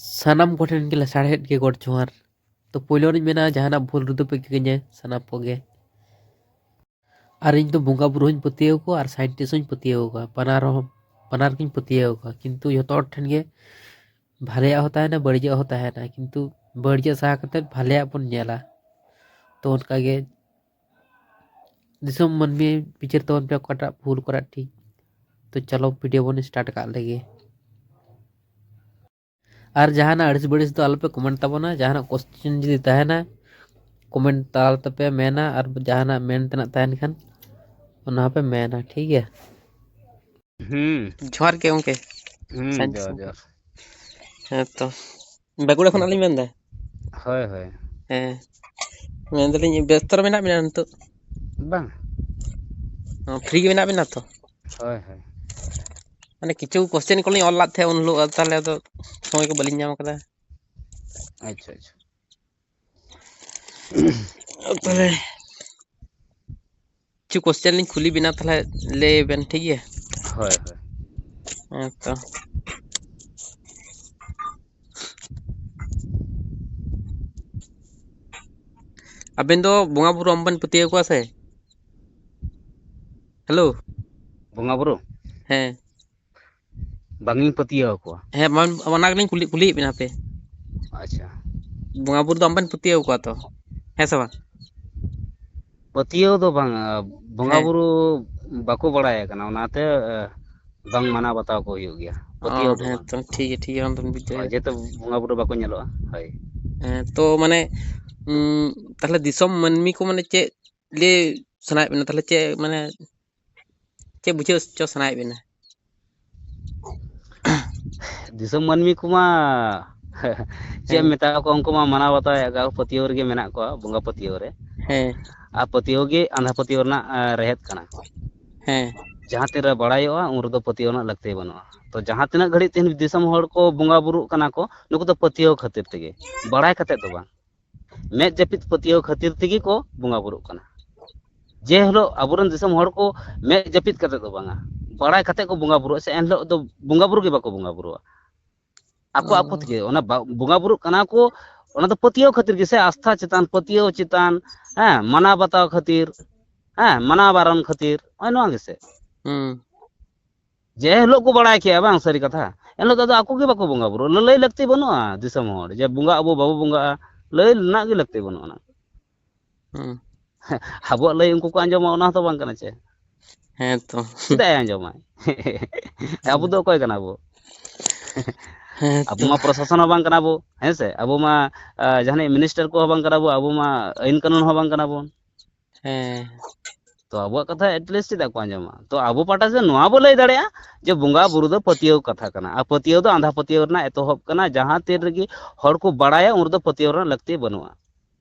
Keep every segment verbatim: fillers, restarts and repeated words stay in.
ᱥᱟᱱᱟᱢ ᱠᱚᱴᱷᱮᱱ ᱜᱮ ᱞᱟᱥᱟᱲᱦᱮᱫ ᱜᱮ ᱜᱚᱰ ᱡᱚᱦᱟᱨ᱾ ᱛᱚ ᱯᱳᱭᱞᱳ ᱨᱤᱧ ᱢᱮᱱᱟ, ᱡᱟᱦᱟᱱᱟᱜ ᱵᱷᱩᱞ ᱨᱮᱫᱚ ᱯᱮ ᱠᱤᱠᱟᱹᱧᱟ ᱥᱟᱱᱟᱢ ᱠᱚᱜᱮ᱾ ᱟᱨ ᱤᱧ ᱫᱚ ᱵᱚᱸᱜᱟ ᱵᱩᱨᱩ ᱦᱚᱸᱧ ᱯᱟᱹᱛᱭᱟᱹᱣ ᱟᱠᱚᱣᱟ ᱟᱨ ᱥᱟᱭᱮᱱᱴᱤᱥᱴ ᱦᱚᱸᱧ ᱯᱟᱹᱛᱭᱟᱹᱣ ᱟᱠᱚᱣᱟ, ᱵᱟᱱᱟᱨ ᱦᱚᱸ, ᱵᱟᱱᱟᱨ ᱜᱤᱧ ᱯᱟᱹᱛᱭᱟᱹᱣ ᱟᱠᱚᱣᱟ᱾ ᱠᱤᱱᱛᱩ ᱡᱚᱛᱚ ᱦᱚᱲ ᱴᱷᱮᱱ ᱜᱮ ᱵᱷᱟᱞᱮᱭᱟᱜ ᱦᱚᱸ ᱛᱟᱦᱮᱱᱟ, ᱵᱟᱹᱲᱤᱡᱟᱜ ᱦᱚᱸ ᱛᱟᱦᱮᱱᱟ, ᱠᱤᱱᱛᱩ ᱵᱟᱹᱲᱤᱡᱟᱜ ᱥᱟᱦᱟ ᱠᱟᱛᱮᱫ ᱵᱷᱟᱞᱮᱭᱟᱜ ᱵᱚᱱ ᱧᱮᱞᱟ᱾ ᱛᱚ ᱚᱱᱠᱟᱜᱮ ᱫᱤᱥᱚᱢ ᱢᱟᱹᱱᱢᱤ ᱵᱤᱪᱟᱹᱨ ᱛᱟᱵᱚᱱ ᱯᱮ ᱚᱠᱟᱴᱟᱜ ᱵᱷᱩᱞ, ᱚᱠᱟᱴᱟᱜ ᱴᱷᱤᱠ᱾ ᱛᱚ ᱪᱚᱞᱚ ᱵᱷᱤᱰᱤᱭᱳ ᱵᱚᱱ ᱥᱴᱟᱨᱴ ᱠᱟᱜ ᱞᱮᱜᱮ᱾ ᱟᱨ ᱡᱟᱦᱟᱱᱟᱜ ᱟᱹᱲᱤᱥ ᱵᱟᱹᱲᱤᱥ ᱫᱚ ᱟᱞᱚᱯᱮ ᱠᱚᱢᱮᱱᱴ ᱛᱟᱵᱚᱱᱟ᱾ ᱡᱟᱦᱟᱱᱟᱜ ᱠᱚᱥᱪᱮᱱ ᱡᱩᱫᱤ ᱛᱟᱦᱮᱱᱟ, ᱠᱚᱢᱮᱱᱴ ᱛᱟᱞᱟ ᱛᱮᱯᱮ ᱢᱮᱱᱟ, ᱟᱨ ᱡᱟᱦᱟᱱᱟᱜ ᱢᱮᱱ ᱛᱮᱱᱟᱜ ᱛᱟᱦᱮᱱ ᱠᱷᱟᱱ ᱚᱱᱟ ᱦᱚᱸᱯᱮ ᱢᱮᱱᱟ, ᱴᱷᱤᱠ ᱜᱮᱭᱟ? ᱦᱩᱸ᱾ ᱡᱚᱦᱟᱨ ᱜᱮ ᱜᱚᱢᱠᱮ᱾ ᱦᱩᱸ, ᱥᱟᱭᱮᱱᱥ ᱡᱚᱦᱟᱨ, ᱜᱚᱢᱠᱮ᱾ ᱡᱚᱦᱟᱨ᱾ ᱦᱮᱸ ᱛᱚ, ᱵᱟᱸᱠᱩᱲᱟ ᱠᱷᱚᱱᱟᱜ ᱞᱤᱧ ᱢᱮᱱᱫᱟ᱾ ᱦᱳᱭ, ᱦᱳᱭ᱾ ᱦᱮᱸ, ᱢᱮᱱᱫᱟᱞᱤᱧ ᱵᱮᱥᱛᱚ ᱨᱮ ᱢᱮᱱᱟᱜ ᱵᱤᱱᱟ ᱱᱤᱛᱚᱜ? ᱵᱟᱝ᱾ ᱚ, ᱯᱷᱨᱤ ᱜᱮ ᱢᱮᱱᱟᱜ ᱵᱤᱱᱟ ᱛᱚ? ᱦᱳᱭ, ᱦᱳᱭ᱾ ᱢᱟᱱᱮ ᱠᱤᱪᱷᱩ ᱠᱚᱥᱪᱮᱱ ᱠᱚᱞᱤᱧ ᱚᱞ ᱞᱟᱫ ᱛᱟᱦᱮᱸᱫ ᱩᱱ ᱦᱤᱞᱳᱜ, ᱟᱫᱚ ᱛᱟᱦᱚᱞᱮ ᱟᱫᱚ ᱥᱚᱢᱚᱭ ᱠᱚ ᱵᱟᱹᱞᱤᱧ ᱧᱟᱢ ᱠᱟᱫᱟ᱾ ᱟᱪᱪᱷᱟ, ᱟᱪᱪᱷᱟ᱾ ᱛᱟᱦᱚᱞᱮ ᱠᱤᱪᱷᱩ ᱠᱚᱥᱪᱮᱱ ᱞᱤᱧ ᱠᱩᱞᱤ ᱵᱤᱱᱟ, ᱛᱟᱦᱚᱞᱮ ᱞᱟᱹᱭ ᱵᱮᱱ, ᱴᱷᱤᱠ ᱜᱮᱭᱟ? ᱦᱳᱭ, ᱦᱳᱭ᱾ ᱦᱮᱸ ᱛᱚ᱾ ᱟᱵᱮᱱ ᱫᱚ ᱵᱚᱸᱜᱟ ᱵᱩᱨᱩ ᱟᱢ ᱵᱮᱱ ᱯᱟᱹᱛᱭᱟᱹᱣ ᱠᱚᱣᱟ ᱥᱮ? ᱦᱮᱞᱳ᱾ ᱵᱚᱸᱜᱟ ᱵᱩᱨᱩ? ᱦᱮᱸ᱾ ᱵᱟᱝ ᱤᱧ ᱯᱟᱹᱛᱭᱟᱹᱣ ᱟᱠᱚᱣᱟ᱾ ᱦᱮᱸ, ᱢᱟ-, ᱚᱱᱟ ᱜᱮᱞᱤᱧ ᱠᱩᱞᱤ, ᱠᱩᱞᱤᱭᱮᱫ ᱵᱮᱱᱟ ᱦᱟᱯᱮ᱾ ᱟᱪᱪᱷᱟ᱾ ᱵᱚᱸᱜᱟ ᱵᱩᱨᱩ ᱫᱚ ᱟᱢ ᱵᱮᱱ ᱯᱟᱹᱛᱭᱟᱹᱣ ᱠᱚᱣᱟ ᱛᱚ? ᱦᱮᱸ ᱥᱮ ᱵᱟᱝ? ᱯᱟᱹᱛᱭᱟᱹᱣ ᱫᱚ ᱵᱟᱝᱟ, ᱵᱚᱸᱜᱟ ᱦᱮᱸ᱾ ᱵᱩᱨᱩ ᱵᱟᱠᱚ ᱵᱟᱲᱟᱭ ᱠᱟᱱᱟ, ᱚᱱᱟᱛᱮ, ᱮ, ᱵᱟᱝ ᱢᱟᱱᱟᱣ ᱵᱟᱛᱟᱣ ᱠᱚ ᱦᱩᱭᱩᱜ ᱜᱮᱭᱟ᱾ ᱚ, ᱯᱟᱹᱛᱭᱟᱹᱣ ᱫᱚ ᱦᱮᱸ ᱵᱟᱝ᱾ ᱛᱚ, ᱴᱷᱤᱠ ᱜᱮᱭᱟ, ᱴᱷᱤᱠ ᱜᱮᱭᱟ, ᱚᱱᱟ ᱫᱚᱞᱤᱧ ᱵᱩᱡᱽ ᱦᱳᱭ, ᱫᱟᱲᱮᱭᱟᱫᱟ᱾ ᱡᱮᱦᱮᱛᱩ ᱵᱚᱸᱜᱟ ᱵᱩᱨᱩ ᱵᱟᱠᱚ ᱧᱮᱞᱚᱜᱼᱟ᱾ ᱦᱳᱭ᱾ ᱦᱮᱸ, ᱛᱚ, ᱢᱟᱱᱮ, ᱩᱸ, ᱛᱟᱦᱞᱮ ᱫᱤᱥᱚᱢ ᱢᱟᱹᱱᱢᱤ ᱠᱚ, ᱢᱟᱱᱮ, ᱪᱮᱫ ᱞᱟᱹᱭ ᱥᱟᱱᱟᱭᱮᱫ ᱵᱮᱱᱟ? ᱛᱟᱦᱞᱮ ᱪᱮᱫ, ᱢᱟᱱᱮ, ᱪᱮᱫ ᱵᱩᱡᱷᱟᱹᱣ ᱦᱚᱪᱚ ᱥᱟᱱᱟᱭᱮᱫ ᱵᱮᱱᱟ? ᱫᱤᱥᱚᱢ ᱢᱟᱹᱱᱢᱤ ᱠᱚᱢᱟ ᱪᱮᱫ ᱮᱢ ᱦᱮᱸ᱾ ᱢᱮᱛᱟ ᱠᱚᱣᱟ, ᱩᱱᱠᱩ ᱢᱟ ᱢᱟᱱᱟᱣ ᱵᱟᱛᱟᱣᱮᱫ ᱜᱮᱭᱟ, ᱯᱟᱹᱛᱭᱟᱹᱣ ᱨᱮᱜᱮ ᱢᱮᱱᱟᱜ ᱠᱚᱣᱟ, ᱵᱚᱸᱜᱟ ᱯᱟᱹᱛᱭᱟᱹᱣ ᱨᱮ᱾ ᱦᱮᱸ᱾ ᱟᱨ ᱯᱟᱹᱛᱭᱟᱹᱣ ᱜᱮ ᱟᱸᱫᱷᱟ ᱯᱟᱹᱛᱭᱟᱹᱣ ᱨᱮᱱᱟᱜ, ᱮ, ᱨᱮᱦᱮᱫ ᱠᱟᱱᱟ᱾ ᱦᱮᱸ᱾ ᱡᱟᱦᱟᱸ ᱛᱤᱱᱨᱮ ᱵᱟᱲᱟᱭᱚᱜᱼᱟ, ᱩᱱ ᱨᱮᱫᱚ ᱯᱟᱹᱛᱭᱟᱹᱣ ᱨᱮᱱᱟᱜ ᱞᱟᱹᱠᱛᱤ ᱵᱟᱹᱱᱩᱜᱼᱟ᱾ ᱛᱚ, ᱡᱟᱦᱟᱸ ᱛᱤᱱᱟᱹᱜ ᱜᱷᱟᱹᱲᱤᱡ ᱛᱮᱦᱮᱧ ᱫᱤᱥᱚᱢ ᱦᱚᱲ ᱠᱚ ᱵᱚᱸᱜᱟ ᱵᱩᱨᱩᱜ ᱠᱟᱱᱟ ᱠᱚ, ᱱᱩᱠᱩ ᱫᱚ ᱯᱟᱹᱛᱭᱟᱹᱣ ᱠᱷᱟᱹᱛᱤᱨ ᱛᱮᱜᱮ, ᱵᱟᱲᱟᱭ ᱠᱟᱛᱮᱫ ᱫᱚ ᱵᱟᱝ᱾ ᱢᱮᱫ ᱡᱟᱹᱯᱤᱫ ᱯᱟᱹᱛᱭᱟᱹᱣ ᱠᱷᱟᱹᱛᱤᱨ ᱛᱮᱜᱮ ᱠᱚ ᱵᱚᱸᱜᱟ ᱵᱩᱨᱩᱜ ᱠᱟᱱᱟ᱾ ᱡᱮ ᱦᱤᱞᱳᱜ ᱟᱵᱚᱨᱮᱱ ᱫᱤᱥᱚᱢ ᱦᱚᱲ ᱠᱚ ᱢᱮᱫ ᱡᱟᱹᱯᱤᱫ ᱠᱟᱛᱮᱫ ᱫᱚ ᱵᱟᱝᱟ, ᱵᱟᱲᱟᱭ ᱠᱟᱛᱮᱫ ᱠᱚ ᱵᱚᱸᱜᱟ ᱵᱩᱨᱩᱜᱼᱟ, ᱥᱮ ᱮᱱ ᱦᱤᱞᱳᱜ ᱫᱚ ᱵᱚᱸᱜᱟ ᱵᱩᱨᱩ ᱜᱮ ᱵᱟᱠᱚ ᱵᱚᱸᱜᱟ ᱵᱩᱨᱩᱜᱼᱟ᱾ ᱟᱠᱚ ᱟᱠᱚ ᱛᱮᱜᱮ ᱚᱱᱟ ᱵᱟ- ᱵᱚᱸᱜᱟ ᱵᱩᱨᱩᱜ ᱠᱟᱱᱟ ᱠᱚ᱾ ᱚᱱᱟ ᱫᱚ ᱯᱟᱹᱛᱭᱟᱹᱣ ᱠᱷᱟᱹᱛᱤᱨ ᱜᱮᱥᱮ, ᱟᱥᱛᱷᱟ ᱪᱮᱛᱟᱱ, ᱯᱟᱹᱛᱭᱟᱹᱣ ᱪᱮᱛᱟᱱ, ᱦᱮᱸ, ᱢᱟᱱᱟᱣ ᱵᱟᱛᱟᱣ ᱠᱷᱟᱹᱛᱤᱨ, ᱦᱮᱸ, ᱢᱟᱱᱟᱣ ᱵᱟᱨᱚᱱ ᱠᱷᱟᱹᱛᱤᱨ, ᱱᱚᱜᱼᱚᱭ ᱱᱚᱣᱟ ᱜᱮᱥᱮ᱾ ᱦᱩᱸ ᱡᱮ ᱦᱤᱞᱳᱜ ᱠᱚ ᱵᱟᱲᱟᱭ ᱠᱮᱜᱼᱟ, ᱵᱟᱝ ᱥᱟᱹᱨᱤ ᱠᱟᱛᱷᱟ, ᱮᱱᱦᱤᱞᱳᱜ ᱫᱚ ᱟᱫᱚ ᱟᱠᱚ ᱜᱮ ᱵᱟᱠᱚ ᱵᱚᱸᱜᱟ ᱵᱩᱨᱩ᱾ ᱞᱟᱹᱞᱟᱹᱭ ᱞᱟᱹᱠᱛᱤ ᱵᱟᱹᱱᱩᱜᱼᱟ ᱫᱤᱥᱚᱢ ᱦᱚᱲ ᱡᱮ ᱵᱚᱸᱜᱟ ᱟᱵᱚ ᱵᱟᱵᱚ ᱵᱚᱸᱜᱟᱜᱼᱟ, ᱞᱟᱹᱭ ᱨᱮᱱᱟᱜ ᱜᱮ ᱞᱟᱹᱠᱛᱤ ᱵᱟᱹᱱᱩᱜᱼᱟ᱾ ᱦᱩᱸ ᱟᱵᱚᱣᱟᱜ ᱞᱟᱹᱭ ᱩᱱᱠᱩ ᱠᱚ ᱟᱸᱡᱚᱢᱟ, ᱚᱱᱟ ᱦᱚᱸᱛᱚ ᱵᱟᱝ ᱠᱟᱱᱟ ᱪᱮ᱾ ᱦᱮᱸ ᱛᱚ ᱪᱮᱫᱟᱜ ᱮ ᱟᱸᱡᱚᱢᱟᱭ? ᱟᱵᱚ ᱫᱚ ᱚᱠᱚᱭ ᱠᱟᱱᱟ ᱵᱚ? ᱦᱮᱸ ᱟᱵᱚ ᱛᱚ ᱢᱟ ᱯᱨᱚᱥᱟᱥᱚᱱ ᱦᱚᱸ ᱵᱟᱝ ᱠᱟᱱᱟ ᱵᱚ, ᱦᱮᱸ ᱥᱮ? ᱟᱵᱚ ᱢᱟ ᱟ, ᱡᱟᱦᱟᱱᱤᱡ ᱢᱤᱱᱤᱥᱴᱟᱨ ᱠᱚᱦᱚᱸ ᱵᱟᱝ ᱠᱟᱱᱟ ᱵᱚ, ᱟᱵᱚ ᱢᱟ ᱟᱹᱭᱤᱱ ᱠᱟᱹᱱᱩᱱ ᱦᱚᱸ ᱵᱟᱝ ᱠᱟᱱᱟ ᱵᱚᱱ᱾ ᱦᱮᱸ ᱛᱚ ᱟᱵᱚᱣᱟᱜ ᱠᱟᱛᱷᱟ ᱮᱴᱞᱤᱥᱴ ᱪᱮᱫᱟᱜ ᱠᱚ ᱟᱸᱡᱚᱢᱟ? ᱛᱚ ᱟᱵᱚ ᱯᱟᱦᱴᱟ ᱥᱮᱫ ᱱᱚᱣᱟ ᱵᱚ ᱞᱟᱹᱭ ᱫᱟᱲᱮᱭᱟᱜᱼᱟ ᱡᱮ ᱵᱚᱸᱜᱟ ᱵᱩᱨᱩ ᱫᱚ ᱯᱟᱹᱛᱭᱟᱹᱣ ᱠᱟᱛᱷᱟ ᱠᱟᱱᱟ, ᱟᱨ ᱯᱟᱹᱛᱭᱟᱹᱣ ᱫᱚ ᱟᱸᱫᱷᱟ ᱯᱟᱹᱛᱭᱟᱹᱣ ᱨᱮᱱᱟᱜ ᱮᱛᱚᱦᱚᱵ ᱠᱟᱱᱟ᱾ ᱡᱟᱦᱟᱸ ᱛᱤᱱ ᱨᱮᱜᱮ ᱦᱚᱲ ᱠᱚ ᱵᱟᱲᱟᱭᱟ, ᱩᱱ ᱨᱮᱫᱚ ᱯᱟᱹᱛᱭᱟᱹᱣ ᱨᱮᱱᱟᱜ ᱞᱟᱹᱠᱛᱤ ᱵᱟᱹᱱᱩᱜᱼᱟ᱾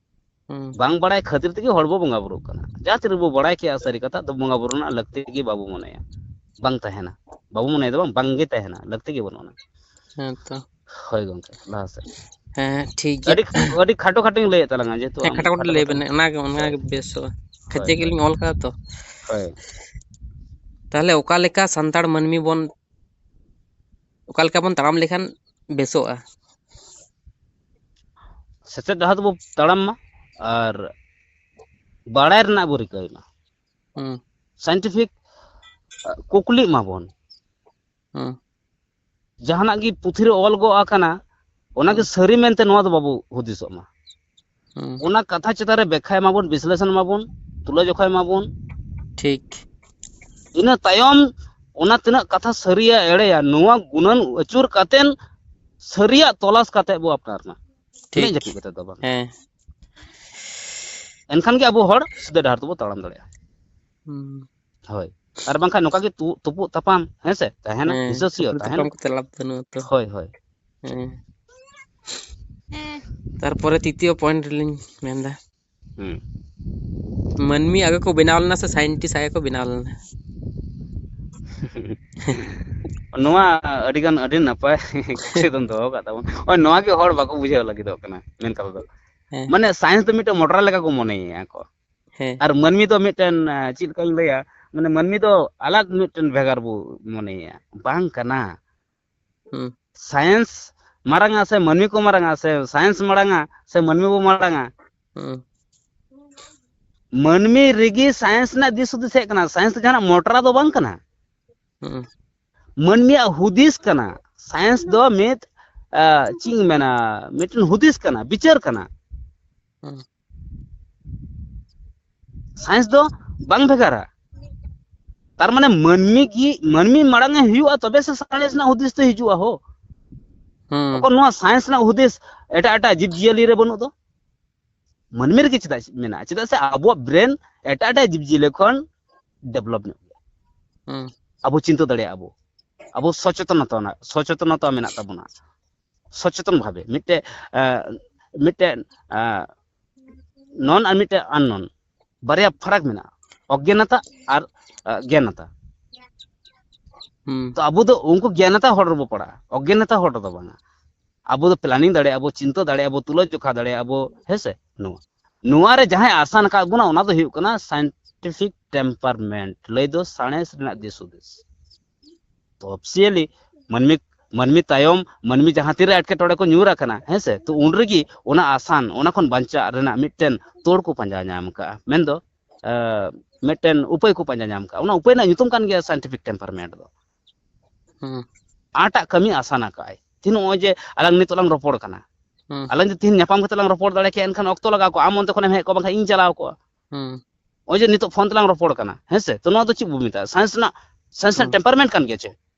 ᱦᱩᱸ ᱵᱟᱝ ᱵᱟᱲᱟᱭ ᱠᱷᱟᱹᱛᱤᱨ ᱛᱮᱜᱮ ᱦᱚᱲ ᱵᱚ ᱵᱚᱸᱜᱟ ᱵᱩᱨᱩᱜ ᱠᱟᱱᱟ᱾ ᱡᱟᱦᱟᱸ ᱛᱤᱱ ᱨᱮᱵᱚ ᱵᱟᱲᱟᱭ ᱠᱮᱜᱼᱟ ᱥᱟᱹᱨᱤ ᱠᱟᱛᱷᱟ, ᱛᱚ ᱵᱚᱸᱜᱟ ᱵᱩᱨᱩ ᱨᱮᱱᱟᱜ ᱞᱟᱹᱠᱛᱤ ᱜᱮ ᱵᱟᱵᱚ ᱢᱚᱱᱮᱭᱟ, ᱵᱟᱝ ᱛᱟᱦᱮᱱᱟ᱾ ᱵᱟᱵᱚ ᱢᱚᱱᱮᱭᱟ ᱫᱚ ᱵᱟᱝ, ᱵᱟᱝ ᱜᱮ ᱛᱟᱦᱮᱱᱟ, ᱞᱟᱹᱠᱛᱤ ᱜᱮ ᱵᱟᱹᱱᱩᱜ ᱟᱱᱟ᱾ ᱦᱮᱸ ᱛᱚ ᱦᱳᱭ ᱜᱚᱝᱠᱮ, ᱞᱟᱦᱟ ᱥᱮᱫ᱾ ᱦᱮᱸ ᱴᱷᱤᱠ ᱜᱮᱭᱟ᱾ ᱟᱹᱰᱤ ᱟᱹᱰᱤ ᱠᱷᱟᱴᱚ ᱠᱷᱟᱴᱚᱧ ᱞᱟᱹᱭᱮᱫ ᱛᱟᱞᱟᱝᱟ, ᱡᱮᱦᱮᱛᱩ ᱦᱮᱸ ᱟᱢ ᱠᱷᱟᱴᱚ ᱠᱷᱟᱴᱚ ᱞᱟᱹᱭ ᱵᱮᱱ, ᱚᱱᱟᱜᱮ ᱚᱱᱟᱜᱮ ᱦᱳᱭ, ᱵᱮᱥᱚᱜᱼᱟ᱾ ᱦᱳᱭ, ᱠᱷᱟᱡᱮ ᱜᱮᱞᱤᱧ ᱚᱞ ᱠᱟᱫᱟ ᱛᱚ᱾ ᱦᱳᱭ᱾ ᱛᱟᱦᱚᱞᱮ ᱚᱠᱟ ᱞᱮᱠᱟ ᱥᱟᱱᱛᱟᱲ ᱢᱟᱹᱱᱢᱤ ᱵᱚᱱ, ᱚᱠᱟ ᱞᱮᱠᱟ ᱵᱚᱱ ᱛᱟᱲᱟᱢ ᱞᱮᱠᱷᱟᱱ ᱵᱮᱥᱚᱜᱼᱟ? ᱥᱮᱪᱮᱫ ᱰᱟᱦᱟᱨ ᱛᱮᱵᱚ ᱛᱟᱲᱟᱢ ᱢᱟ, ᱟᱨ ᱵᱟᱲᱟᱭ ᱨᱮᱱᱟᱜ ᱵᱚ ᱨᱤᱠᱟᱹᱭ ᱢᱟ᱾ ᱦᱩᱸ ᱥᱟᱭᱮᱱᱴᱤᱯᱷᱤᱠ ᱠᱩᱠᱞᱤᱜ ᱢᱟᱵᱚᱱ᱾ ᱦᱩᱸ ᱡᱟᱦᱟᱱᱟᱜ ᱜᱮ ᱯᱩᱛᱷᱤ ᱨᱮ ᱚᱞ ᱜᱚᱜ ᱟᱠᱟᱱᱟ, ᱚᱱᱟᱜᱮ ᱦᱩᱸ ᱥᱟᱹᱨᱤ ᱢᱮᱱᱛᱮ ᱱᱚᱣᱟ ᱫᱚ ᱵᱟᱵᱚ ᱦᱩᱫᱤᱥᱚᱜ ᱢᱟ᱾ ᱦᱩᱸ ᱚᱱᱟ ᱠᱟᱛᱷᱟ ᱪᱮᱛᱟᱱ ᱨᱮ ᱵᱮᱠᱠᱷᱟᱭ ᱢᱟᱵᱚᱱ, ᱵᱤᱥᱞᱮᱥᱚᱱ ᱢᱟᱵᱚᱱ, ᱛᱩᱞᱟᱹ ᱡᱚᱠᱷᱟᱭ ᱢᱟᱵᱚᱱ᱾ ᱴᱷᱤᱠ᱾ ᱤᱱᱟᱹ ᱛᱟᱭᱚᱢ ᱚᱱᱟ ᱛᱤᱱᱟᱹᱜ ᱠᱟᱛᱷᱟ ᱥᱟᱹᱨᱤᱭᱟ ᱮᱲᱮᱭᱟ, ᱱᱚᱣᱟ ᱜᱩᱱᱟᱹᱱ ᱟᱹᱪᱩᱨ ᱠᱟᱛᱮᱱ ᱥᱟᱹᱨᱤᱭᱟᱜ ᱛᱚᱞᱟᱥ ᱠᱟᱛᱮ ᱵᱚ ᱟᱯᱱᱟᱨ ᱢᱟ᱾ ᱮᱱᱮᱡ ᱴᱷᱤᱠ᱾ ᱡᱟᱹᱯᱤᱫ ᱠᱟᱛᱮ ᱫᱚ ᱵᱟᱝ᱾ ᱦᱮᱸ᱾ ᱮᱱᱠᱷᱟᱱ ᱜᱮ ᱟᱵᱚ ᱦᱚᱲ ᱥᱤᱫᱷᱟᱹ ᱰᱟᱦᱟᱨ ᱛᱮᱵᱚ ᱛᱟᱲᱟᱢ ᱫᱟᱲᱮᱭᱟᱜᱼᱟ᱾ ᱦᱩᱸ᱾ ᱦᱳᱭ᱾ ᱟᱨ ᱵᱟᱝᱠᱷᱟᱱ ᱱᱚᱝᱠᱟ ᱜᱮ ᱛᱩ-, ᱛᱩᱯᱩᱜ ᱛᱟᱯᱟᱢ, ᱦᱮᱸ ᱥᱮ? ᱛᱟᱦᱮᱱᱟ, ᱦᱮᱸ, ᱦᱤᱥᱟᱹ ᱥᱩᱭᱟᱹ ᱛᱩᱯᱩᱜ ᱛᱟᱦᱮᱱᱟ᱾ ᱛᱟᱯᱟᱢ ᱠᱟᱛᱮ ᱞᱟᱵᱷ ᱵᱟᱹᱱᱩᱜᱼᱟ ᱛᱚ᱾ ᱦᱳᱭ, ᱦᱳᱭ᱾ ᱦᱮᱸ᱾ ᱛᱟᱨᱯᱚᱨᱮ ᱛᱨᱤᱛᱤᱭᱚ ᱯᱚᱭᱮᱱᱴ ᱨᱮᱞᱤᱧ ᱢᱮᱱᱫᱟ, ᱦᱩᱸ᱾ ᱢᱟᱹᱱᱢᱤ ᱟᱜᱮ ᱠᱚ ᱵᱮᱱᱟᱣ ᱞᱮᱱᱟ ᱥᱮ ᱥᱟᱭᱮᱱᱴᱤᱥᱴ ᱟᱜᱮ ᱠᱚ ᱵᱮᱱᱟᱣ ᱞᱮᱱᱟ? ᱱᱚᱣᱟ ᱟᱹᱰᱤᱜᱟᱱ, ᱟᱹᱰᱤ ᱱᱟᱯᱟᱭ ᱠᱩᱠᱞᱤ ᱫᱚᱢ ᱫᱚᱦᱚ ᱟᱠᱟᱫ ᱛᱟᱵᱚᱱ᱾ ᱱᱚᱜᱼᱚᱭ ᱱᱚᱣᱟ ᱜᱮ ᱦᱚᱲ ᱵᱟᱠᱚ ᱵᱩᱡᱷᱟᱹᱣ ᱞᱟᱹᱜᱤᱫᱚᱜ ᱠᱟᱱᱟ, ᱢᱮᱱ ᱠᱟᱛᱷᱟ ᱫᱚ᱾ ᱦᱮᱸ᱾ ᱢᱟᱱᱮ ᱥᱟᱭᱮᱱᱥ ᱫᱚ ᱢᱤᱫᱴᱮᱱ ᱢᱚᱰᱨᱟ ᱞᱮᱠᱟ ᱠᱚ ᱢᱚᱱᱮᱭᱮᱫᱼᱟ ᱠᱚ᱾ ᱦᱮᱸ᱾ ᱟᱨ ᱢᱟᱹᱱᱢᱤ ᱫᱚ ᱢᱤᱫᱴᱮᱱ, ᱟᱸ, ᱪᱮᱫ ᱞᱮᱠᱟᱧ ᱞᱟᱹᱭᱟ, ᱢᱟᱱᱮ ᱢᱟᱹᱱᱢᱤ ᱫᱚ ᱟᱞᱟᱜᱽ ᱢᱤᱫᱴᱮᱱ ᱵᱷᱮᱜᱟᱨ ᱵᱚ ᱢᱚᱱᱮᱭᱮᱫᱼᱟ᱾ ᱵᱟᱝ ᱠᱟᱱᱟ᱾ ᱦᱩᱸ᱾ ᱥᱟᱭᱮᱱᱥ ᱢᱟᱨᱟᱝᱟ ᱥᱮ ᱢᱟᱹᱱᱢᱤ ᱠᱚ ᱢᱟᱨᱟᱝᱟ ᱥᱮ ᱥᱟᱭᱮᱱᱥ ᱢᱟᱲᱟᱝᱟ ᱥᱮ ᱢᱟᱹᱱᱢᱤ ᱵᱚ ᱢᱟᱲᱟᱝᱟ? ᱦᱩᱸ᱾ ᱢᱟᱹᱱᱢᱤ ᱨᱮᱜᱮ ᱥᱟᱭᱮᱱᱥ ᱨᱮᱱᱟᱜ ᱫᱤᱥ ᱦᱩᱫᱤᱥ ᱦᱮᱡ ᱠᱟᱱᱟ᱾ ᱥᱟᱭᱮᱱᱥ ᱫᱚ ᱡᱟᱦᱟᱱᱟᱜ ᱢᱚᱴᱨᱟ ᱫᱚ ᱵᱟᱝ ᱠᱟᱱᱟ᱾ ᱦᱩᱸ᱾ ᱢᱟᱹᱱᱢᱤᱭᱟᱜ ᱦᱩᱫᱤᱥ ᱠᱟᱱᱟ᱾ ᱥᱟᱭᱮᱱᱥ ᱫᱚ ᱢᱤᱫ, ᱟ, ᱪᱮᱫ ᱤᱧ ᱢᱮᱱᱟ, ᱢᱤᱫᱴᱮᱱ ᱦᱩᱫᱤᱥ ᱠᱟᱱᱟ, ᱵᱤᱪᱟᱹᱨ ᱠᱟᱱᱟ᱾ ᱦᱩᱸ᱾ ᱥᱟᱭᱮᱱᱥ ᱫᱚ ᱵᱟᱝ ᱵᱷᱮᱜᱟᱨᱟ᱾ ᱛᱟᱨ ᱢᱟᱱᱮ ᱢᱟᱹᱱᱢᱤ ᱜᱮ, ᱢᱟᱹᱱᱢᱤ ᱢᱟᱲᱟᱝ ᱮ ᱦᱩᱭᱩᱜᱼᱟ, ᱛᱚᱵᱮ ᱥᱮ ᱥᱟᱬᱮᱥ ᱨᱮᱱᱟᱜ ᱦᱩᱫᱤᱥ ᱫᱚ ᱦᱤᱡᱩᱜᱼᱟ ᱦᱳ᱾ ᱦᱩᱸ᱾ ᱛᱚᱠᱷᱚᱱ ᱱᱚᱣᱟ ᱥᱟᱭᱮᱱᱥ ᱨᱮᱱᱟᱜ ᱦᱩᱫᱤᱥ ᱮᱴᱟᱜ ᱮᱴᱟᱜ ᱡᱤᱵᱽ ᱡᱤᱭᱟᱹᱞᱤ ᱨᱮ ᱵᱟᱹᱱᱩᱜ ᱫᱚ? ᱢᱟᱹᱱᱢᱤ ᱨᱮᱜᱮ ᱪᱮᱫᱟᱜ ᱢᱮᱱᱟᱜᱼᱟ? ᱪᱮᱫᱟᱜ ᱥᱮ ᱟᱵᱚᱣᱟᱜ ᱵᱨᱮᱱ ᱮᱴᱟᱜ ᱮᱴᱟᱜ ᱡᱤᱵᱽ ᱡᱤᱭᱟᱹᱞᱤ ᱠᱷᱚᱱ ᱰᱮᱵᱷᱞᱚᱯ ᱧᱚᱜ ᱜᱮᱭᱟ᱾ ᱦᱩᱸ᱾ ᱟᱵᱚ ᱪᱤᱱᱛᱟᱹ ᱫᱟᱲᱮᱭᱟᱜᱼᱟ ᱵᱚ᱾ ᱟᱵᱚ ᱥᱚᱪᱮᱛᱚᱱᱚᱛᱟ, ᱥᱚᱪᱮᱛᱚᱱᱚᱛᱟ ᱢᱮᱱᱟᱜ ᱛᱟᱵᱚᱱᱟ᱾ ᱥᱚᱪᱮᱛᱚᱱ ᱵᱷᱟᱵᱮ ᱢᱤᱫᱴᱮᱡ, ᱮ, ᱢᱤᱫᱴᱮᱡ, ᱮ, ᱱᱚᱱ ᱟᱨ ᱢᱤᱫᱴᱮᱡ ᱟᱱᱱᱚᱱ, ᱵᱟᱨᱭᱟ ᱯᱷᱟᱨᱟᱠ ᱢᱮᱱᱟᱜᱼᱟ, ᱚᱜᱽᱜᱟᱱᱟᱛᱟ ᱟᱨ, ᱮ, ᱜᱮᱭᱟᱱᱟᱛᱟ᱾ ᱦᱩᱸ᱾ ᱛᱚ ᱟᱵᱚ ᱫᱚ ᱩᱱᱠᱩ ᱜᱮᱭᱟᱱᱟᱛᱟ ᱦᱚᱲ ᱨᱮᱵᱚ ᱯᱟᱲᱟᱜᱼᱟ, ᱚᱜᱽᱜᱟᱱᱟᱛᱟ ᱦᱚᱲ ᱨᱮᱫᱚ ᱵᱟᱝᱟ᱾ ᱟᱵᱚ ᱫᱚ ᱯᱞᱟᱱᱤᱝ ᱫᱟᱲᱮᱭᱟᱜᱼᱟ ᱵᱚ, ᱪᱤᱱᱛᱟᱹ ᱫᱟᱲᱮᱭᱟᱜᱼᱟ ᱵᱚ, ᱛᱩᱞᱟᱹ ᱡᱚᱠᱷᱟ ᱫᱟᱲᱮᱭᱟᱜᱼᱟ ᱵᱚ, ᱦᱮᱸ ᱥᱮ? ᱱᱚᱣᱟ, ᱱᱚᱣᱟ ᱨᱮ ᱡᱟᱦᱟᱸᱭ ᱟᱥᱟᱱ ᱟᱠᱟᱫ ᱵᱚᱱᱟ, ᱚᱱᱟ ᱫᱚ ᱦᱩᱭᱩᱜ ᱠᱟᱱᱟ ᱥᱟᱭᱮᱱᱴᱤᱯᱷᱤᱠ ᱴᱮᱢᱯᱟᱨᱢᱮᱱᱴ, ᱞᱟᱹᱭ ᱫᱚ ᱥᱟᱬᱮᱥ ᱨᱮᱱᱟᱜ ᱫᱤᱥ ᱦᱩᱫᱤᱥ᱾ ᱛᱚ ᱚᱵᱥᱤᱭᱟᱞᱤ ᱢᱟᱹᱱᱢᱤ, ᱢᱟᱹᱱᱢᱤ ᱛᱟᱭᱚᱢ, ᱢᱟᱹᱱᱢᱤ ᱡᱟᱦᱟᱸ ᱛᱤᱱᱨᱮ ᱮᱴᱠᱮᱴᱚᱬᱮ ᱠᱚ ᱧᱩᱨ ᱟᱠᱟᱱᱟ, ᱦᱮᱸ ᱥᱮ, ᱛᱚ ᱩᱱ ᱨᱮᱜᱮ ᱚᱱᱟ ᱟᱥᱟᱱ, ᱚᱱᱟ ᱠᱷᱚᱱ ᱵᱟᱧᱪᱟᱜ ᱨᱮᱱᱟᱜ ᱢᱤᱫᱴᱮᱱ ᱛᱳᱲ ᱠᱚ ᱯᱟᱸᱡᱟ ᱧᱟᱢ ᱟᱠᱟᱫᱼᱟ, ᱢᱮᱱᱫᱚ, ᱮ, ᱢᱤᱫᱴᱮᱱ ᱩᱯᱟᱹᱭ ᱠᱚ ᱯᱟᱸᱡᱟ ᱧᱟᱢ ᱟᱠᱟᱫᱼᱟ᱾ ᱚᱱᱟ ᱩᱯᱟᱹᱭ ᱨᱮᱱᱟᱜ ᱧᱩᱛᱩᱢ ᱠᱟᱱ ᱜᱮᱭᱟ ᱥᱟᱭᱮᱱᱴᱤᱯᱷᱤᱠ ᱴᱮᱢᱯᱟᱨᱢᱮᱱᱴ ᱫᱚ᱾ ᱦᱩᱸ᱾ ᱟᱸᱴᱟᱜ ᱠᱟᱹᱢᱤ ᱟᱥᱟᱱ ᱟᱠᱟᱫᱼᱟᱭ᱾ ᱛᱤᱦᱤᱧ ᱱᱚᱜᱼᱚᱭ ᱡᱮ ᱟᱞᱟᱝ ᱱᱤᱛᱚᱜ ᱞᱟᱝ ᱨᱚᱯᱚᱲ ᱠᱟᱱᱟ, ᱦᱩᱸ᱾ ᱟᱞᱟᱝ ᱡᱩᱫᱤ ᱛᱤᱦᱤᱧ ᱧᱟᱯᱟᱢ ᱠᱟᱛᱮ ᱞᱟᱝ ᱨᱚᱯᱚᱲ ᱫᱟᱲᱮ ᱠᱮᱭᱟ, ᱮᱱᱠᱷᱟᱱ ᱚᱠᱛᱚ ᱞᱟᱜᱟᱣ ᱠᱚᱜᱼᱟ, ᱟᱢ ᱚᱱᱛᱮ ᱠᱷᱚᱱᱮᱢ ᱦᱮᱡ ᱠᱚᱜᱼᱟ, ᱵᱟᱝᱠᱷᱟᱱ ᱤᱧ ᱪᱟᱞᱟᱣ ᱠᱚᱜᱼᱟ᱾ ᱦᱩᱸ᱾ ᱱᱚᱜᱼᱚᱭ ᱡᱮ ᱱᱤᱛᱚᱜ ᱯᱷᱳᱱ ᱛᱮᱞᱟᱝ ᱨᱚᱯᱚᱲ ᱠᱟᱱᱟ, ᱦᱮᱸ ᱥᱮ? ᱛᱚ ᱱᱚᱣᱟ ᱫᱚ ᱪᱮᱫ ᱵᱚ ᱢᱮᱛᱟᱜᱼᱟ? ᱥᱟᱭᱮᱱᱥ ᱨᱮᱱᱟᱜ, ᱥᱟᱭᱮᱱᱥ ᱨᱮᱱᱟᱜ ᱦᱩᱸ᱾ ᱴᱮᱢᱯᱟᱨᱢᱮᱱᱴ ᱠᱟᱱ ᱜᱮᱭᱟ ᱪᱮ?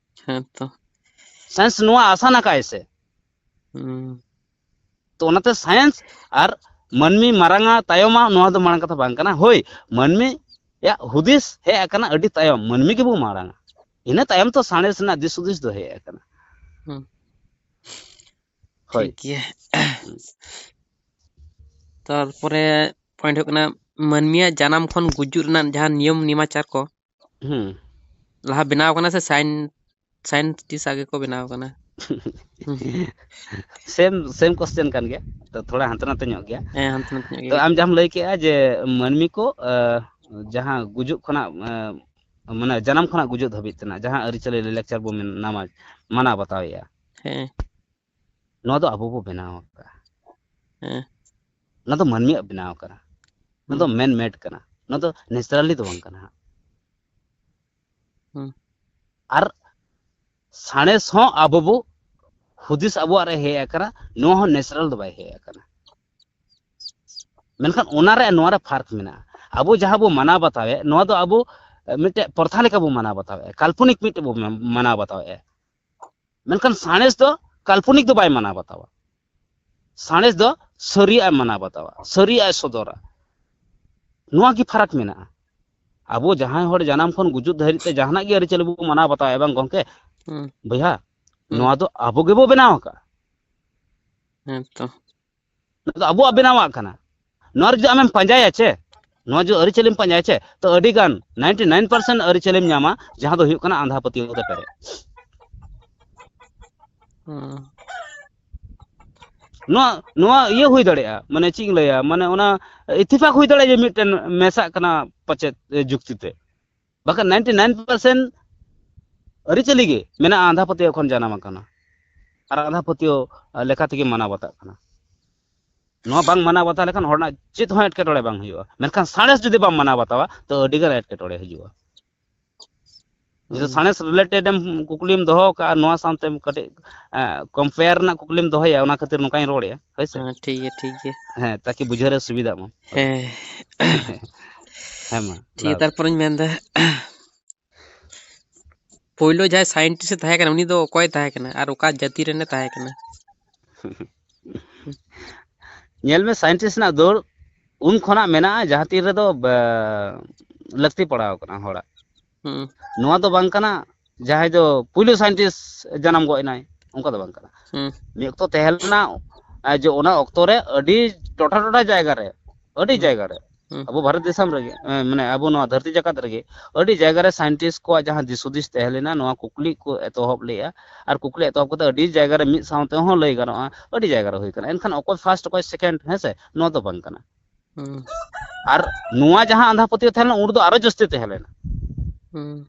ᱦᱮᱸ ᱛᱚ᱾ ᱥᱟᱭᱮᱱᱥ ᱱᱚᱣᱟ ᱟᱥᱟᱱ ᱟᱠᱟᱫᱼᱟᱭ ᱥᱮ? ᱦᱩᱸ᱾ ᱛᱚ ᱚᱱᱟᱛᱮ ᱥᱟᱭᱮᱱᱥ ᱟᱨ ᱢᱟᱹᱱᱢᱤ ᱢᱟᱨᱟᱝᱟ ᱛᱟᱭᱚᱢᱟ, ᱱᱚᱣᱟ ᱫᱚ ᱢᱟᱨᱟᱝ ᱠᱟᱛᱷᱟ ᱵᱟᱝ ᱠᱟᱱᱟ᱾ ᱦᱳᱭ, ᱢᱟᱹᱱᱢᱤᱭᱟᱜ ᱦᱩᱫᱤᱥ ᱦᱮᱡ ᱟᱠᱟᱱᱟ ᱟᱹᱰᱤ ᱛᱟᱭᱚᱢ, ᱢᱟᱹᱱᱢᱤ ᱜᱮᱵᱚ ᱢᱟᱨᱟᱝᱟ᱾ ᱤᱱᱟᱹ ᱛᱟᱭᱚᱢ ᱛᱚ ᱥᱟᱬᱮᱥ ᱨᱮᱱᱟᱜ ᱫᱤᱥ ᱦᱩᱫᱤᱥ ᱫᱚ ᱦᱮᱡ ᱟᱠᱟᱱᱟ᱾ ᱦᱩᱸ᱾ ᱦᱳᱭ᱾ ᱴᱷᱤᱠ ᱜᱮᱭᱟ᱾ ᱦᱩᱸ᱾ ᱛᱟᱨᱯᱚᱨᱮ ᱯᱚᱭᱮᱱᱴ ᱦᱩᱭᱩᱜ ᱠᱟᱱᱟ, ᱢᱟᱹᱱᱢᱤᱭᱟᱜ ᱡᱟᱱᱟᱢ ᱠᱷᱚᱱ ᱜᱩᱡᱩᱜ ᱨᱮᱱᱟᱜ ᱡᱟᱦᱟᱸ ᱱᱤᱭᱚᱢ ᱱᱮᱢᱟᱪᱟᱨ ᱠᱚ, ᱦᱩᱸ᱾ ᱞᱟᱦᱟ ᱵᱮᱱᱟᱣ ᱠᱟᱱᱟ ᱥᱮ ᱥᱟᱭᱮᱱ-, ᱥᱟᱭᱮᱱᱴᱤᱥᱴ ᱟᱜᱮ ᱠᱚ ᱵᱮᱱᱟᱣ ᱠᱟᱱᱟ? ᱥᱮᱢ, ᱥᱮᱢ ᱠᱚᱥᱪᱮᱱ ᱠᱟᱱ ᱜᱮᱭᱟ, ᱛᱚ ᱛᱷᱚᱲᱟ ᱦᱟᱱᱛᱮ ᱱᱟᱛᱮ ᱧᱚᱜ ᱜᱮᱭᱟ᱾ ᱦᱮᱸ, ᱦᱟᱱᱛᱮ ᱱᱟᱛᱮ ᱧᱚᱜ ᱛᱚ ᱜᱮᱭᱟ᱾ ᱟᱢ ᱡᱟᱦᱟᱸᱢ ᱞᱟᱹᱭ ᱠᱮᱜᱼᱟ ᱡᱮ ᱢᱟᱹᱱᱢᱤ ᱠᱚ, ᱟᱸ, ᱡᱟᱦᱟᱸ ᱜᱩᱡᱩᱜ ᱠᱷᱚᱱᱟᱜ, ᱟᱸ, ᱢᱟᱱᱮ ᱡᱟᱱᱟᱢ ᱠᱷᱚᱱᱟᱜ ᱜᱩᱡᱩᱜ ᱫᱷᱟᱹᱵᱤᱡ ᱛᱮᱱᱟᱜ ᱡᱟᱦᱟᱸ ᱟᱹᱨᱤᱪᱟᱹᱞᱤ ᱞᱟᱭᱼᱞᱟᱠᱪᱟᱨ ᱵᱚᱱ ᱢᱮᱱ-, ᱢᱟᱱᱟᱣ ᱵᱟᱛᱟᱣᱮᱜᱼᱟ᱾ ᱦᱮᱸ᱾ ᱱᱚᱣᱟ ᱫᱚ ᱟᱵᱚ ᱵᱚ ᱵᱮᱱᱟᱣ ᱟᱠᱟᱫᱼᱟ᱾ ᱦᱮᱸ᱾ ᱚᱱᱟ ᱫᱚ ᱢᱟᱹᱱᱢᱤᱭᱟᱜ ᱵᱮᱱᱟᱣ ᱠᱟᱱᱟ᱾ ᱚᱱᱟ ᱫᱚ ᱦᱩᱸ᱾ ᱢᱮᱱ ᱢᱮᱰ ᱠᱟᱱᱟ᱾ ᱚᱱᱟ ᱫᱚ ᱱᱮᱪᱟᱨᱟᱞᱤ ᱫᱚ ᱵᱟᱝ ᱠᱟᱱᱟ ᱦᱟᱸᱜ᱾ ᱦᱩᱸ᱾ ᱟᱨ ᱥᱟᱬᱮᱥ ᱦᱚᱸ ᱟᱵᱚ ᱵᱚ ᱦᱩᱫᱤᱥ ᱟᱵᱚᱣᱟᱜ ᱨᱮ ᱦᱮᱡ ᱟᱠᱟᱱᱟ, ᱱᱚᱣᱟ ᱦᱚᱸ ᱱᱮᱪᱟᱨᱟᱞ ᱫᱚ ᱵᱟᱭ ᱦᱮᱡ ᱟᱠᱟᱱᱟ᱾ ᱢᱮᱱᱠᱷᱟᱱ ᱚᱱᱟ ᱨᱮ ᱱᱚᱣᱟ ᱨᱮ ᱯᱷᱟᱨᱠ ᱢᱮᱱᱟᱜᱼᱟ᱾ ᱟᱵᱚ ᱡᱟᱦᱟᱸ ᱵᱚ ᱢᱟᱱᱟᱣ ᱵᱟᱛᱟᱣᱮᱫ, ᱱᱚᱣᱟ ᱫᱚ ᱟᱵᱚ ᱢᱤᱫᱴᱮᱡ ᱯᱨᱚᱛᱷᱟ ᱞᱮᱠᱟ ᱵᱚ ᱢᱟᱱᱟᱣ ᱵᱟᱛᱟᱣᱮᱫᱼᱟ, ᱠᱟᱞᱯᱚᱱᱤᱠ ᱢᱤᱫᱴᱮᱡ ᱵᱚ ᱢᱟᱱᱟᱣ ᱵᱟᱛᱟᱣᱮᱫᱼᱟ᱾ ᱢᱮᱱᱠᱷᱟᱱ ᱥᱟᱬᱮᱥ ᱫᱚ ᱠᱟᱞᱯᱚᱱᱤᱠ ᱫᱚ ᱵᱟᱭ ᱢᱟᱱᱟᱣ ᱵᱟᱛᱟᱣᱟ᱾ ᱥᱟᱬᱮᱥ ᱫᱚ ᱥᱟᱹᱨᱤᱭᱟᱜ ᱮ ᱢᱟᱱᱟᱣ ᱵᱟᱛᱟᱣᱟ, ᱥᱟᱹᱨᱤᱭᱟᱜ ᱮ ᱥᱚᱫᱚᱨᱟ᱾ ᱱᱚᱣᱟ ᱜᱮ ᱯᱷᱟᱨᱟᱠ ᱢᱮᱱᱟᱜᱼᱟ᱾ ᱟᱵᱚ ᱡᱟᱦᱟᱸᱭ ᱦᱚᱲ ᱡᱟᱱᱟᱢ ᱠᱷᱚᱱ ᱜᱩᱡᱩᱜ ᱫᱷᱟᱹᱨᱤᱡ ᱛᱮ ᱡᱟᱦᱟᱱᱟᱜ ᱜᱮ ᱟᱹᱨᱤᱪᱟᱹᱞᱤ ᱵᱚ ᱢᱟᱱᱟᱣ ᱵᱟᱛᱟᱣᱟ, ᱵᱟᱝ ᱜᱚᱢᱠᱮ? ᱦᱩᱸ᱾ ᱵᱚᱭᱦᱟ, ᱦᱩᱸ᱾ ᱱᱚᱣᱟ ᱫᱚ ᱟᱵᱚ ᱜᱮᱵᱚ ᱵᱮᱱᱟᱣ ᱟᱠᱟᱫᱼᱟ᱾ ᱦᱮᱸ ᱛᱚ᱾ ᱱᱚᱣᱟ ᱫᱚ ᱟᱵᱚᱣᱟᱜ ᱵᱮᱱᱟᱣᱟᱜ ᱠᱟᱱᱟ᱾ ᱱᱚᱣᱟ ᱨᱮ ᱡᱩᱫᱤ ᱟᱢᱮᱢ ᱯᱟᱸᱡᱟᱭᱟ ᱪᱮ, ᱱᱚᱣᱟ ᱡᱩᱫᱤ ᱟᱹᱨᱤᱪᱟᱹᱞᱤᱢ ᱯᱟᱸᱡᱟᱭᱟ ᱪᱮ, ᱛᱚ ᱟᱹᱰᱤ ᱜᱟᱱ ninety nine percent ᱟᱹᱨᱤᱪᱟᱹᱞᱤᱢ ᱧᱟᱢᱟ, ᱡᱟᱦᱟᱸ ᱫᱚ ᱦᱩᱭᱩᱜ ᱠᱟᱱᱟ ᱟᱸᱫᱷᱟ ᱯᱟᱹᱛᱭᱟᱹᱣ ᱛᱮ ᱯᱮᱨᱮᱡ᱾ ᱦᱩᱸ᱾ ᱱᱚᱣᱟ, ᱱᱚᱣᱟ ᱤᱭᱟᱹ ᱦᱩᱭ ᱫᱟᱲᱮᱭᱟᱜᱼᱟ, ᱢᱟᱱᱮ ᱪᱮᱫ ᱤᱧ ᱞᱟᱹᱭᱟ, ᱢᱟᱱᱮ ᱚᱱᱟ ᱤᱛᱤᱯᱷᱟᱠ ᱦᱩᱭ ᱫᱟᱲᱮᱭᱟᱜᱼᱟ ᱡᱮ ᱢᱤᱫᱴᱮᱱ ᱢᱮᱥᱟᱜ ᱠᱟᱱᱟ ᱯᱟᱪᱮᱫ, ᱮ, ᱡᱩᱠᱛᱤ ᱛᱮ᱾ ᱵᱟᱠᱷᱟᱱ ninety nine percent ᱟᱹᱨᱤᱪᱟᱹᱞᱤ ᱜᱮ ᱢᱮᱱᱟᱜᱼᱟ ᱟᱸᱫᱷᱟ ᱯᱟᱹᱛᱭᱟᱹᱣ ᱠᱷᱚᱱ ᱡᱟᱱᱟᱢ ᱟᱠᱟᱱᱟ᱾ ᱟᱨ ᱟᱸᱫᱷᱟ ᱯᱟᱹᱛᱭᱟᱹᱣ, ᱟ, ᱞᱮᱠᱟ ᱛᱮᱜᱮ ᱢᱟᱱᱟᱣ ᱵᱟᱛᱟᱜ ᱠᱟᱱᱟ᱾ ᱱᱚᱣᱟ ᱵᱟᱝ ᱢᱟᱱᱟᱣ ᱵᱟᱛᱟᱣ ᱞᱮᱠᱷᱟᱱ ᱦᱚᱲ ᱨᱮᱱᱟᱜ ᱪᱮᱫ ᱦᱚᱸ ᱮᱴᱠᱮᱴᱚᱬᱮ ᱵᱟᱝ ᱦᱩᱭᱩᱜᱼᱟ᱾ ᱢᱮᱱᱠᱷᱟᱱ ᱥᱟᱬᱮᱥ ᱡᱩᱫᱤ ᱵᱟᱢ ᱢᱟᱱᱟᱣ ᱵᱟᱛᱟᱣᱟ, ᱛᱚ ᱟᱹᱰᱤ ᱜᱟᱱ ᱮᱴᱠᱮᱴᱚᱬᱮ ᱦᱤᱡᱩᱜᱼᱟ᱾ ᱡᱩᱫᱤ ᱦᱩᱸ᱾ ᱥᱟᱬᱮᱥ ᱨᱤᱞᱮᱴᱮᱰ ᱮᱢ ᱠᱩᱠᱞᱤᱢ ᱫᱚᱦᱚ ᱠᱟᱜᱼᱟ, ᱱᱚᱣᱟ ᱥᱟᱶᱛᱮ ᱠᱟᱹᱴᱤᱡ, ᱮ, ᱠᱚᱢᱯᱮᱭᱟᱨ ᱨᱮᱱᱟᱜ ᱠᱩᱠᱞᱤᱢ ᱫᱚᱦᱚᱭᱟ, ᱚᱱᱟ ᱠᱷᱟᱹᱛᱤᱨ ᱱᱚᱝᱠᱟᱧ ᱨᱚᱲᱮᱫᱼᱟ, ᱦᱳᱭ ᱥᱮ? ᱦᱮᱸ, ᱴᱷᱤᱠ ᱜᱮᱭᱟ, ᱴᱷᱤᱠ ᱜᱮᱭᱟ᱾ ᱦᱮᱸ, ᱛᱟᱠᱤ ᱵᱩᱡᱷᱟᱹᱣ ᱨᱮ ᱥᱩᱵᱤᱫᱷᱟᱜ ᱢᱟ᱾ ᱦᱮᱸ᱾ ᱦᱮᱸ, ᱢᱟ, ᱴᱷᱤᱠ ᱜᱮᱭᱟ, ᱞᱟᱦᱟ ᱛᱟᱨᱯᱚᱨᱮᱧ ᱢᱮᱱᱫᱟ, ᱯᱳᱭᱞᱳ ᱡᱟᱦᱟᱸᱭ ᱥᱟᱭᱮᱱᱴᱤᱥᱴ ᱮ ᱛᱟᱦᱮᱸ ᱠᱟᱱᱟ, ᱩᱱᱤ ᱫᱚ ᱚᱠᱚᱭ ᱛᱟᱦᱮᱸ ᱠᱟᱱᱟ ᱟᱨ ᱚᱠᱟ ᱡᱟᱹᱛᱤ ᱨᱮᱱ ᱮ ᱛᱟᱦᱮᱸ ᱠᱟᱱᱟ? ᱧᱮᱞ ᱢᱮ, ᱥᱟᱭᱮᱱᱴᱤᱥᱴ ᱨᱮᱱᱟᱜ ᱫᱟᱹᱲ ᱩᱱ ᱠᱷᱚᱱᱟᱜ ᱢᱮᱱᱟᱜᱼᱟ, ᱡᱟᱦᱟᱸ ᱛᱤᱱ ᱨᱮᱫᱚ, ᱵᱮ-, ᱞᱟᱹᱠᱛᱤ ᱯᱟᱲᱟᱣ ᱠᱟᱱᱟ ᱦᱚᱲᱟᱜ᱾ ᱦᱩᱸ᱾ ᱱᱚᱣᱟ ᱫᱚ ᱵᱟᱝ ᱠᱟᱱᱟ ᱡᱟᱦᱟᱸᱭ ᱫᱚ ᱯᱩᱭᱞᱩ ᱥᱟᱭᱮᱱᱴᱤᱥᱴ ᱡᱟᱱᱟᱢ ᱜᱚᱫ ᱮᱱᱟᱭ, ᱚᱱᱠᱟ ᱫᱚ ᱵᱟᱝ ᱠᱟᱱᱟ᱾ ᱦᱩᱸ᱾ ᱢᱤᱫ ᱚᱠᱛᱚ ᱛᱟᱦᱮᱸ ᱞᱮᱱᱟ, ᱮ, ᱡᱮ ᱚᱱᱟ ᱚᱠᱛᱚ ᱨᱮ ᱟᱹᱰᱤ ᱴᱚᱴᱷᱟ ᱴᱚᱴᱷᱟ ᱡᱟᱭᱜᱟ ᱨᱮ, ᱟᱹᱰᱤ ᱦᱩᱸ᱾ ᱡᱟᱭᱜᱟ ᱨᱮ, ᱦᱩᱸ᱾ ᱟᱵᱚ ᱵᱷᱟᱨᱚᱛ ᱫᱤᱥᱚᱢ ᱨᱮᱜᱮ, ᱮ, ᱢᱟᱱᱮ ᱟᱵᱚ ᱱᱚᱣᱟ ᱫᱷᱟᱹᱨᱛᱤ ᱡᱟᱠᱟᱛ ᱨᱮᱜᱮ ᱟᱹᱰᱤ ᱡᱟᱭᱜᱟ ᱨᱮ ᱥᱟᱭᱮᱱᱴᱤᱥᱴ ᱠᱚᱣᱟᱜ ᱡᱟᱦᱟᱸ ᱫᱤᱥ ᱦᱩᱫᱤᱥ ᱛᱟᱦᱮᱸ ᱞᱮᱱᱟ, ᱱᱚᱣᱟ ᱠᱩᱠᱞᱤ ᱠᱚ ᱮᱛᱚᱦᱚᱵ ᱞᱮᱜᱼᱟ᱾ ᱟᱨ ᱠᱩᱠᱞᱤ ᱮᱛᱚᱦᱚᱵ ᱠᱟᱛᱮ ᱟᱹᱰᱤ ᱡᱟᱭᱜᱟ ᱨᱮ ᱢᱤᱫ ᱥᱟᱶ ᱛᱮᱦᱚᱸ ᱞᱟᱹᱭ ᱜᱟᱱᱚᱜᱼᱟ, ᱟᱹᱰᱤ ᱡᱟᱭᱜᱟ ᱨᱮ ᱦᱩᱭ ᱠᱟᱱᱟ᱾ ᱮᱱᱠᱷᱟᱱ ᱚᱠᱚᱭ ᱯᱷᱟᱥᱴ, ᱚᱠᱚᱭ ᱥᱮᱠᱮᱱᱰ, ᱦᱮᱸ ᱥᱮ, ᱱᱚᱣᱟ ᱫᱚ ᱵᱟᱝ ᱠᱟᱱᱟ᱾ ᱦᱩᱸ᱾ ᱟᱨ ᱱᱚᱣᱟ ᱡᱟᱦᱟᱸ ᱟᱸᱫᱷᱟ ᱯᱟᱹᱛᱭᱟᱹᱣ ᱛᱟᱦᱮᱸ ᱞᱮᱱᱟ, ᱩᱱ ᱨᱮᱫᱚ ᱟᱨᱚ ᱡᱟᱹᱥᱛᱤ ᱛᱟᱦᱮᱸ ᱞᱮᱱᱟ᱾ ᱦᱩᱸ᱾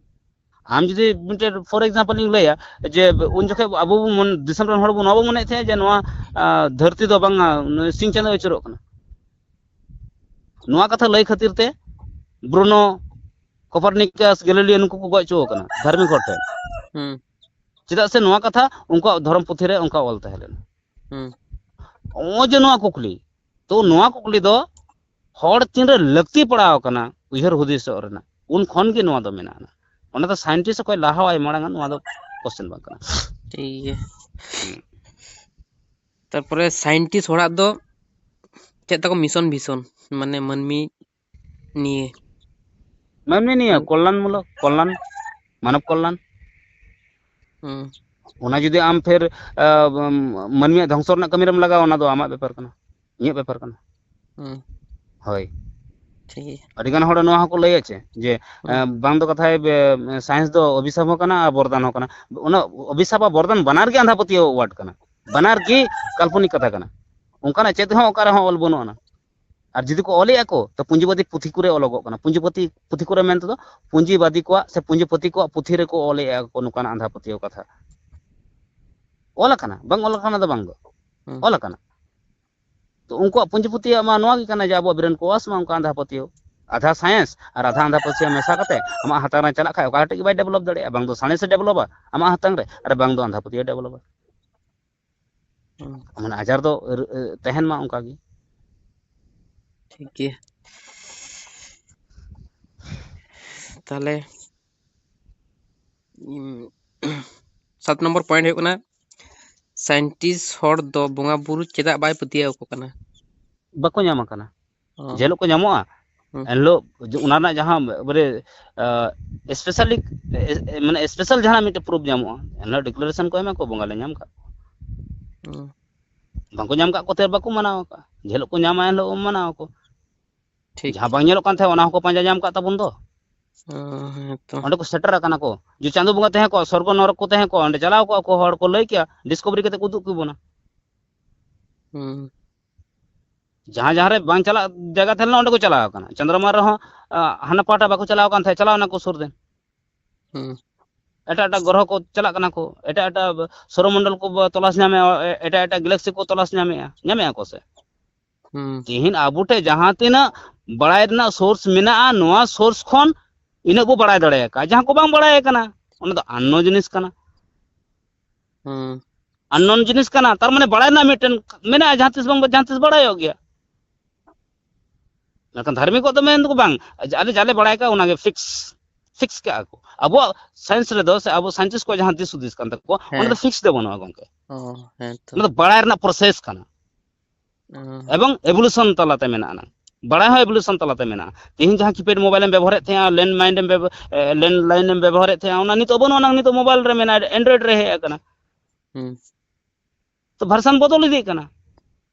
ᱟᱢ ᱡᱩᱫᱤ ᱢᱤᱫᱴᱮᱱ, for example ᱤᱧ ᱞᱟᱹᱭᱟ, ᱡᱮ ᱩᱱ ᱡᱚᱠᱷᱮᱡ ᱟᱵᱚ ᱵᱚᱱ ᱢᱚᱱ-, ᱫᱤᱥᱚᱢ ᱨᱮᱱ ᱦᱚᱲ ᱵᱚᱱ, ᱱᱚᱣᱟ ᱵᱚᱱ ᱢᱚᱱᱮᱭᱮᱫ ᱛᱟᱦᱮᱸᱫ ᱡᱮ ᱱᱚᱣᱟ, ᱟᱸ, ᱫᱷᱟᱹᱨᱛᱤ ᱫᱚ ᱵᱟᱝᱟ, ᱱᱩᱭ ᱥᱤᱧ ᱪᱟᱸᱫᱳᱭ ᱟᱹᱪᱩᱨᱚᱜ ᱠᱟᱱᱟ᱾ ᱱᱚᱣᱟ ᱠᱟᱛᱷᱟ ᱞᱟᱹᱭ ᱠᱷᱟᱹᱛᱤᱨ ᱛᱮ ᱵᱨᱩᱱᱳ, ᱠᱚᱯᱟᱨᱱᱤᱠᱟᱥ, ᱜᱮᱞᱤᱞᱤᱭᱳ ᱱᱩᱠᱩ ᱠᱚ ᱜᱚᱡ ᱦᱚᱪᱚ ᱟᱠᱟᱱᱟ ᱫᱷᱟᱨᱢᱤᱠ ᱦᱚᱲ ᱴᱷᱮᱱ᱾ ᱦᱩᱸ᱾ ᱪᱮᱫᱟᱜ ᱥᱮ ᱱᱚᱣᱟ ᱠᱟᱛᱷᱟ ᱩᱱᱠᱩᱣᱟᱜ ᱫᱷᱚᱨᱚᱢ ᱯᱩᱛᱷᱤ ᱨᱮ ᱚᱱᱠᱟ ᱚᱞ ᱛᱟᱦᱮᱸ ᱞᱮᱱᱟ᱾ ᱦᱩᱸ᱾ ᱱᱚᱜᱼᱚᱭ ᱡᱮ ᱱᱚᱣᱟ ᱠᱩᱠᱞᱤ, ᱛᱚ ᱱᱚᱣᱟ ᱠᱩᱠᱞᱤ ᱫᱚ ᱦᱚᱲ ᱛᱤᱱᱨᱮ ᱞᱟᱹᱠᱛᱤ ᱯᱟᱲᱟᱣ ᱟᱠᱟᱱᱟ ᱩᱭᱦᱟᱹᱨ ᱦᱩᱫᱤᱥᱚᱜ ᱨᱮᱱᱟᱜ, ᱩᱱ ᱠᱷᱚᱱ ᱜᱮ ᱱᱚᱣᱟ ᱫᱚ ᱢᱮᱱᱟᱜᱼᱟ᱾ ᱚᱱᱟ ᱫᱚ scientist ᱚᱠᱚᱭ ᱞᱟᱦᱟᱣᱟᱭ ᱢᱟᱲᱟᱝᱟ, ᱱᱚᱣᱟ ᱫᱚ question ᱵᱟᱝ ᱠᱟᱱᱟ᱾ ᱴᱷᱤᱠ ᱜᱮᱭᱟ᱾ ᱦᱩᱸ᱾ ᱛᱟᱨᱯᱚᱨᱮ scientist ᱦᱚᱲᱟᱜ ᱫᱚ ᱪᱮᱫ ᱛᱟᱠᱚ mission ᱵᱷᱤᱥᱚᱱ, ᱢᱟᱱᱮ ᱢᱟᱹᱱᱢᱤ ᱱᱤᱭᱮ? ᱢᱟᱹᱱᱢᱤ ᱱᱤᱭᱮ ᱦᱩᱸ᱾ ᱠᱚᱞᱞᱟᱱ ᱢᱩᱞᱚᱠ, ᱠᱚᱞᱞᱟᱱ, ᱢᱟᱱᱚᱵ ᱠᱚᱞᱞᱟᱱ᱾ ᱦᱩᱸ᱾ ᱚᱱᱟ ᱡᱩᱫᱤ ᱟᱢ ᱯᱷᱮᱨ, ᱟ, ᱢᱟᱹᱱᱢᱤᱭᱟᱜ ᱫᱷᱚᱝᱥᱚ ᱨᱮᱱᱟᱜ ᱠᱟᱹᱢᱤ ᱨᱮᱢ ᱞᱟᱜᱟᱣᱟ, ᱚᱱᱟ ᱫᱚ ᱟᱢᱟᱜ ᱵᱮᱯᱟᱨ ᱠᱟᱱᱟ, ᱤᱧᱟᱹᱜ ᱵᱮᱯᱟᱨ ᱠᱟᱱᱟ᱾ ᱦᱩᱸ᱾ ᱦᱳᱭ᱾ ᱴᱷᱤᱠ ᱜᱮᱭᱟ᱾ ᱟᱹᱰᱤ ᱜᱟᱱ ᱦᱚᱲ ᱱᱚᱣᱟ ᱦᱚᱸᱠᱚ ᱞᱟᱹᱭᱟ ᱪᱮ, ᱡᱮ, ᱦᱩᱸ᱾ ᱮ, ᱵᱟᱝ ᱫᱚ ᱠᱟᱛᱷᱟᱭ, ᱵᱮ-, science ᱫᱚ ᱚᱵᱷᱤᱥᱟᱯ ᱦᱚᱸ ᱠᱟᱱᱟ ᱟᱨ ᱵᱚᱨᱫᱟᱱ ᱦᱚᱸ ᱠᱟᱱᱟ᱾ ᱚᱱᱟ ᱚᱵᱷᱤᱥᱟᱯ ᱟᱨ ᱵᱚᱨᱫᱟᱱ ᱵᱟᱱᱟᱨ ᱜᱮ ᱟᱸᱫᱷᱟ ᱯᱟᱹᱛᱭᱟᱹᱣ word ᱠᱟᱱᱟ, ᱵᱟᱱᱟᱨ ᱜᱮ ᱠᱟᱞᱯᱚᱱᱤᱠ ᱠᱟᱛᱷᱟ ᱠᱟᱱᱟ᱾ ᱚᱱᱠᱟᱱᱟᱜ ᱪᱮᱫ ᱦᱚᱸ ᱚᱠᱟ ᱨᱮᱦᱚᱸ ᱚᱞ ᱵᱟᱹᱱᱩᱜ ᱟᱱᱟ᱾ ᱟᱨ ᱡᱩᱫᱤ ᱠᱚ ᱚᱞᱮᱜᱼᱟ ᱠᱚ, ᱛᱚ ᱯᱩᱸᱡᱤᱵᱟᱫᱤ ᱯᱩᱛᱷᱤ ᱠᱚᱨᱮ ᱚᱞᱚᱜᱚᱜ ᱠᱟᱱᱟ᱾ ᱯᱩᱸᱡᱤᱯᱟᱹᱛᱤ ᱯᱩᱛᱷᱤ ᱠᱚᱨᱮ ᱢᱮᱱ ᱛᱮᱫᱚ ᱯᱩᱸᱡᱤᱵᱟᱫᱤ ᱠᱚᱣᱟᱜ ᱥᱮ ᱯᱩᱸᱡᱤᱯᱟᱹᱛᱤ ᱠᱚᱣᱟᱜ ᱯᱩᱛᱷᱤ ᱨᱮᱠᱚ ᱚᱞᱮᱜᱼᱟ ᱠᱚ ᱱᱚᱝᱠᱟᱱᱟᱜ ᱟᱸᱫᱷᱟ ᱯᱟᱹᱛᱭᱟᱹᱣ ᱠᱟᱛᱷᱟ᱾ ᱚᱞ ᱟᱠᱟᱱᱟ, ᱵᱟᱝ ᱚᱞ ᱟᱠᱟᱱᱟ ᱫᱚ ᱵᱟᱝ ᱫᱚ, ᱦᱩᱸ᱾ ᱚᱞ ᱟᱠᱟᱱᱟ᱾ ᱛᱚ ᱩᱱᱠᱩᱣᱟᱜ ᱯᱩᱸᱡᱤ ᱯᱩᱛᱷᱤᱭᱟᱜ ᱢᱟ ᱱᱚᱣᱟ ᱜᱮ ᱠᱟᱱᱟ ᱡᱮ ᱟᱵᱚᱣᱟᱜ brain ᱠᱚ wash ᱢᱟ ᱚᱱᱠᱟ ᱟᱸᱫᱷᱟ ᱯᱟᱹᱛᱭᱟᱹᱣ, ᱟᱫᱷᱟ science ᱟᱨ ᱟᱫᱷᱟ ᱟᱸᱫᱷᱟ ᱯᱟᱹᱛᱭᱟᱹᱣ ᱢᱮᱥᱟ ᱠᱟᱛᱮ ᱟᱢᱟᱜ ᱦᱟᱛᱟᱝ ᱨᱮ ᱪᱟᱞᱟᱜ ᱠᱷᱟᱡ ᱚᱠᱟ ᱴᱷᱮᱡ ᱜᱮ ᱵᱟᱭ develop ᱫᱟᱲᱮᱭᱟᱜᱼᱟ, ᱵᱟᱝ ᱫᱚ science ᱮ developᱟ ᱟᱢᱟᱜ ᱦᱟᱛᱟᱝ ᱨᱮ, ᱟᱨ ᱵᱟᱝ ᱫᱚ ᱟᱸᱫᱷᱟ ᱯᱟᱹᱛᱭᱟᱹᱣ developᱟ᱾ ᱦᱩᱸ᱾ ᱢᱟᱱᱮ ᱟᱡᱟᱨ ᱫᱚ ᱟᱹᱨ-, ᱟᱹ, ᱛᱟᱦᱮᱱ ᱢᱟ ᱚᱱᱠᱟ ᱜᱮ᱾ ᱴᱷᱤᱠ ᱜᱮᱭᱟ᱾ ᱛᱟᱦᱞᱮ, ᱩᱸ, ᱥᱟᱛ ᱱᱚᱢᱵᱚᱨ point ᱦᱩᱭᱩᱜ ᱠᱟᱱᱟ, scientist ᱦᱚᱲ ᱫᱚ ᱵᱚᱸᱜᱟ ᱵᱩᱨᱩ ᱪᱮᱫᱟᱜ ᱵᱟᱭ ᱯᱟᱹᱛᱭᱟᱹᱣ ᱟᱠᱚ ᱠᱟᱱᱟ? ᱵᱟᱠᱚ ᱧᱟᱢ ᱟᱠᱟᱱᱟ᱾ ᱚ᱾ ᱡᱮ ᱦᱤᱞᱳᱜ ᱠᱚ ᱧᱟᱢᱚᱜᱼᱟ, ᱦᱩᱸ᱾ ᱮᱱᱦᱤᱞᱳᱜ ᱡᱮ ᱚᱱᱟ ᱨᱮᱱᱟᱜ ᱡᱟᱦᱟᱸ ᱵᱚᱞᱮ, ᱟ, specially, ᱮ, ᱮ, ᱢᱟᱱᱮ special ᱡᱟᱦᱟᱸᱱᱟᱜ ᱢᱤᱫᱴᱮᱡ proof ᱧᱟᱢᱚᱜᱼᱟ, ᱮᱱᱦᱤᱞᱳᱜ declaration ᱠᱚ ᱮᱢᱟ ᱠᱚ, ᱵᱚᱸᱜᱟ ᱞᱮ ᱧᱟᱢ ᱠᱟᱜ ᱠᱚᱣᱟ᱾ ᱦᱩᱸ᱾ ᱵᱟᱝᱠᱚ ᱧᱟᱢ ᱠᱟᱜ ᱠᱚᱛᱮ ᱵᱟᱠᱚ ᱢᱟᱱᱟᱣ ᱟᱠᱟᱫᱼᱟ᱾ ᱡᱮ ᱦᱤᱞᱳᱜ ᱠᱚ ᱧᱟᱢᱟ, ᱮᱱᱦᱤᱞᱳᱜ ᱢᱟᱱᱟᱣ ᱟᱠᱚ᱾ ᱴᱷᱤᱠ᱾ ᱡᱟᱦᱟᱸ ᱵᱟᱝ ᱧᱮᱞᱚᱜ ᱠᱟᱱ ᱛᱟᱦᱮᱸᱫ, ᱚᱱᱟ ᱦᱚᱸᱠᱚ ᱯᱟᱸᱡᱟ ᱧᱟᱢ ᱠᱟᱜ ᱛᱟᱵᱚᱱ ᱫᱚ᱾ ᱚ, ᱦᱮᱸ ᱛᱚ᱾ ᱚᱸᱰᱮ ᱠᱚ ᱥᱮᱴᱮᱨ ᱟᱠᱟᱱᱟ ᱠᱚ᱾ ᱡᱩᱫᱤ ᱪᱟᱸᱫᱳ ᱵᱚᱸᱜᱟ ᱛᱟᱦᱮᱸ ᱠᱚᱜᱼᱟ, ᱥᱚᱨᱜᱚ ᱱᱚᱨᱚᱠ ᱠᱚ ᱛᱟᱦᱮᱸ ᱠᱚᱜᱼᱟ, ᱚᱸᱰᱮ ᱪᱟᱞᱟᱣ ᱠᱚᱜᱼᱟ ᱠᱚ, ᱦᱚᱲ ᱠᱚ ᱞᱟᱹᱭ ᱠᱮᱭᱟ, discovery ᱠᱟᱛᱮ ᱠᱚ ᱩᱫᱩᱜ ᱠᱮᱵᱚᱱᱟ᱾ ᱦᱩᱸ᱾ ᱡᱟᱦᱟᱸ ᱡᱟᱦᱟᱸ ᱨᱮ ᱵᱟᱝ ᱪᱟᱞᱟᱜ ᱡᱟᱭᱜᱟ ᱛᱟᱦᱮᱸ ᱞᱮᱱᱟ, ᱚᱸᱰᱮ ᱠᱚ ᱪᱟᱞᱟᱣ ᱟᱠᱟᱱᱟ᱾ ᱪᱚᱱᱫᱨᱚᱢᱟ ᱨᱮᱦᱚᱸ, ᱟ, ᱦᱟᱱᱟ ᱯᱟᱦᱴᱟ ᱵᱟᱠᱚ ᱪᱟᱞᱟᱣ ᱟᱠᱟᱱ ᱛᱟᱦᱮᱸᱫ, ᱪᱟᱞᱟᱣ ᱮᱱᱟ ᱠᱚ ᱥᱩᱨ ᱫᱤᱱ᱾ ᱦᱩᱸ᱾ ᱮᱴᱟᱜ ᱮᱴᱟᱜ ᱜᱨᱚᱦᱚ ᱠᱚ ᱪᱟᱞᱟᱜ ᱠᱟᱱᱟ ᱠᱚ, ᱮᱴᱟᱜ ᱮᱴᱟᱜ ᱥᱳᱨᱚᱢᱚᱱᱰᱚᱞ ᱠᱚ ᱛᱚᱞᱟᱥ ᱧᱟᱢᱮᱜᱼᱟ, ᱮᱴᱟᱜ ᱮᱴᱟᱜ ᱜᱮᱞᱟᱠᱥᱤ ᱠᱚ ᱛᱚᱞᱟᱥ ᱧᱟᱢᱮᱜᱼᱟ, ᱧᱟᱢᱮᱜᱼᱟ ᱠᱚ ᱥᱮ? ᱦᱩᱸ᱾ ᱛᱤᱦᱤᱧ ᱟᱵᱚ ᱴᱷᱮᱡ ᱡᱟᱦᱟᱸ ᱛᱤᱱᱟᱹᱜ ᱵᱟᱲᱟᱭ ᱨᱮᱱᱟᱜ ᱥᱳᱨᱥ ᱢᱮᱱᱟᱜᱼᱟ, ᱱᱚᱣᱟ ᱥᱳᱨᱥ ᱠᱷᱚᱱ ᱤᱱᱟᱹᱜ ᱵᱚ ᱵᱟᱲᱟᱭ ᱫᱟᱲᱮᱭᱟᱜᱼᱟ᱾ ᱡᱟᱦᱟᱸ ᱠᱚ ᱵᱟᱝ ᱵᱟᱲᱟᱭ ᱠᱟᱱᱟ, ᱚᱱᱟ ᱫᱚ ᱟᱱᱱᱳ ᱡᱤᱱᱤᱥ ᱠᱟᱱᱟ᱾ ᱦᱩᱸ᱾ ᱟᱱᱱᱳᱱ ᱡᱤᱱᱤᱥ ᱠᱟᱱᱟ, ᱛᱟᱨ ᱢᱟᱱᱮ ᱵᱟᱲᱟᱭ ᱨᱮᱱᱟᱜ ᱢᱤᱫᱴᱮᱱ ᱢᱮᱱᱟᱜᱼᱟ, ᱡᱟᱦᱟᱸ ᱛᱤᱥ ᱵᱟᱝ ᱡᱟᱦᱟᱸ ᱛᱤᱥ ᱵᱟᱲᱟᱭᱚᱜ ᱜᱮᱭᱟ᱾ ᱢᱮᱱᱠᱷᱟᱱ ᱫᱷᱟᱨᱢᱤᱠ ᱠᱚᱣᱟᱜ ᱫᱚ ᱢᱮᱱ ᱫᱚᱠᱚ ᱵᱟᱝ, ᱟᱞᱮ ᱡᱟᱞᱮ ᱵᱟᱲᱟᱭ ᱠᱟᱜᱼᱟ ᱚᱱᱟᱜᱮ ᱯᱷᱤᱠᱥ, ᱯᱷᱤᱠᱥ ᱠᱟᱜᱼᱟ ᱠᱚ᱾ ᱟᱵᱚᱣᱟᱜ ᱥᱟᱭᱮᱱᱥ ᱨᱮᱫᱚ ᱥᱮ ᱟᱵᱚ ᱥᱟᱭᱮᱱᱴᱤᱥᱴ ᱠᱚᱣᱟᱜ ᱡᱟᱦᱟᱸ ᱫᱤᱥ ᱦᱩᱫᱤᱥ ᱠᱟᱱ ᱛᱟᱠᱚᱣᱟ, ᱚᱱᱟ ᱫᱚ ᱦᱮᱸ᱾ ᱯᱷᱤᱠᱥ ᱫᱚ ᱵᱟᱹᱱᱩᱜᱼᱟ ᱜᱚᱝᱠᱮ᱾ ᱚ, ᱦᱮᱸ ᱛᱚ᱾ ᱚᱱᱟ ᱫᱚ ᱵᱟᱲᱟᱭ ᱨᱮᱱᱟᱜ ᱯᱨᱚᱥᱮᱥ ᱠᱟᱱᱟ᱾ ᱚ᱾ ᱮᱵᱚᱝ ᱮᱵᱚᱞᱩᱥᱚᱱ ᱛᱟᱞᱟᱛᱮ ᱢᱮᱱᱟᱜᱼᱟ ᱱᱟᱝ᱾ ᱵᱟᱲᱟᱭ ᱦᱚᱸ ᱮᱵᱚᱞᱩᱥᱚᱱ ᱛᱟᱞᱟᱛᱮ ᱢᱮᱱᱟᱜᱼᱟ᱾ ᱛᱮᱦᱮᱧ ᱡᱟᱦᱟᱸ ᱠᱤᱯᱮᱰ ᱢᱳᱵᱟᱭᱤᱞ ᱮᱢ ᱵᱮᱵᱚᱦᱟᱨᱮᱫ ᱛᱟᱦᱮᱸᱜᱼᱟ, ᱞᱮᱱᱰ ᱢᱟᱭᱤᱱᱰ ᱮᱢ ᱵᱮᱵᱚ-, ᱮ, ᱞᱮᱱᱰ ᱞᱟᱭᱤᱱ ᱮᱢ ᱵᱮᱵᱚᱦᱟᱨᱮᱫ ᱛᱟᱦᱮᱸᱜᱼᱟ, ᱚᱱᱟ ᱱᱤᱛᱚᱜ ᱵᱟᱹᱱᱩᱜᱼᱟ ᱱᱟᱝ, ᱱᱤᱛᱚᱜ ᱢᱳᱵᱟᱭᱤᱞ ᱨᱮ ᱢᱮᱱᱟᱜᱼᱟ, ᱮᱱᱰᱨᱚᱭᱮᱰ ᱨᱮ ᱦᱮᱡ ᱟᱠᱟᱱᱟ᱾ ᱦᱩᱸ᱾ ᱛᱚ ᱵᱷᱟᱨᱥᱟᱱ ᱵᱚᱫᱚᱞ ᱤᱫᱤᱜ ᱠᱟᱱᱟ᱾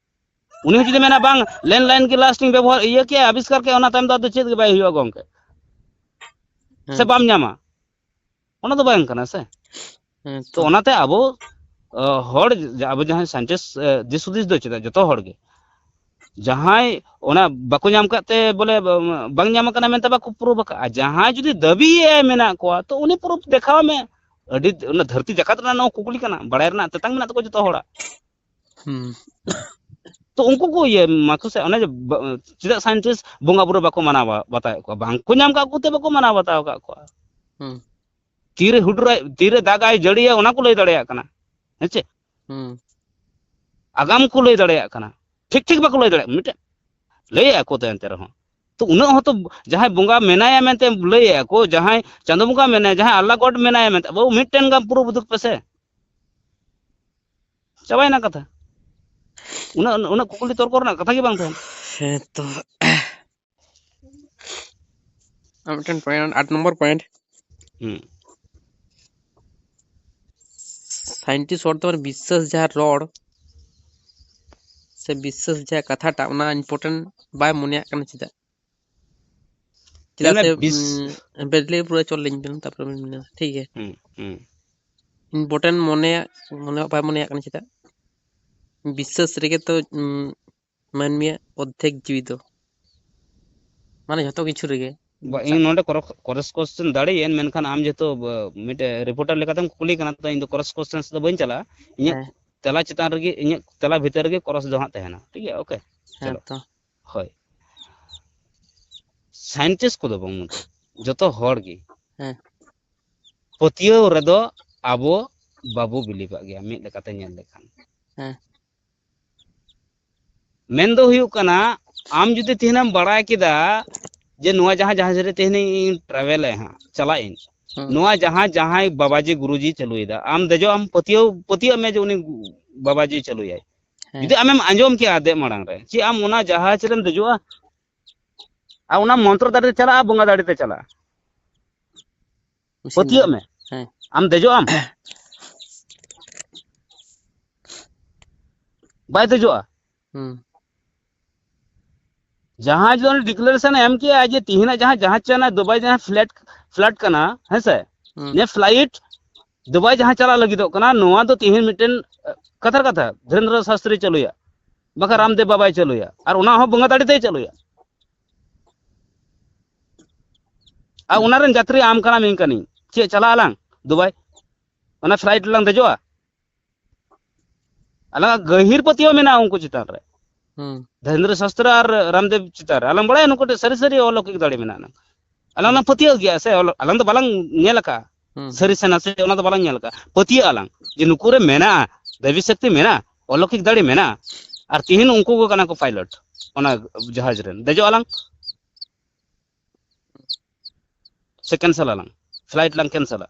ᱩᱱᱤ ᱦᱚᱸ ᱡᱩᱫᱤ ᱢᱮᱱᱟ, "ᱵᱟᱝ, ᱞᱮᱱᱰ ᱞᱟᱭᱤᱱ ᱜᱮ ᱞᱟᱥᱴ ᱤᱧ ᱵᱮᱵᱚᱦᱟᱨ, ᱤᱭᱟᱹ ᱠᱮᱜᱼᱟ, ᱟᱵᱤᱥᱠᱟᱨ ᱠᱮᱜᱼᱟ, ᱚᱱᱟ ᱛᱟᱭᱚᱢ ᱫᱚ ᱟᱫᱚ ᱪᱮᱫ ᱜᱮ ᱵᱟᱭ ᱦᱩᱭᱩᱜᱼᱟ ᱜᱚᱝᱠᱮ, ᱥᱮ ᱦᱮᱸ᱾ ᱵᱟᱢ ᱧᱟᱢᱟ", ᱚᱱᱟ ᱫᱚ ᱵᱟᱝ ᱠᱟᱱᱟ ᱥᱮ᱾ ᱦᱮᱸ ᱛᱚ ᱛᱚ᱾ ᱚᱱᱟᱛᱮ ᱟᱵᱚ, ᱚ, ᱦᱚᱲ, ᱟᱵᱚ ᱡᱟᱦᱟᱸᱭ ᱥᱟᱭᱮᱱᱴᱤᱥᱴ, ᱮ, ᱫᱤᱥ ᱦᱩᱫᱤᱥ ᱫᱚ ᱪᱮᱫᱟᱜ ᱡᱚᱛᱚ ᱦᱚᱲ ᱜᱮ, ᱡᱟᱦᱟᱸᱭ ᱚᱱᱟ ᱵᱟᱠᱚ ᱧᱟᱢ ᱠᱟᱫ ᱛᱮ ᱵᱚᱞᱮ, ᱵᱟᱝ ᱧᱟᱢ ᱠᱟᱱᱟ ᱢᱮᱱᱛᱮ ᱵᱟᱠᱚ ᱯᱨᱩᱯ ᱟᱠᱟᱫᱼᱟ, ᱡᱟᱦᱟᱸᱭ ᱡᱩᱫᱤ ᱫᱟᱹᱵᱤᱭᱮᱫ ᱢᱮᱱᱟᱜ ᱠᱚᱣᱟ, ᱛᱚ ᱩᱱᱤ ᱯᱨᱩᱯ ᱫᱮᱠᱷᱟᱣ ᱢᱮ᱾ ᱟᱹᱰᱤ, ᱚᱱᱟ ᱫᱷᱟᱹᱨᱛᱤ ᱡᱟᱠᱟᱛ ᱨᱮᱱᱟᱜ ᱱᱚᱣᱟ ᱠᱩᱠᱞᱤ ᱠᱟᱱᱟ, ᱵᱟᱲᱟᱭ ᱨᱮᱱᱟᱜ ᱛᱮᱛᱟᱝ ᱢᱮᱱᱟᱜ ᱛᱟᱠᱚᱣᱟ ᱡᱚᱛᱚ ᱦᱚᱲᱟᱜ᱾ ᱦᱩᱸ᱾ ᱛᱚ ᱩᱱᱠᱩ ᱠᱚ ᱤᱭᱟᱹ ᱢᱟᱠᱚ ᱥᱮ, ᱚᱱᱮ ᱡᱮ ᱵᱟ-, ᱪᱮᱫᱟᱜ ᱥᱟᱭᱮᱱᱴᱤᱥᱴ ᱵᱚᱸᱜᱟ ᱵᱩᱨᱩ ᱵᱟᱠᱚ ᱢᱟᱱᱟᱣ ᱵᱟ-, ᱵᱟᱛᱟᱣᱮᱫ ᱠᱚᱣᱟ? ᱵᱟᱝ ᱠᱚ ᱧᱟᱢ ᱠᱟᱜ ᱠᱚᱛᱮ ᱵᱟᱠᱚ ᱢᱟᱱᱟᱣ ᱵᱟᱛᱟᱣ ᱟᱠᱟᱫ ᱠᱚᱣᱟ᱾ ᱦᱩᱸ᱾ ᱛᱤᱨᱮ ᱦᱩᱰᱩᱨᱟᱭ, ᱛᱤᱨᱮ ᱫᱟᱜᱟᱭ, ᱡᱟᱹᱲᱤᱭᱟ, ᱚᱱᱟ ᱠᱚ ᱞᱟᱹᱭ ᱫᱟᱲᱮᱭᱟᱜ ᱠᱟᱱᱟ᱾ ᱦᱮᱸ ᱪᱮ? ᱦᱩᱸ᱾ ᱟᱜᱟᱢ ᱠᱚ ᱞᱟᱹᱭ ᱫᱟᱲᱮᱭᱟᱜ ᱠᱟᱱᱟ᱾ ᱴᱷᱤᱠ ᱴᱷᱤᱠ ᱵᱟᱠᱚ ᱞᱟᱹᱭ ᱫᱟᱲᱮᱭᱟᱜ ᱠᱟᱱᱟ᱾ ᱢᱤᱫᱴᱮᱱ ᱞᱟᱹᱭᱮᱫᱼᱟ ᱠᱚ ᱛᱚ ᱮᱱᱛᱮ ᱨᱮᱦᱚᱸ᱾ ᱛᱚ ᱩᱱᱟᱹᱜ ᱦᱚᱸᱛᱚ ᱡᱟᱦᱟᱸᱭ ᱵᱚᱸᱜᱟ ᱢᱮᱱᱟᱭᱟ ᱢᱮᱱᱛᱮ ᱞᱟᱹᱭᱮᱫᱼᱟ ᱠᱚ, ᱡᱟᱦᱟᱸᱭ ᱪᱟᱸᱫᱳ ᱵᱚᱸᱜᱟ ᱢᱮᱱᱟᱭᱟ, ᱡᱟᱦᱟᱸᱭ ᱟᱞᱞᱟ ᱜᱚᱰ ᱢᱮᱱᱟᱭᱟ ᱢᱮᱱᱛᱮ, ᱵᱟᱹᱵᱩ ᱢᱤᱫᱴᱮᱱ ᱜᱟᱱ ᱯᱨᱩᱯ ᱩᱫᱩᱜ ᱯᱮᱥᱮ᱾ ᱪᱟᱵᱟᱭᱮᱱᱟ ᱠᱟᱛᱷᱟ᱾ ᱩᱱᱟᱹᱜ, ᱩᱱᱟᱹᱜ ᱠᱩᱠᱞᱤ ᱛᱚᱨᱠᱚ ᱨᱮᱱᱟᱜ ᱠᱟᱛᱷᱟ ᱜᱮ ᱵᱟᱝ ᱛᱟᱦᱮᱱᱟ᱾ ᱦᱮᱸ ᱛᱚ᱾ ᱟᱨ ᱢᱤᱫᱴᱮᱱ ᱯᱚᱭᱮᱱᱴ, ᱟᱴ ᱱᱚᱢᱵᱚᱨ ᱯᱚᱭᱮᱱᱴ᱾ ᱦᱩᱸ᱾ ᱥᱟᱭᱮᱱᱴᱤᱥᱴ ᱦᱚᱲ ᱫᱚ ᱵᱤᱥᱥᱟᱹᱥ ᱡᱟᱦᱟᱸ ᱨᱚᱲ ᱥᱮ ᱵᱤᱥᱥᱟᱹᱥ ᱡᱟᱦᱟᱸ ᱠᱟᱛᱷᱟᱴᱟᱜ, ᱚᱱᱟ ᱤᱢᱯᱚᱨᱴᱮᱱᱴ ᱵᱟᱭ ᱢᱚᱱᱮᱭᱟᱜ ᱠᱟᱱᱟ, ᱪᱮᱫᱟᱜ? ᱪᱮᱫᱟᱜ ᱧᱮᱞ ᱢᱮ, ᱥᱮ, ᱵᱤᱥ- ᱩᱸ, ᱵᱮᱴᱞᱤ ᱯᱩᱨᱟᱹ ᱪᱚᱞ ᱞᱤᱧ ᱵᱮᱱ, ᱛᱟᱨᱯᱚᱨᱮ ᱵᱮᱱ ᱢᱮᱱᱟ, ᱴᱷᱤᱠ ᱜᱮᱭᱟ᱾ ᱦᱩᱸ, ᱦᱩᱸ᱾ ᱤᱢᱯᱚᱨᱴᱮᱱᱴ ᱢᱚᱱᱮᱭᱟᱜ, ᱢᱚᱱᱮ ᱵᱟᱭ ᱢᱚᱱᱮᱭᱟᱜ ᱠᱟᱱᱟ, ᱪᱮᱫᱟᱜ? ᱵᱤᱥᱥᱟᱹᱥ ᱨᱮᱜᱮ ᱛᱚ, ᱩᱸ, ᱢᱟᱹᱱᱢᱤᱭᱟᱜ ᱚᱨᱫᱷᱮᱠ ᱡᱤᱣᱤ ᱫᱚ, ᱢᱟᱱᱮ ᱡᱷᱚᱛᱚ ᱠᱤᱪᱷᱩ ᱨᱮᱜᱮ᱾ ᱵᱟ, ᱤᱧ ᱱᱚᱰᱮ cross question ᱫᱟᱲᱮᱭᱟᱜᱼᱟᱹᱧ, ᱢᱮᱱᱠᱷᱟᱱ ᱟᱢ ᱡᱮᱦᱮᱛᱩ, ᱵ-, ᱢᱤᱫᱴᱮᱡ reporter ᱞᱮᱠᱟᱛᱮᱢ ᱠᱩᱞᱤ ᱠᱟᱱᱟ, ᱛᱚ ᱤᱧ ᱫᱚ cross questions ᱫᱚ ᱵᱟᱹᱧ ᱪᱟᱞᱟᱜᱼᱟ᱾ ᱤᱧᱟᱹᱜ ᱦᱮᱸ᱾ ᱛᱮᱞᱟ ᱪᱮᱛᱟᱱ ᱨᱮᱜᱮ, ᱤᱧᱟᱹᱜ ᱛᱮᱞᱟ ᱵᱷᱤᱛᱟᱹᱨ ᱨᱮᱜᱮ cross ᱫᱚ ᱦᱟᱸᱜ ᱛᱟᱦᱮᱱᱟ, ᱴᱷᱤᱠ ᱜᱮᱭᱟ? ᱳᱠᱮ, ᱦᱮᱸ ᱪᱚᱞᱚ᱾ ᱛᱚ᱾ ᱦᱳᱭ, scientist ᱠᱚᱫᱚ ᱵᱟᱝ, ᱡᱚᱛᱚ ᱦᱚᱲ ᱜᱮ ᱦᱮᱸ᱾ ᱯᱟᱹᱛᱭᱟᱹᱣ ᱨᱮᱫᱚ ᱟᱵᱚ ᱵᱟᱵᱚ ᱵᱤᱞᱤᱵᱷᱟᱜ ᱜᱮᱭᱟ, ᱢᱤᱫ ᱞᱮᱠᱟᱛᱮ ᱧᱮᱞ ᱞᱮᱠᱷᱟᱱ᱾ ᱦᱮᱸ᱾ ᱢᱮᱱ ᱫᱚ ᱦᱩᱭᱩᱜ ᱠᱟᱱᱟ, ᱟᱢ ᱡᱩᱫᱤ ᱛᱮᱦᱮᱧᱮᱢ ᱵᱟᱲᱟᱭ ᱠᱮᱫᱟ ᱡᱮ ᱱᱚᱣᱟ ᱡᱟᱦᱟᱸ ᱡᱟᱦᱟᱡᱽ ᱨᱮ ᱛᱮᱦᱮᱧ ᱤᱧ travel ᱮᱫ ᱦᱟᱸᱜ, ᱪᱟᱞᱟᱜ ᱤᱧ, ᱦᱩᱸ᱾ ᱱᱚᱣᱟ ᱡᱟᱦᱟᱸ ᱡᱟᱦᱟᱸᱭ ᱵᱟᱵᱟᱡᱤ ᱜᱩᱨᱩᱡᱤ ᱪᱟᱹᱞᱩᱭᱮᱫᱟ, ᱟᱢ ᱫᱮᱡᱚᱜ ᱟᱢ, ᱯᱟᱹᱛᱭᱟᱹᱣ, ᱯᱟᱹᱛᱭᱟᱹᱜ ᱢᱮ ᱡᱮ ᱩᱱᱤ ᱵᱟᱵᱟᱡᱤ ᱪᱟᱹᱞᱩᱭᱟᱭ᱾ ᱦᱮᱸ᱾ ᱡᱩᱫᱤ ᱟᱢᱮᱢ ᱟᱸᱡᱚᱢ ᱠᱮᱜᱼᱟ ᱫᱮᱡ ᱢᱟᱲᱟᱝ ᱨᱮ, ᱪᱮᱫ ᱟᱢ ᱚᱱᱟ ᱡᱟᱦᱟᱡᱽ ᱨᱮᱢ ᱫᱮᱡᱚᱜᱼᱟ? ᱟᱨ ᱚᱱᱟ ᱢᱚᱱᱛᱨᱚ ᱫᱟᱲᱮ ᱛᱮ ᱪᱟᱞᱟᱜᱼᱟ, ᱵᱚᱸᱜᱟ ᱫᱟᱲᱮ ᱛᱮ ᱪᱟᱞᱟᱜᱼᱟ? ᱢᱮᱥᱤᱱ ᱯᱟᱹᱛᱭᱟᱹᱜ ᱫᱟᱲᱮ᱾ ᱢᱮ᱾ ᱦᱮᱸ᱾ ᱟᱢ ᱫᱮᱡᱚᱜ ᱟᱢ? ᱵᱟᱭ ᱫᱮᱡᱚᱜᱼᱟ᱾ ᱦᱩᱸ᱾ ᱡᱟᱦᱟᱸᱭ ᱡᱩᱫᱤ ᱚᱱᱟ declaration ᱮ ᱮᱢ ᱠᱮᱜᱼᱟ ᱡᱮ ᱛᱤᱦᱤᱧᱟᱜ ᱡᱟᱦᱟᱸ ᱡᱟᱦᱟᱡᱽ ᱪᱟᱞᱟᱜ ᱫᱩᱵᱟᱭ ᱡᱟᱦᱟᱸ flight, flight ᱠᱟᱱᱟ, ᱦᱮᱸ ᱥᱮ? ᱦᱩᱸ᱾ ᱱᱤᱭᱟᱹ flight ᱫᱩᱵᱟᱭ ᱡᱟᱦᱟᱸ ᱪᱟᱞᱟᱜ ᱞᱟᱹᱜᱤᱫᱚᱜ ᱠᱟᱱᱟ, ᱱᱚᱣᱟ ᱫᱚ ᱛᱤᱦᱤᱧ ᱢᱤᱫᱴᱮᱱ, ᱟᱸ, ᱠᱟᱛᱷᱟᱨ ᱠᱟᱛᱷᱟ ᱫᱷᱤᱨᱮᱱᱫᱨᱚ ᱥᱟᱥᱛᱨᱤ ᱪᱟᱹᱞᱩᱭᱟ, ᱵᱟᱠᱷᱟᱱ ᱦᱩᱸ᱾ ᱨᱟᱢᱫᱮᱵ ᱵᱟᱵᱟᱭ ᱪᱟᱹᱞᱩᱭᱟ, ᱟᱨ ᱚᱱᱟ ᱦᱚᱸ ᱵᱚᱸᱜᱟ ᱫᱟᱲᱮ ᱛᱮᱭ ᱪᱟᱹᱞᱩᱭᱟ᱾ ᱟᱨ ᱚᱱᱟ ᱨᱮᱱ ᱡᱟᱛᱨᱤ ᱟᱢ ᱠᱟᱱᱟᱢ, ᱤᱧ ᱠᱟᱹᱱᱟᱹᱧ, ᱪᱮᱫ ᱪᱟᱞᱟᱜ ᱟᱞᱟᱝ ᱫᱩᱵᱟᱭ? ᱚᱱᱟ flight ᱨᱮᱞᱟᱝ ᱫᱮᱡᱚᱜᱼᱟ? ᱟᱞᱟᱝᱟᱜ ᱜᱟᱹᱦᱤᱨ ᱯᱟᱹᱛᱭᱟᱹᱣ ᱢᱮᱱᱟᱜᱼᱟ ᱩᱱᱠᱩ ᱪᱮᱛᱟᱱ ᱨᱮ᱾ ᱦᱩᱸ᱾ ᱫᱷᱤᱨᱮᱱᱫᱨᱚ ᱥᱟᱥᱛᱨᱤ ᱟᱨ ᱨᱟᱢᱫᱮᱵ ᱪᱮᱛᱟᱱ ᱨᱮ᱾ ᱟᱞᱟᱝ ᱵᱟᱲᱟᱭᱟ ᱱᱩᱠᱩ ᱴᱷᱮᱱ ᱥᱟᱹᱨᱤ ᱥᱟᱹᱨᱤ ᱚᱞᱚᱠᱤᱠ ᱫᱟᱲᱮ ᱢᱮᱱᱟᱜᱼᱟ᱾ ᱟᱞᱟᱝ ᱦᱩᱸ᱾ ᱞᱟᱝ ᱯᱟᱹᱛᱭᱟᱹᱣ ᱜᱮᱭᱟ ᱥᱮ, ᱚᱞ-, ᱟᱞᱟᱝ ᱫᱚ ᱵᱟᱞᱟᱝ ᱧᱮᱞ ᱟᱠᱟᱫᱼᱟ᱾ ᱦᱩᱸ᱾ ᱥᱟᱹᱨᱤ ᱥᱮ ᱱᱟᱥᱮ ᱚᱱᱟ ᱫᱚ ᱵᱟᱞᱟᱝ ᱧᱮᱞ ᱟᱠᱟᱫᱼᱟ᱾ ᱯᱟᱹᱛᱭᱟᱹᱜ ᱟᱞᱟᱝ ᱡᱮ ᱱᱩᱠᱩ ᱨᱮ ᱢᱮᱱᱟᱜᱼᱟ, ᱫᱮᱵᱤ ᱥᱚᱠᱛᱤ ᱢᱮᱱᱟᱜᱼᱟ, ᱚᱞᱚᱠᱤᱠ ᱫᱟᱲᱮ ᱢᱮᱱᱟᱜᱼᱟ᱾ ᱟᱨ ᱛᱤᱦᱤᱧ ᱩᱱᱠᱩ ᱜᱮ ᱠᱟᱱᱟ ᱠᱚ pilot ᱚᱱᱟ ᱡᱟᱦᱟᱡᱽ ᱨᱮᱱ᱾ ᱫᱮᱡᱚᱜ ᱟᱞᱟᱝ ᱥᱮ cancel ᱟᱞᱟᱝ? Flight ᱞᱟᱝ cancel ᱟ᱾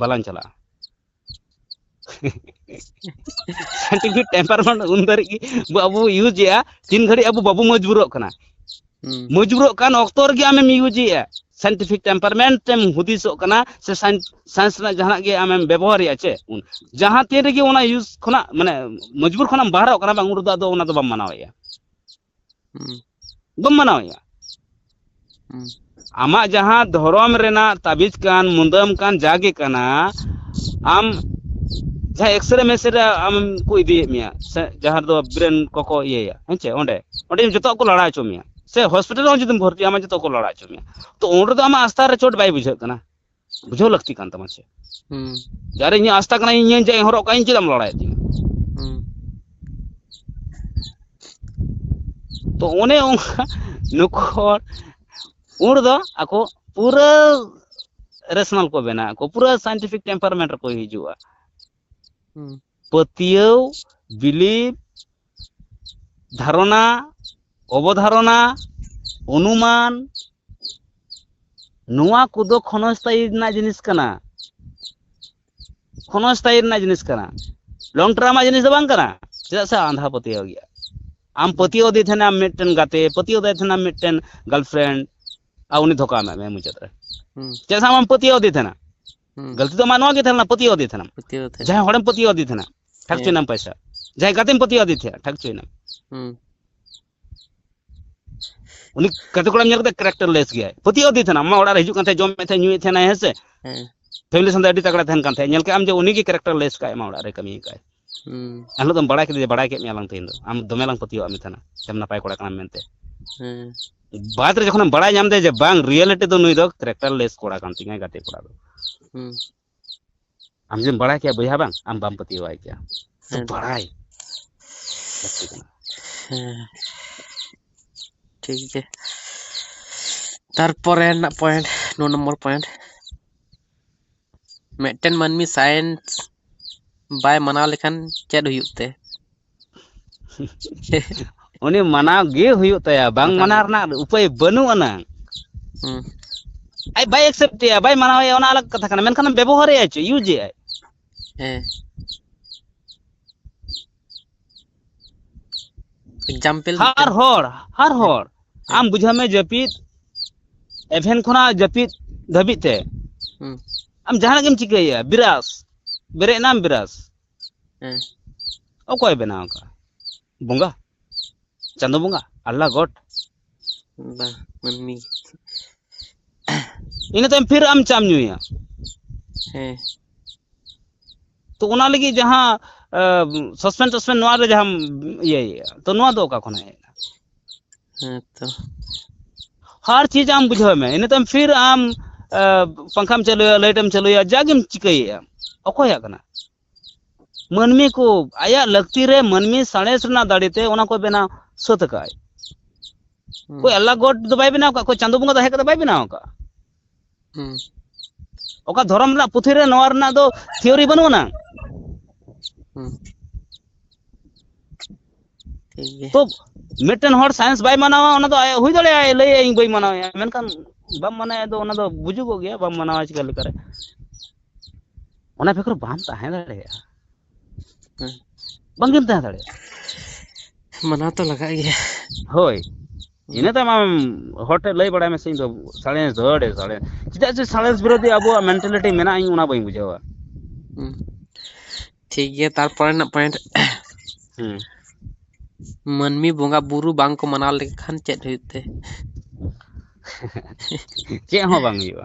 ᱵᱟᱞᱟᱝ ᱪᱟᱞᱟᱜᱼᱟ᱾ Scientific temperament ᱩᱱ ᱫᱷᱟᱹᱨᱤᱡ ᱜᱮ ᱵᱚ-, ᱟᱵᱚ ᱵᱚ use ᱮᱜᱼᱟ, ᱛᱤᱱ ᱜᱷᱟᱹᱲᱤᱡ ᱟᱵᱚ ᱵᱟᱵᱚ ᱢᱚᱡᱽᱵᱩᱨᱚᱜ ᱠᱟᱱᱟ᱾ ᱦᱩᱸ᱾ ᱢᱚᱡᱽᱵᱩᱨᱚᱜ ᱠᱟᱱ ᱚᱠᱛᱚ ᱨᱮᱜᱮ ᱟᱢᱮᱢ use ᱮᱜᱼᱟ᱾ Scientific temperament ᱮᱢ ᱦᱩᱫᱤᱥᱚᱜ ᱠᱟᱱᱟ ᱥᱮ science, science ᱨᱮᱱᱟᱜ ᱡᱟᱦᱟᱱᱟᱜ ᱜᱮ ᱟᱢᱮᱢ ᱵᱮᱵᱚᱦᱟᱨᱮᱜᱼᱟ ᱪᱮ, ᱩᱱ, ᱡᱟᱦᱟᱸ ᱛᱤᱱ ᱨᱮᱜᱮ ᱚᱱᱟ use ᱠᱷᱚᱱᱟᱜ, ᱢᱟᱱᱮ, ᱢᱚᱡᱽᱵᱩᱨ ᱠᱷᱚᱱᱟᱜ ᱮᱢ ᱵᱟᱦᱨᱚᱜ ᱠᱟᱱᱟ ᱵᱟᱝ, ᱩᱱ ᱨᱮᱫᱚ ᱟᱫᱚ ᱚᱱᱟ ᱫᱚ ᱵᱟᱢ ᱢᱟᱱᱟᱣᱮᱜᱼᱟ᱾ ᱦᱩᱸ᱾ ᱵᱟᱢ ᱢᱟᱱᱟᱣᱮᱜᱼᱟ᱾ ᱦᱩᱸ᱾ ᱟᱢᱟᱜ ᱡᱟᱦᱟᱸ ᱫᱷᱚᱨᱚᱢ ᱨᱮᱱᱟᱜ ᱛᱟᱵᱤᱡ ᱠᱟᱱ, ᱢᱩᱫᱟᱹᱢ ᱠᱟᱱ, ᱡᱟᱜᱮ ᱠᱟᱱᱟ, ᱟᱢ ᱡᱟᱦᱟᱸ X-ray ᱢᱮᱥᱤᱱ ᱨᱮ ᱟᱢ ᱠᱚ ᱤᱫᱤᱭᱮᱫ ᱢᱮᱭᱟ, ᱥᱮ ᱡᱟᱦᱟᱸ ᱨᱮᱫᱚ brain ᱠᱚᱠᱚ ᱤᱭᱟᱹᱭᱟ, ᱦᱮᱸ ᱪᱮ, ᱚᱸᱰᱮ, ᱚᱸᱰᱮ ᱡᱚᱛᱚᱣᱟᱜ ᱠᱚ ᱞᱟᱲᱟ ᱦᱚᱪᱚ ᱢᱮᱭᱟ᱾ ᱥᱮ ᱦᱚᱥᱯᱤᱴᱟᱞ ᱨᱮᱦᱚᱸ ᱡᱩᱫᱤᱢ ᱵᱷᱚᱨᱛᱤᱜᱼᱟ, ᱟᱢᱟᱜ ᱡᱚᱛᱚ ᱠᱚ ᱞᱟᱲᱟ ᱦᱚᱪᱚ ᱢᱮᱭᱟ᱾ ᱛᱚ ᱩᱱ ᱨᱮᱫᱚ ᱟᱢᱟᱜ ᱟᱥᱛᱷᱟ ᱨᱮ ᱪᱳᱴ ᱵᱟᱭ ᱵᱩᱡᱷᱟᱹᱜ ᱠᱟᱱᱟ, ᱵᱩᱡᱷᱟᱹᱣ ᱞᱟᱹᱠᱛᱤ ᱠᱟᱱ ᱛᱟᱢᱟ ᱥᱮ᱾ ᱦᱩᱸ ᱡᱟᱨᱮ ᱤᱧᱟᱹᱜ ᱟᱥᱛᱷᱟ ᱠᱟᱱᱟ, ᱤᱧ ᱤᱧ ᱡᱮ ᱦᱚᱨᱚᱜ ᱠᱟᱜ ᱤᱧ, ᱪᱮᱫᱟᱜ ᱮᱢ ᱞᱟᱲᱟᱭᱮᱫ ᱛᱤᱧᱟ? ᱦᱩᱸ ᱛᱚ ᱚᱱᱮ ᱚᱱᱠᱟ ᱱᱩᱠᱩ ᱦᱚᱲ ᱩᱱ ᱨᱮᱫᱚ ᱟᱠᱚ ᱯᱩᱨᱟᱹ ᱨᱮᱥᱚᱱᱟᱞ ᱠᱚ ᱵᱮᱱᱟᱣ ᱟᱠᱚ, ᱯᱩᱨᱟᱹ ᱥᱟᱭᱮᱱᱴᱤᱯᱷᱤᱠ ᱴᱮᱢᱯᱟᱨᱟᱢᱮᱱᱴ ᱨᱮᱠᱚ ᱦᱤᱡᱩᱜᱼᱟ᱾ ᱦᱩᱸ ᱯᱟᱹᱛᱭᱟᱹᱣ, ᱵᱤᱞᱤᱯ, ᱫᱷᱟᱨᱚᱱᱟ, ᱚᱵᱚᱫᱷᱟᱨᱚᱱᱟ, ᱚᱱᱩᱢᱟᱱ, ᱱᱚᱣᱟ ᱠᱚᱫᱚ ᱠᱷᱚᱱᱚᱥᱛᱟᱭᱤ ᱨᱮᱱᱟᱜ ᱡᱤᱱᱤᱥ ᱠᱟᱱᱟ᱾ ᱠᱷᱚᱱᱚᱥᱛᱟᱭᱤ ᱨᱮᱱᱟᱜ ᱡᱤᱱᱤᱥ ᱠᱟᱱᱟ᱾ ᱞᱚᱝ ᱴᱟᱨᱢ ᱡᱤᱱᱤᱥ ᱫᱚ ᱵᱟᱝ ᱠᱟᱱᱟ᱾ ᱪᱮᱫᱟᱜ ᱥᱮ ᱟᱸᱫᱷᱟ ᱯᱟᱹᱛᱭᱟᱹᱣ ᱜᱮᱭᱟ᱾ ᱟᱢ ᱦᱩᱸ ᱯᱟᱹᱛᱭᱟᱹᱣ ᱟᱫᱮ ᱛᱟᱦᱮᱱᱟ ᱢᱤᱫᱴᱮᱱ ᱜᱟᱛᱮ, ᱯᱟᱹᱛᱭᱟᱹᱣ ᱟᱫᱮ ᱛᱟᱦᱮᱱᱟ ᱢᱤᱫᱴᱮᱱ ᱜᱟᱨᱞᱯᱷᱨᱮᱱᱰ, ᱟᱨ ᱩᱱᱤ ᱫᱷᱳᱠᱟ ᱮᱢᱟᱫ ᱢᱮᱭᱟ ᱢᱩᱪᱟᱹᱫ ᱨᱮ᱾ ᱦᱩᱸ ᱪᱮᱫᱟᱜ ᱥᱮ ᱟᱢᱮᱢ ᱯᱟᱹᱛᱭᱟᱹᱣ ᱟᱫᱮ ᱛᱟᱦᱮᱱᱟ᱾ ᱦᱩᱸ ᱜᱟᱹᱞᱛᱤ ᱫᱚ ᱟᱢᱟᱜ ᱱᱚᱣᱟ ᱜᱮ ᱛᱟᱦᱮᱸ ᱞᱮᱱᱟ, ᱯᱟᱹᱛᱭᱟᱹᱣ ᱟᱫᱮ ᱛᱟᱦᱮᱱᱟᱢ᱾ ᱯᱟᱹᱛᱭᱟᱹᱣ ᱛᱟᱦᱮᱸ ᱡᱟᱦᱟᱸᱭ ᱦᱚᱲᱮᱢ ᱯᱟᱹᱛᱭᱟᱹᱣ ᱟᱫᱮ ᱛᱟᱦᱮᱱᱟ, ᱴᱷᱟᱠ ᱦᱮᱸ ᱪᱚᱭᱱᱟᱢ ᱯᱚᱭᱥᱟ᱾ ᱡᱟᱦᱟᱸᱭ ᱜᱟᱛᱮᱢ ᱯᱟᱹᱛᱭᱟᱹᱣ ᱟᱫᱮ ᱛᱟᱦᱮᱸᱱᱟ, ᱴᱷᱟᱠ ᱪᱚᱭᱱᱟᱢ᱾ ᱦᱩᱸ ᱩᱱᱤ ᱜᱟᱛᱮ ᱠᱚᱲᱟᱢ ᱧᱮᱞ ᱠᱮᱫᱟ, ᱠᱮᱨᱮᱠᱴᱟᱨ ᱞᱮᱥ ᱜᱮᱭᱟᱭ, ᱯᱟᱹᱛᱭᱟᱹᱣ ᱟᱫᱮ ᱛᱟᱦᱮᱱᱟᱢ᱾ ᱟᱢᱟᱜ ᱚᱲᱟᱜ ᱨᱮ ᱦᱤᱡᱩᱜ ᱠᱟᱱ ᱛᱟᱦᱮᱸᱫ, ᱡᱚᱢᱮᱫ ᱛᱟᱦᱮᱸᱫ, ᱧᱩᱭᱮᱫ ᱛᱟᱦᱮᱱᱟᱭ, ᱦᱮᱸ ᱥᱮ? ᱦᱮᱸ ᱯᱷᱮᱢᱤᱞᱤ ᱥᱟᱶᱛᱮ ᱟᱹᱰᱤ ᱛᱟᱜᱲᱟ ᱛᱟᱦᱮᱱ ᱠᱟᱱ ᱛᱟᱦᱮᱸᱫ, ᱧᱮᱞ ᱠᱮᱫ ᱟᱢ ᱡᱮ ᱩᱱᱤ ᱜᱮ ᱠᱮᱨᱮᱠᱴᱟᱨ ᱞᱮᱥ ᱠᱟᱭ ᱟᱢᱟᱜ ᱚᱲᱟᱜ ᱨᱮ ᱠᱟᱹᱢᱤ ᱠᱟᱭ᱾ ᱦᱩᱸ ᱮᱱᱦᱤᱞᱳᱜ ᱫᱚᱢ ᱵᱟᱲᱟᱭ ᱠᱮᱫᱟ ᱡᱮ, ᱵᱟᱲᱟᱭ ᱠᱮᱫ ᱢᱮᱭᱟ ᱞᱟᱝ ᱛᱮᱦᱮᱧ ᱫᱚ, ᱟᱢ ᱫᱚᱢᱮ ᱞᱟᱝ ᱯᱟᱹᱛᱭᱟᱹᱣᱟᱜ ᱢᱮ ᱛᱟᱦᱮᱱᱟ, ᱥᱮᱢ ᱱᱟᱯᱟᱭ ᱠᱚᱲᱟ ᱠᱟᱱᱟᱢ ᱢᱮᱱᱛᱮ᱾ ᱦᱮᱸ ᱵᱟᱫᱽ ᱨᱮ ᱡᱚᱠᱷᱚᱱᱮᱢ ᱵᱟᱲᱟᱭ ᱧᱟᱢ ᱫᱟ ᱡᱮ ᱵᱟᱝ, ᱨᱤᱭᱮᱞᱤᱴᱤ ᱫᱚ ᱱᱩᱭ ᱫᱚ ᱠᱮᱨᱮᱠᱴᱟᱨ ᱞᱮᱥ ᱠᱚᱲᱟ ᱠᱟᱱ ᱛᱤᱧᱟᱭ, ᱜᱟᱛᱮ ᱠᱚᱲᱟ ᱫᱚ᱾ ᱦᱩᱸ ᱟᱢ ᱡᱩᱫᱤᱢ ᱵᱟᱲᱟᱭ ᱠᱮᱭᱟ ᱵᱚᱭᱦᱟ, ᱵᱟᱝ, ᱟᱢ ᱵᱟᱢ ᱯᱟᱹᱛᱭᱟᱹᱣᱟᱭ ᱠᱮᱭᱟ᱾ ᱛᱚ ᱦᱮᱸ ᱵᱟᱲᱟᱭ ᱞᱟᱹᱠᱛᱤ ᱠᱟᱱᱟ᱾ ᱦᱮᱸ ᱴᱷᱤᱠ ᱜᱮ᱾ ᱛᱟᱨᱯᱚᱨᱮ ᱨᱮᱱᱟᱜ ᱯᱚᱭᱮᱱᱴ, ᱱᱚ ᱱᱚᱢᱵᱚᱨ ᱯᱚᱭᱮᱱᱴ, ᱢᱤᱫᱴᱮᱱ ᱢᱟᱹᱱᱢᱤ ᱥᱟᱭᱮᱱᱥ ᱵᱟᱭ ᱢᱟᱱᱟᱣ ᱞᱮᱠᱷᱟᱱ ᱪᱮᱫ ᱦᱩᱭᱩᱜ ᱛᱮ? ᱩᱱᱤ ᱢᱟᱱᱟᱣ ᱜᱮ ᱦᱩᱭᱩᱜ ᱛᱟᱭᱟ, ᱵᱟᱝ ᱢᱟᱱᱟᱣ ᱢᱟᱱᱟᱣ ᱦᱩᱭᱩᱜ ᱨᱮᱱᱟᱜ ᱩᱯᱟᱹᱭ ᱵᱟᱹᱱᱩᱜ ᱟᱱᱟᱝ᱾ ᱦᱩᱸ ᱟᱡ ᱵᱟᱭ ᱮᱠᱥᱮᱯᱴ ᱮᱭᱟ, ᱵᱟᱭ ᱢᱟᱱᱟᱣ ᱮᱭᱟ, ᱚᱱᱟ ᱟᱞᱟᱜᱽ ᱠᱟᱛᱷᱟ ᱠᱟᱱᱟ, ᱢᱮᱱᱠᱷᱟᱱ ᱵᱮᱵᱚᱦᱟᱨ ᱮᱭᱟ ᱪᱮᱫ, ᱤᱭᱩᱡᱽ ᱮᱭᱟᱭ᱾ ᱦᱮᱸ ᱮᱠᱡᱟᱢᱯᱮᱞ ᱦᱟᱨ ᱦᱚᱲ, ᱦᱟᱨ ᱦᱮᱸ ᱦᱚᱲ ᱦᱮᱸ ᱟᱢ ᱵᱩᱡᱷᱟᱹᱣ ᱢᱮ, ᱡᱟᱹᱯᱤᱫ ᱮᱵᱷᱮᱱ ᱠᱷᱚᱱᱟᱜ ᱡᱟᱹᱯᱤᱫ ᱫᱷᱟᱹᱵᱤᱡ ᱛᱮ ᱦᱩᱸ ᱟᱢ ᱡᱟᱦᱟᱱᱟᱜ ᱜᱮᱢ ᱪᱤᱠᱟᱹᱭᱟ, ᱵᱤᱨᱟᱥ, ᱵᱮᱨᱮᱫ ᱮᱱᱟᱢ, ᱵᱤᱨᱟᱥ, ᱦᱮᱸ ᱚᱠᱚᱭ ᱵᱮᱱᱟᱣ ᱟᱠᱟᱫᱼᱟ? ᱵᱚᱸᱜᱟ, ᱪᱟᱸᱫᱚ ᱵᱚᱸᱜᱟ, ᱟᱞᱞᱟ, ᱜᱚᱰ᱾ ᱵᱟ, ᱢᱟᱹᱱᱢᱤ᱾ ᱤᱱᱟᱹ ᱛᱟᱭᱚᱢ ᱯᱷᱤᱨ ᱟᱢ ᱪᱟᱢ ᱧᱩᱭᱟ᱾ ᱦᱮᱸ ᱛᱚ ᱚᱱᱟ ᱞᱟᱹᱜᱤᱫ ᱡᱟᱦᱟᱸ ᱥᱟᱥᱯᱮᱱ ᱴᱟᱥᱯᱮᱱ ᱱᱚᱣᱟ ᱨᱮ ᱡᱟᱦᱟᱸ ᱤᱭᱟᱹᱭᱮᱫᱼᱟ, ᱛᱚ ᱱᱚᱣᱟ ᱫᱚ ᱚᱠᱟ ᱠᱷᱚᱱ ᱦᱮᱡ ᱮᱱᱟ? ᱦᱮᱸ ᱛᱚ᱾ ᱦᱟᱨ ᱪᱤᱡᱽ ᱟᱢ ᱵᱩᱡᱷᱟᱹᱣ ᱢᱮ, ᱤᱱᱟᱹ ᱛᱟᱭᱚᱢ ᱯᱷᱤᱨ ᱟᱢ ᱯᱟᱝᱠᱷᱟᱢ ᱪᱟᱹᱞᱩᱭᱟ, ᱞᱟᱭᱤᱴ ᱮᱢ ᱪᱟᱹᱞᱩᱭᱟ, ᱡᱟᱜᱮᱢ ᱪᱤᱠᱟᱹᱭᱮᱫᱼᱟ, ᱚᱠᱚᱭᱟᱜ ᱠᱟᱱᱟ? ᱢᱟᱹᱱᱢᱤ ᱠᱚ ᱟᱭᱟᱜ ᱞᱟᱹᱠᱛᱤ ᱨᱮ ᱢᱟᱹᱱᱢᱤ ᱥᱟᱬᱮᱥ ᱨᱮᱱᱟᱜ ᱫᱟᱲᱮ ᱛᱮ ᱚᱱᱟ ᱠᱚ ᱵᱮᱱᱟᱣ ᱥᱟᱹᱛ ᱟᱠᱟᱫ᱾ ᱚᱠᱚᱭ ᱟᱞᱞᱟ ᱜᱚᱰ ᱫᱚ ᱵᱟᱭ ᱵᱮᱱᱟᱣ ᱟᱠᱟᱫ, ᱚᱠᱚᱭ ᱪᱟᱸᱫᱚ ᱵᱚᱸᱜᱟ ᱫᱚ ᱦᱮᱡ ᱠᱟᱛᱮ ᱵᱟᱭ ᱵᱮᱱᱟᱣ ᱟᱠᱟᱫ᱾ ᱚᱠᱟ ᱫᱷᱚᱨᱚᱢ ᱨᱮᱱᱟᱜ ᱯᱩᱛᱷᱤ ᱨᱮ ᱱᱚᱣᱟ ᱨᱮᱱᱟᱜ ᱫᱚ ᱛᱷᱤᱭᱳᱨᱤ ᱵᱟᱹᱱᱩᱜ ᱟᱱᱟ᱾ ᱴᱷᱤᱠ ᱜᱮᱭᱟ᱾ ᱛᱚ ᱢᱤᱫᱴᱮᱱ ᱦᱚᱲ ᱥᱟᱭᱮᱱᱥ ᱵᱟᱭ ᱢᱟᱱᱟᱣᱟ, ᱚᱱᱟ ᱫᱚ ᱟᱭᱟᱜ ᱦᱩᱭ ᱫᱟᱲᱮᱭᱟᱜᱼᱟ, ᱞᱟᱹᱭᱟ ᱤᱧ ᱵᱟᱹᱧ ᱢᱟᱱᱟᱣᱮᱫᱼᱟ, ᱢᱮᱱᱠᱷᱟᱱ ᱵᱟᱢ ᱢᱟᱱᱟᱣᱮᱫ ᱫᱚ ᱚᱱᱟ ᱫᱚ ᱵᱩᱡᱩᱜᱚᱜ ᱜᱮᱭᱟ, ᱵᱟᱢ ᱢᱟᱱᱟᱣᱟ ᱪᱤᱠᱟᱹ ᱞᱮᱠᱟᱨᱮ? ᱚᱱᱟ ᱵᱮᱜᱚᱨ ᱵᱟᱢ ᱛᱟᱦᱮᱸ ᱫᱟᱲᱮᱭᱟᱜᱼᱟ᱾ ᱦᱮᱸ᱾ ᱵᱟᱝᱜᱮᱢ ᱛᱟᱦᱮᱸ ᱫᱟᱲᱮᱭᱟᱜᱼᱟ᱾ ᱢᱟᱱᱟᱣ ᱛᱚ ᱞᱟᱜᱟᱜ ᱜᱮᱭᱟ᱾ ᱦᱳᱭ᱾ ᱤᱱᱟᱹ ᱛᱟᱭᱚᱢ ᱟᱢ ᱦᱚᱲ ᱴᱷᱮᱱ ᱞᱟᱹᱭ ᱵᱟᱲᱟᱭ ᱢᱮᱥᱮ, "ᱤᱧ ᱫᱚ ᱥᱟᱬᱮᱥ ᱫᱚ ᱟᱹᱰᱤ ᱥᱟᱬᱮᱥ", ᱪᱮᱫᱟᱜ ᱥᱮ ᱥᱟᱬᱮᱥ ᱵᱤᱨᱳᱫᱷᱤ ᱟᱵᱚᱣᱟᱜ ᱢᱮᱱᱴᱟᱞᱤᱴᱤ ᱢᱮᱱᱟᱜᱼᱟ, ᱤᱧ ᱚᱱᱟ ᱵᱟᱹᱧ ᱵᱩᱡᱷᱟᱹᱣᱟ᱾ ᱦᱩᱸ᱾ ᱴᱷᱤᱠ ᱜᱮᱭᱟ, ᱛᱟᱨᱯᱚᱨᱮ ᱨᱮᱱᱟᱜ ᱯᱚᱭᱮᱱᱴ᱾ ᱦᱩᱸ᱾ ᱢᱟᱹᱱᱢᱤ ᱵᱚᱸᱜᱟ ᱵᱩᱨᱩ ᱵᱟᱝ ᱠᱚ ᱢᱟᱱᱟᱣ ᱞᱮᱠᱷᱟᱱ ᱪᱮᱫ ᱦᱩᱭᱩᱜ ᱛᱮ? ᱪᱮᱫ ᱦᱚᱸ ᱵᱟᱝ ᱦᱩᱭᱩᱜᱼᱟ᱾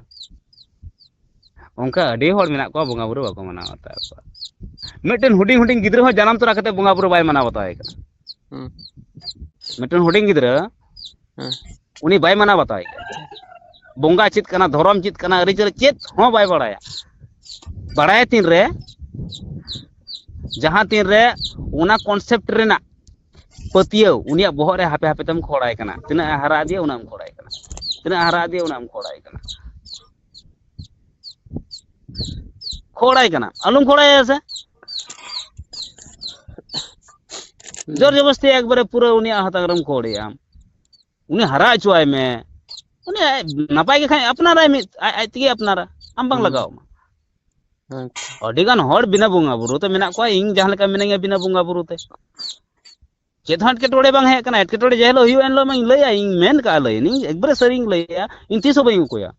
ᱚᱱᱠᱟ ᱟᱹᱰᱤ ᱦᱚᱲ ᱢᱮᱱᱟᱜ ᱠᱚᱣᱟ ᱵᱚᱸᱜᱟ ᱵᱩᱨᱩ ᱵᱟᱠᱚ ᱢᱟᱱᱟᱣ ᱵᱟᱛᱟᱣ ᱠᱚᱣᱟ᱾ ᱢᱤᱫᱴᱮᱱ ᱦᱩᱰᱤᱧ ᱦᱩᱰᱤᱧ ᱜᱤᱫᱽᱨᱟᱹ ᱦᱚᱸ ᱡᱟᱱᱟᱢ ᱛᱚᱨᱟ ᱠᱟᱛᱮ ᱵᱚᱸᱜᱟ ᱵᱩᱨᱩ ᱵᱟᱭ ᱢᱟᱱᱟᱣ ᱵᱟᱛᱟᱣ ᱮ ᱠᱟᱱᱟ᱾ ᱦᱩᱸ᱾ ᱢᱤᱫᱴᱮᱱ ᱦᱩᱰᱤᱧ ᱜᱤᱫᱽᱨᱟᱹ ᱦᱮᱸ᱾ ᱩᱱᱤ ᱵᱟᱭ ᱢᱟᱱᱟᱣ ᱵᱟᱛᱟᱣ ᱮ ᱠᱟᱱᱟ᱾ ᱵᱚᱸᱜᱟ ᱪᱮᱫ ᱠᱟᱱᱟ, ᱫᱷᱚᱨᱚᱢ ᱪᱮᱫ ᱠᱟᱱᱟ, ᱟᱹᱨᱤᱪᱟᱹᱞᱤ ᱪᱮᱫ ᱦᱚᱸ ᱵᱟᱭ ᱵᱟᱲᱟᱭᱟ᱾ ᱵᱟᱲᱟᱭᱟ ᱛᱤᱱᱨᱮ, ᱡᱟᱦᱟᱸ ᱛᱤᱱᱨᱮ ᱚᱱᱟ ᱠᱚᱱᱥᱮᱯᱴ ᱨᱮᱱᱟᱜ ᱯᱟᱹᱛᱭᱟᱹᱣ ᱩᱱᱤᱭᱟᱜ ᱵᱚᱦᱚᱜ ᱨᱮ ᱦᱟᱯᱮ ᱦᱟᱯᱮ ᱛᱮᱢ ᱠᱷᱚᱲᱟᱭ ᱠᱟᱱᱟ᱾ ᱛᱤᱱᱟᱹᱜ ᱮ ᱦᱟᱨᱟ ᱤᱫᱤᱭᱟ, ᱩᱱᱟᱹᱜ ᱮᱢ ᱠᱷᱚᱲᱟᱭ ᱠᱟᱱᱟ᱾ ᱛᱤᱱᱟᱹᱜ ᱮ ᱦᱟᱨᱟ ᱤᱫᱤᱭᱟ, ᱩᱱᱟᱹᱜ ᱮᱢ ᱠᱷᱚᱲᱟᱭ ᱠᱟᱱᱟ᱾ ᱠᱷᱚᱲᱟᱭ ᱠᱟᱱᱟ, ᱟᱞᱚᱢ ᱠᱷᱚᱲᱟᱭᱟ ᱥᱮ᱾ ᱦᱩᱸ᱾ ᱡᱳᱨ ᱡᱚᱵᱚᱥᱛᱤ ᱮᱠᱵᱟᱨᱮ ᱯᱩᱨᱟᱹ ᱩᱱᱤᱭᱟᱜ ᱦᱟᱛᱟᱝ ᱨᱮᱢ ᱠᱷᱚᱲᱮᱭᱟ ᱟᱢ᱾ ᱩᱱᱤ ᱦᱟᱨᱟ ᱦᱚᱪᱚᱣᱟᱭ ᱢᱮ᱾ ᱩᱱᱤ ᱟᱡ ᱱᱟᱯᱟᱭ ᱜᱮ ᱠᱷᱟᱱ ᱟᱯᱱᱟᱨᱟᱭ ᱢᱤᱫ, ᱟᱡ, ᱟᱡ ᱛᱮᱜᱮ ᱟᱯᱱᱟᱨᱟ᱾ ᱟᱢ ᱵᱟᱝ ᱦᱩᱸ᱾ ᱞᱟᱜᱟᱣ ᱟᱢᱟ᱾ ᱟᱪᱪᱷᱟ᱾ ᱟᱹᱰᱤ ᱜᱟᱱ ᱦᱚᱲ ᱵᱤᱱᱟᱹ ᱵᱚᱸᱜᱟ ᱵᱩᱨᱩ ᱛᱮ ᱢᱮᱱᱟᱜ ᱠᱚᱣᱟ, ᱤᱧ ᱡᱟᱦᱟᱸ ᱞᱮᱠᱟ ᱢᱤᱱᱟᱹᱧᱟ ᱵᱤᱱᱟᱹ ᱵᱚᱸᱜᱟ ᱵᱩᱨᱩ ᱛᱮ᱾ ᱪᱮᱫ ᱦᱚᱸ ᱮᱴᱠᱮᱴᱚᱬᱮ ᱵᱟᱝ ᱦᱮᱡ ᱟᱠᱟᱱᱟ᱾ ᱮᱴᱠᱮᱴᱚᱬᱮ ᱡᱮ ᱦᱤᱞᱳᱜ ᱦᱩᱭᱩᱜᱼᱟ, ᱮᱱ ᱦᱤᱞᱳᱜ ᱢᱟᱧ ᱞᱟᱹᱭᱟ, ᱤᱧ ᱢᱮᱱ ᱠᱟᱜᱼᱟ, ᱞᱟᱹᱭ ᱟᱹᱧ, ᱮᱠᱵᱟᱨᱮ ᱥᱟᱹᱨᱤᱧ ᱞᱟᱹᱭᱟ, ᱤᱧ ᱛᱤᱥ ᱦᱚᱸ ᱵᱟᱹᱧ ᱚᱠᱚᱭᱟ᱾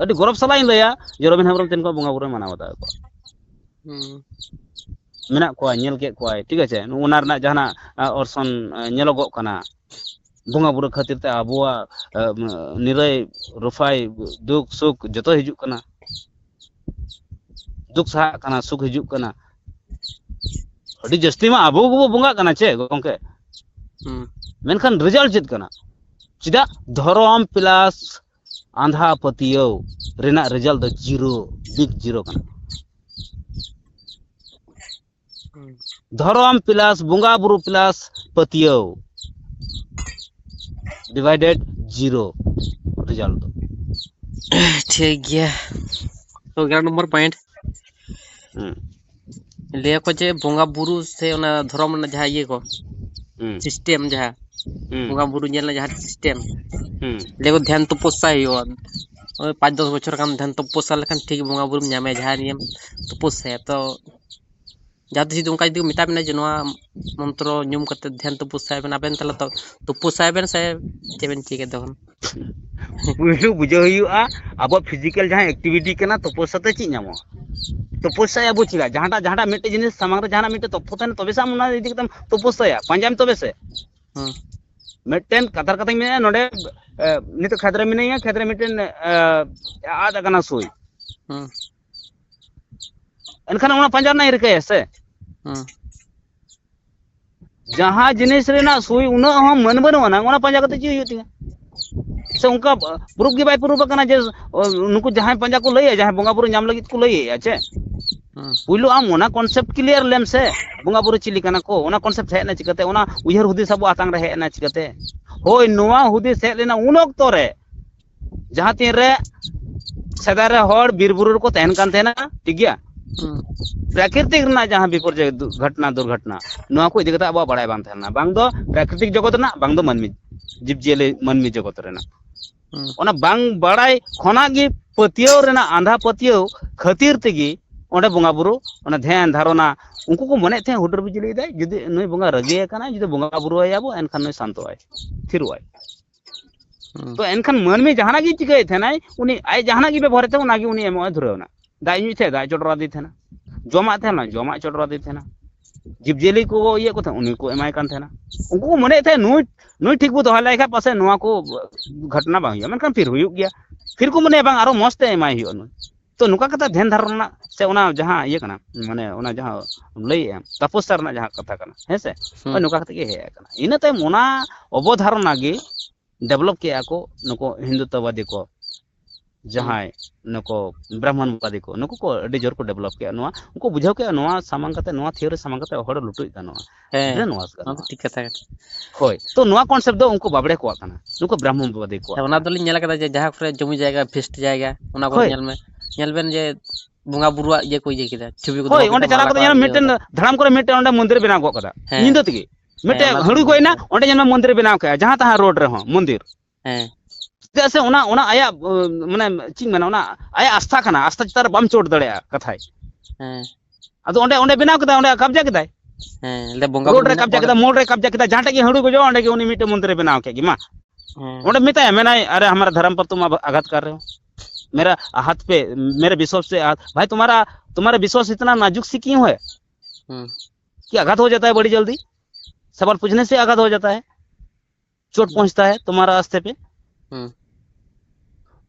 ᱟᱹᱰᱤ ᱜᱚᱨᱚᱵᱽ ᱥᱟᱞᱟᱜ ᱤᱧ ᱞᱟᱹᱭᱟ ᱡᱮ ᱨᱚᱵᱤᱱ ᱦᱮᱢᱵᱨᱚᱢ ᱛᱤᱱ ᱠᱷᱚᱱ ᱵᱚᱸᱜᱟ ᱵᱩᱨᱩᱭ ᱢᱟᱱᱟᱣ ᱵᱟᱛᱟᱣ ᱠᱚᱣᱟ᱾ ᱦᱩᱸ᱾ ᱢᱮᱱᱟᱜ ᱠᱚᱣᱟ, ᱧᱮᱞ ᱠᱮᱫ ᱠᱚᱣᱟᱭ, ᱴᱷᱤᱠ ᱟᱪᱷᱮ, ᱚᱱᱟ ᱨᱮᱱᱟᱜ ᱡᱟᱦᱟᱱᱟᱜ, ᱟ, ᱚᱨᱥᱚᱝ, ᱟ, ᱧᱮᱞᱚᱜᱚᱜ ᱠᱟᱱᱟ᱾ ᱵᱚᱸᱜᱟ ᱵᱩᱨᱩ ᱠᱷᱟᱹᱛᱤᱨ ᱛᱮ ᱟᱵᱚᱣᱟᱜ, ᱟ, ᱱᱤᱨᱟᱹᱭ ᱨᱩᱯᱷᱟᱭ, ᱫᱩᱠ ᱥᱩᱠ ᱡᱚᱛᱚ ᱦᱤᱡᱩᱜ ᱠᱟᱱᱟ᱾ ᱫᱩᱠ ᱥᱟᱦᱟᱜ ᱠᱟᱱᱟ, ᱥᱩᱠ ᱦᱤᱡᱩᱜ ᱠᱟᱱᱟ᱾ ᱟᱹᱰᱤ ᱡᱟᱹᱥᱛᱤ ᱢᱟ ᱟᱵᱚ ᱜᱮᱵᱚ ᱵᱚᱸᱜᱟᱜ ᱠᱟᱱᱟ ᱪᱮ ᱜᱚᱝᱠᱮ? ᱦᱩᱸ᱾ ᱢᱮᱱᱠᱷᱟᱱ ᱨᱮᱡᱟᱞᱴ ᱪᱮᱫ ᱠᱟᱱᱟ? ᱪᱮᱫᱟᱜ? ᱫᱷᱚᱨᱚᱢ ᱯᱞᱟᱥ ᱟᱸᱫᱷᱟ ᱯᱟᱹᱛᱭᱟᱹᱣ ᱨᱮᱱᱟᱜ ᱨᱮᱡᱟᱞᱴ ᱫᱚ ᱡᱤᱨᱳ, ᱵᱤᱜᱽ ᱡᱤᱨᱳ ᱠᱟᱱᱟ᱾ ᱫᱷᱚᱨᱚᱢ ᱯᱞᱟᱥ ᱵᱚᱸᱜᱟ ᱵᱩᱨᱩ ᱯᱞᱟᱥ ᱯᱟᱹᱛᱭᱟᱹᱣ ᱰᱤᱵᱷᱟᱭᱰᱮᱰ ᱡᱤᱨᱳ ᱨᱮᱡᱟᱞᱴ ᱫᱚ᱾ ᱴᱷᱤᱠ ᱜᱮᱭᱟ᱾ ᱛᱚ ᱮᱜᱟᱨᱚ ᱱᱚᱢᱵᱚᱨ ᱯᱚᱭᱮᱱᱴ᱾ ᱦᱩᱸ᱾ ᱞᱟᱹᱭᱟᱠᱚ ᱡᱮ ᱵᱚᱸᱜᱟ ᱵᱩᱨᱩ ᱥᱮ ᱚᱱᱟ ᱫᱷᱚᱨᱚᱢ ᱨᱮᱱᱟᱜ ᱡᱟᱦᱟᱸ ᱤᱭᱟᱹ ᱠᱚ, ᱦᱩᱸ᱾ ᱥᱤᱥᱴᱮᱢ ᱡᱟᱦᱟᱸ ᱦᱩᱸ᱾ ᱵᱚᱸᱜᱟ ᱵᱩᱨᱩ ᱧᱮᱞ ᱨᱮᱱᱟᱜ ᱡᱟᱦᱟᱸ ᱥᱤᱥᱴᱮᱢ, ᱦᱩᱸ᱾ ᱞᱟᱹᱭᱟᱠᱚ ᱫᱷᱮᱭᱟᱱ ᱛᱚᱯᱚᱥᱥᱟ ᱦᱩᱭᱩᱜᱼᱟ᱾ ᱳᱭ ᱯᱟᱸᱪ ᱫᱚᱥ ᱵᱚᱪᱷᱚᱨ ᱜᱟᱱ ᱫᱷᱮᱭᱟᱱ ᱛᱚᱯᱚᱥᱥᱟ ᱞᱮᱠᱷᱟᱱ ᱴᱷᱤᱠ ᱵᱚᱸᱜᱟ ᱵᱩᱨᱩᱢ ᱧᱟᱢᱮᱭᱟ, ᱡᱟᱦᱟᱸ ᱱᱤᱭᱮᱢ ᱛᱚᱯᱚᱥᱥᱟᱭᱟ᱾ ᱛᱚ ᱡᱟᱦᱟᱸ ᱛᱤᱥ ᱡᱩᱫᱤ ᱚᱱᱠᱟ ᱡᱩᱫᱤ ᱠᱚ ᱢᱮᱛᱟ ᱵᱮᱱᱟ ᱡᱮ ᱱᱚᱣᱟ ᱢᱚᱱᱛᱨᱚ ᱧᱩᱢ ᱠᱟᱛᱮ ᱫᱷᱮᱭᱟᱱ ᱛᱚᱯᱚᱥᱥᱟᱭ ᱵᱮᱱ, ᱟᱵᱮᱱ ᱛᱟᱦᱚᱞᱮ ᱛᱚ ᱛᱚᱯᱚᱥᱥᱟᱭ ᱵᱮᱱ ᱥᱮ ᱪᱮᱫ ᱵᱮᱱ ᱪᱤᱠᱟᱹᱭᱟ ᱛᱚᱠᱷᱚᱱ? ᱯᱩᱭᱞᱩ ᱵᱩᱡᱷᱟᱹᱣ ᱦᱩᱭᱩᱜᱼᱟ, ᱟᱵᱚᱣᱟᱜ ᱯᱷᱤᱡᱤᱠᱟᱞ ᱡᱟᱦᱟᱸ ᱮᱠᱴᱤᱵᱷᱤᱴᱤ ᱠᱟᱱᱟ, ᱛᱚᱯᱚᱥᱥᱟ ᱛᱮ ᱪᱮᱫ ᱧᱟᱢᱚᱜᱼᱟ? ᱛᱚᱯᱚᱥᱥᱟᱭ ᱟᱵᱚ ᱪᱮᱫᱟᱜ? ᱡᱟᱦᱟᱸᱴᱟᱜ, ᱡᱟᱦᱟᱸᱴᱟᱜ ᱢᱤᱫᱴᱮᱡ ᱡᱤᱱᱤᱥ ᱥᱟᱢᱟᱝ ᱨᱮ ᱡᱟᱦᱟᱸᱱᱟᱜ ᱢᱤᱫᱴᱮᱡ ᱛᱚᱛᱛᱷᱚ ᱛᱟᱦᱮᱱᱟ, ᱛᱚᱵᱮ ᱥᱮ ᱟᱢ ᱚᱱᱟ ᱤᱫᱤ ᱠᱟᱛᱮᱢ ᱛᱚᱯᱚᱥᱥᱟᱭᱟ, ᱯᱟᱸᱡᱟᱭᱟᱢ ᱛᱚᱵᱮ ᱥᱮ᱾ ᱦᱩᱸ᱾ ᱢᱤᱫᱴᱮᱱ ᱠᱟᱛᱷᱟ ᱠᱟᱛᱷᱟᱧ ᱢᱮᱱᱟ, ᱱᱚᱰᱮ, ᱮ, ᱱᱤᱛᱚᱜ ᱠᱷᱮᱛ ᱨᱮ ᱢᱤᱱᱟᱹᱧᱟ, ᱠᱷᱮᱛ ᱨᱮ ᱢᱤᱫᱴᱮᱱ, ᱮ, ᱟᱫ ᱟᱠᱟᱱᱟ ᱥᱩᱭ᱾ ᱦᱩᱸ᱾ ᱮᱱᱠᱷᱟᱱ ᱚᱱᱟ ᱯᱟᱸᱡᱟ ᱨᱮᱱᱟᱜ ᱤᱧ ᱨᱤᱠᱟᱹᱭᱟ ᱥᱮ? ᱦᱩᱸ᱾ ᱡᱟᱦᱟᱸ ᱡᱤᱱᱤᱥ ᱨᱮᱱᱟᱜ ᱥᱩᱭ ᱩᱱᱟᱹᱜ ᱦᱚᱸ ᱢᱟᱹᱱ ᱵᱟᱹᱱᱩᱜ ᱟᱱᱟ, ᱚᱱᱟ ᱯᱟᱸᱡᱟ ᱠᱟᱛᱮ ᱪᱮᱫ ᱦᱩᱭᱩᱜ ᱛᱤᱧᱟ? ᱥᱮ ᱚᱱᱠᱟ ᱯᱨᱩᱯ ᱜᱮ ᱵᱟᱭ ᱯᱨᱩᱯ ᱟᱠᱟᱱᱟ ᱡᱮ, ᱚ, ᱱᱩᱠᱩ ᱡᱟᱦᱟᱸᱭ ᱯᱟᱸᱡᱟ ᱠᱚ ᱞᱟᱹᱭᱮᱫᱼᱟ, ᱡᱟᱦᱟᱸᱭ ᱵᱚᱸᱜᱟ ᱵᱩᱨᱩ ᱧᱟᱢ ᱞᱟᱹᱜᱤᱫ ᱠᱚ ᱞᱟᱹᱭᱮᱫᱼᱟ, ᱪᱮ? ᱦᱩᱸ᱾ ᱯᱩᱭᱞᱩ ᱟᱢ ᱚᱱᱟ ᱠᱚᱱᱥᱮᱯᱴ ᱠᱞᱤᱭᱟᱨ ᱞᱮᱢ ᱥᱮ, ᱵᱚᱸᱜᱟ ᱵᱩᱨᱩ ᱪᱤᱞᱤ ᱠᱟᱱᱟ ᱠᱚ, ᱚᱱᱟ ᱠᱚᱱᱥᱮᱯᱴ ᱦᱮᱡ ᱮᱱᱟ ᱪᱤᱠᱟᱹᱛᱮ? ᱚᱱᱟ ᱩᱭᱦᱟᱹᱨ ᱦᱩᱫᱤᱥ ᱟᱵᱚ ᱟᱛᱟᱝ ᱨᱮ ᱦᱮᱡ ᱮᱱᱟ ᱪᱤᱠᱟᱹᱛᱮ? ᱦᱳᱭ, ᱱᱚᱣᱟ ᱦᱩᱫᱤᱥ ᱦᱮᱡ ᱞᱮᱱᱟ ᱩᱱ ᱚᱠᱛᱚ ᱨᱮ, ᱡᱟᱦᱟᱸ ᱛᱤᱱ ᱨᱮ ᱥᱮᱫᱟᱭ ᱨᱮ ᱦᱚᱲ ᱵᱤᱨ ᱵᱩᱨᱩ ᱨᱮᱠᱚ ᱛᱟᱦᱮᱱ ᱠᱟᱱ ᱛᱟᱦᱮᱱᱟ, ᱴᱷᱤᱠ ᱜᱮᱭᱟ? ᱦᱩᱸ᱾ ᱯᱨᱟᱠᱨᱤᱛᱤᱠ ᱨᱮᱱᱟᱜ ᱡᱟᱦᱟᱸ ᱵᱤᱯᱚᱨᱡᱚᱭ ᱫᱩ-, ᱜᱷᱚᱴᱱᱟ, ᱫᱩᱨᱜᱷᱚᱴᱱᱟ, ᱱᱚᱣᱟ ᱠᱚ ᱤᱫᱤ ᱠᱟᱛᱮ ᱟᱵᱚᱣᱟᱜ ᱵᱟᱲᱟᱭ ᱵᱟᱝ ᱛᱟᱦᱮᱸ ᱞᱮᱱᱟ, ᱵᱟᱝ ᱫᱚ ᱯᱨᱟᱠᱨᱤᱛᱤᱠ ᱡᱚᱜᱚᱛ ᱨᱮᱱᱟᱜ, ᱵᱟᱝ ᱫᱚ ᱢᱟᱹᱱᱢᱤ, ᱡᱤᱵᱽᱼᱡᱤᱭᱟᱹᱞᱤ, ᱢᱟᱹᱱᱢᱤ ᱡᱚᱜᱚᱛ ᱨᱮᱱᱟᱜ᱾ ᱦᱩᱸ᱾ ᱚᱱᱟ ᱵᱟᱝ ᱵᱟᱲᱟᱭ ᱠᱷᱚᱱᱟᱜ ᱜᱮ ᱯᱟᱹᱛᱭᱟᱹᱣ ᱨᱮᱱᱟᱜ, ᱟᱸᱫᱷᱟ ᱯᱟᱹᱛᱭᱟᱹᱣ ᱠᱷᱟᱹᱛᱤᱨ ᱛᱮᱜᱮ ᱚᱸᱰᱮ ᱵᱚᱸᱜᱟ ᱵᱩᱨᱩ, ᱚᱱᱟ ᱫᱷᱮᱭᱟᱱ ᱫᱷᱟᱨᱚᱱᱟ, ᱩᱱᱠᱩ ᱠᱚ ᱢᱚᱱᱮᱭᱮᱫ ᱛᱟᱦᱮᱸᱫ ᱦᱩᱰᱩᱨ ᱵᱤᱡᱽᱞᱤᱭᱮᱫᱟᱭ, ᱡᱩᱫᱤ ᱱᱩᱭ ᱵᱚᱸᱜᱟ ᱨᱟᱹᱜᱤ ᱟᱠᱟᱱᱟᱭ, ᱡᱩᱫᱤ ᱵᱚᱸᱜᱟ ᱵᱩᱨᱩ ᱟᱭᱟ ᱵᱚ, ᱮᱱᱠᱷᱟᱱ ᱱᱩᱭ ᱥᱟᱱᱛᱚᱜᱼᱟᱭ, ᱛᱷᱤᱨᱚᱜᱼᱟᱭ᱾ ᱦᱩᱸ᱾ ᱛᱚ ᱮᱱᱠᱷᱟᱱ ᱢᱟᱹᱱᱢᱤ ᱡᱟᱦᱟᱱᱟᱜ ᱜᱮ ᱪᱤᱠᱟᱹᱭᱮᱫ ᱛᱟᱦᱮᱱᱟᱭ, ᱩᱱᱤ ᱟᱡ ᱡᱟᱦᱟᱱᱟᱜ ᱜᱮ ᱵᱮᱵᱚᱦᱟᱨᱮᱫ ᱛᱟᱦᱮᱱᱟ, ᱚᱱᱟᱜᱮ ᱩᱱᱤ ᱮᱢᱚᱜ ᱮ ᱫᱷᱩᱨᱟᱹᱣ ᱮᱱᱟ᱾ ᱫᱟᱜ ᱧᱩᱭᱮᱫ ᱛᱟᱦᱮᱸᱫ, ᱫᱟᱜ ᱮ ᱪᱚᱰᱚᱨ ᱟᱫᱮ ᱛᱟᱦᱮᱱᱟ᱾ ᱡᱚᱢᱟᱜ ᱛᱟᱦᱮᱸ ᱞᱮᱱᱟ, ᱡᱚᱢᱟᱜ ᱮ ᱪᱚᱰᱚᱨ ᱟᱫᱮ ᱛᱟᱦᱮᱱᱟ᱾ ᱡᱤᱵᱽᱼᱡᱤᱭᱟᱹᱞᱤ ᱠᱚ ᱤᱭᱟᱹ ᱠᱚ ᱛᱟᱦᱮᱸᱫ, ᱩᱱᱤ ᱠᱚ ᱮᱢᱟᱭ ᱠᱟᱱ ᱛᱟᱦᱮᱱᱟ᱾ ᱩᱱᱠᱩ ᱠᱚ ᱢᱚᱱᱮᱭᱮᱫ ᱛᱟᱦᱮᱸᱫ, ᱱᱩᱭ, ᱱᱩᱭ ᱴᱷᱤᱠ ᱵᱚ ᱫᱚᱦᱚ ᱞᱮᱭ ᱠᱷᱟᱡ ᱯᱟᱥᱮᱡ ᱱᱚᱣᱟ ᱠᱚ ᱜᱷᱚᱴᱚᱱᱟ ᱵᱟᱝ ᱦᱩᱭᱩᱜᱼᱟ, ᱢᱮᱱᱠᱷᱟᱱ ᱯᱷᱤᱨ ᱦᱩᱭᱩᱜ ᱜᱮᱭᱟ᱾ ᱯᱷᱤᱨ ᱠᱚ ᱢᱚᱱᱮᱭᱟ, ᱵᱟᱝ, ᱟᱨᱚ ᱢᱚᱡᱽ ᱛᱮ ᱮᱢᱟᱭ ᱦᱩᱭᱩᱜᱼᱟ ᱱᱩᱭ᱾ ᱛᱚ ᱱᱚᱝᱠᱟ ᱠᱟᱛᱮ ᱫᱷᱮᱱ ᱫᱷᱟᱨᱚᱱᱟ ᱨᱮᱱᱟᱜ ᱥᱮ ᱚᱱᱟ ᱡᱟᱦᱟᱸ ᱤᱭᱟᱹ ᱠᱟᱱᱟ, ᱢᱟᱱᱮ ᱚᱱᱟ ᱡᱟᱦᱟᱸ ᱞᱟᱹᱭᱮᱫᱼᱟ, ᱛᱟᱯᱚᱥᱟ ᱨᱮᱱᱟᱜ ᱡᱟᱦᱟᱸ ᱠᱟᱛᱷᱟ ᱠᱟᱱᱟ, ᱦᱮᱸ ᱥᱮ? ᱦᱩᱸ᱾ ᱦᱳᱭ, ᱱᱚᱝᱠᱟ ᱠᱟᱛᱮ ᱜᱮ ᱦᱮᱡ ᱟᱠᱟᱱᱟ᱾ ᱤᱱᱟᱹ ᱛᱟᱭᱚᱢ ᱚᱱᱟ ᱚᱵᱚᱫᱷᱟᱨᱚᱱᱟ ᱜᱮ ᱰᱮᱵᱷᱞᱚᱯ ᱠᱮᱜᱼᱟ ᱠᱚ ᱱᱩᱠᱩ ᱦᱤᱱᱫᱩᱛᱛᱚᱵᱟᱫᱤ ᱠᱚ, ᱡᱟᱦᱟᱸᱭ ᱱᱩᱠᱩ ᱵᱨᱟᱦᱢᱚᱱᱵᱟᱫᱤ ᱠᱚ, ᱱᱩᱠᱩ ᱠᱚ ᱟᱹᱰᱤ ᱡᱳᱨ ᱠᱚ ᱰᱮᱵᱷᱞᱚᱯ ᱠᱮᱜᱼᱟ᱾ ᱱᱚᱣᱟ ᱩᱱᱠᱩ ᱵᱩᱡᱷᱟᱹᱣ ᱠᱮᱜᱼᱟ, ᱱᱚᱣᱟ ᱥᱟᱢᱟᱝ ᱠᱟᱛᱮ, ᱱᱚᱣᱟ ᱛᱷᱤᱭᱳᱨᱤ ᱥᱟᱢᱟᱝ ᱠᱟᱛᱮ ᱦᱚᱲ ᱞᱩᱴᱩᱡ ᱜᱟᱱᱚᱜᱼᱟ᱾ ᱦᱮᱸ, ᱵᱨᱮᱱ ᱣᱟᱥ ᱚᱱᱟ ᱫᱚ ᱜᱟᱱᱚᱜᱼᱟ᱾ ᱴᱷᱤᱠ ᱠᱟᱛᱷᱟ ᱠᱟᱱᱟ᱾ ᱦᱳᱭ, ᱛᱚ ᱱᱚᱣᱟ ᱠᱚᱱᱥᱮᱯᱴ ᱫᱚ ᱩᱱᱠᱩ ᱵᱟᱵᱲᱮ ᱠᱚᱣᱟᱜ ᱠᱟᱱᱟ, ᱱᱩᱠᱩ ᱵᱨᱟᱦᱢᱚᱱᱵᱟᱫᱤ ᱠᱚᱣᱟᱜ ᱚᱱᱟ ᱠᱟᱱᱟ᱾ ᱫᱚᱞᱤᱧ ᱧᱮᱞ ᱠᱟᱫᱟ ᱡᱮ ᱡᱟᱦᱟᱸ ᱠᱚᱨᱮ ᱡᱚᱢᱤ ᱡᱟᱭᱜᱟ, ᱯᱷᱤᱥᱴ ᱡᱟᱭᱜᱟ, ᱚᱱᱟ ᱠᱚᱨᱮ ᱦᱳᱭ᱾ ᱧᱮᱞ ᱢᱮ, ᱧᱮᱞ ᱵᱮᱱ ᱡᱮ ᱵᱚᱸᱜᱟ ᱵᱩᱨᱩᱣᱟᱜ ᱤᱭᱟᱹ ᱠᱚ ᱤᱭᱟᱹ ᱠᱮᱫᱟ, ᱪᱷᱚᱵᱤ ᱠᱚ ᱦᱳᱭ, ᱫᱚᱦᱚ ᱚᱸᱰᱮ ᱠᱮᱫᱟ, ᱪᱟᱞᱟᱣ ᱢᱟᱞᱟ ᱠᱟᱛᱮ ᱠᱚ ᱧᱮᱞ ᱢᱮ, ᱤᱭᱟᱹ ᱢᱤᱫᱴᱮᱱ ᱠᱟᱫᱟ᱾ ᱫᱷᱟᱲᱟᱢ ᱠᱚᱨᱮ ᱢᱤᱫᱴᱮᱱ ᱚᱸᱰᱮ ᱢᱚᱱᱫᱤᱨ ᱵᱮᱱᱟᱣ ᱜᱚᱫ ᱠᱟᱫᱟ, ᱦᱮᱸ, ᱧᱤᱫᱟᱹ ᱛᱮᱜᱮ ᱢᱤᱫᱴᱮᱱ ᱚᱱᱟ ᱦᱟᱹᱲᱩ ᱫᱚ ᱜᱚᱡ ᱮᱱᱟ, ᱦᱮᱸ᱾ ᱚᱸᱰᱮ ᱧᱮᱞ ᱢᱮ ᱢᱚᱱᱫᱤᱨ ᱵᱮᱱᱟᱣ ᱠᱮᱜᱼᱟ, ᱡᱟᱦᱟᱸ ᱛᱟᱦᱟᱸ ᱨᱳᱰ ᱨᱮᱦᱚᱸ ᱢᱚᱱᱫᱤᱨ᱾ ᱦᱮᱸ, ᱪᱮᱫᱟᱜ ᱥᱮ ᱚᱱᱟ, ᱚᱱᱟ ᱟᱭᱟᱜ, ᱩ, ᱢᱟᱱᱮ ᱪᱮᱫ ᱤᱧ ᱢᱮᱱᱟ, ᱚᱱᱟ ᱟᱭᱟᱜ ᱟᱥᱛᱷᱟ ᱠᱟᱱᱟ, ᱟᱥᱛᱷᱟ ᱪᱮᱛᱟᱱ ᱨᱮ ᱵᱟᱢ ᱪᱳᱴ ᱫᱟᱲᱮᱭᱟᱜᱼᱟ ᱠᱟᱛᱷᱟᱭ᱾ ᱦᱮᱸ, ᱟᱫᱚ ᱚᱸᱰᱮ, ᱚᱸᱰᱮ ᱵᱮᱱᱟᱣ ᱠᱮᱫᱟ, ᱚᱸᱰᱮ ᱠᱟᱵᱡᱟ ᱠᱮᱫᱟᱭ, ᱦᱮᱸ, ᱞᱟᱹᱭ ᱵᱚᱸᱜᱟ ᱨᱳᱰ ᱵᱩᱨᱩ ᱨᱮ ᱢᱮᱱᱟᱜ ᱠᱟᱵᱡᱟ ᱠᱚᱣᱟ᱾ ᱠᱮᱫᱟ, ᱢᱳᱲ ᱨᱮ ᱠᱟᱵᱡᱟ ᱠᱮᱫᱟ, ᱡᱟᱦᱟᱸ ᱴᱷᱮᱡ ᱜᱮ ᱦᱟᱹᱲᱩ ᱜᱚᱡᱚᱜᱼᱟ, ᱚᱸᱰᱮ ᱜᱮ ᱩᱱᱤ ᱢᱤᱫᱴᱮᱱ ᱢᱚᱱᱫᱤᱨ ᱮ ᱵᱮᱱᱟᱣ ᱠᱮᱫ ᱜᱮ᱾ ᱢᱟ, ᱦᱮᱸ, ᱚᱸᱰᱮ ᱢᱮᱛᱟᱭᱟ, ᱢᱮᱱᱟᱭ, "ᱟᱨᱮ ᱦᱟᱢᱟᱨᱟ ᱫᱷᱟᱨᱟᱢ ᱯᱚᱨ ᱛᱩᱢ ᱟᱜᱷᱟᱛ ᱠᱟᱨ ᱨᱮ ᱦᱳ, ᱢᱮᱨᱟ ᱦᱟᱛ ᱯᱮ, ᱢᱮᱨᱮ ᱵᱤᱥᱣᱟᱥ ᱯᱮ ᱟᱜᱷᱟᱛ, ᱵᱷᱟᱭ ᱛᱩᱢᱦᱟᱨᱟ, ᱛᱩᱢᱦᱟᱨᱟ ᱵᱤᱥᱣᱟᱥ ᱤᱛᱱᱟ ᱱᱟᱡᱩᱠ ᱥᱤ ᱠᱤᱭᱩ ᱦᱳ ᱦᱩᱸ, ᱠᱤ ᱟᱜᱷᱟᱛ ᱦᱳ ᱡᱟᱛᱟ ᱦᱳ ᱵᱟᱲᱤ ᱡᱟᱞᱫᱤ, ᱥᱟᱵᱟᱞ ᱯᱩᱪᱷᱱᱮ ᱥᱮ ᱟᱜᱷᱟᱛ ᱦᱳ ᱡᱟᱛᱟ ᱦᱳ, ᱪᱳᱴ ᱦᱩᱸ, ᱯᱚᱦᱚᱸᱪᱛᱟ ᱦᱳ ᱛᱩᱢᱦᱟᱨᱟ ᱨᱟᱥᱛᱮ ᱯᱮ᱾" ᱦᱩᱸ,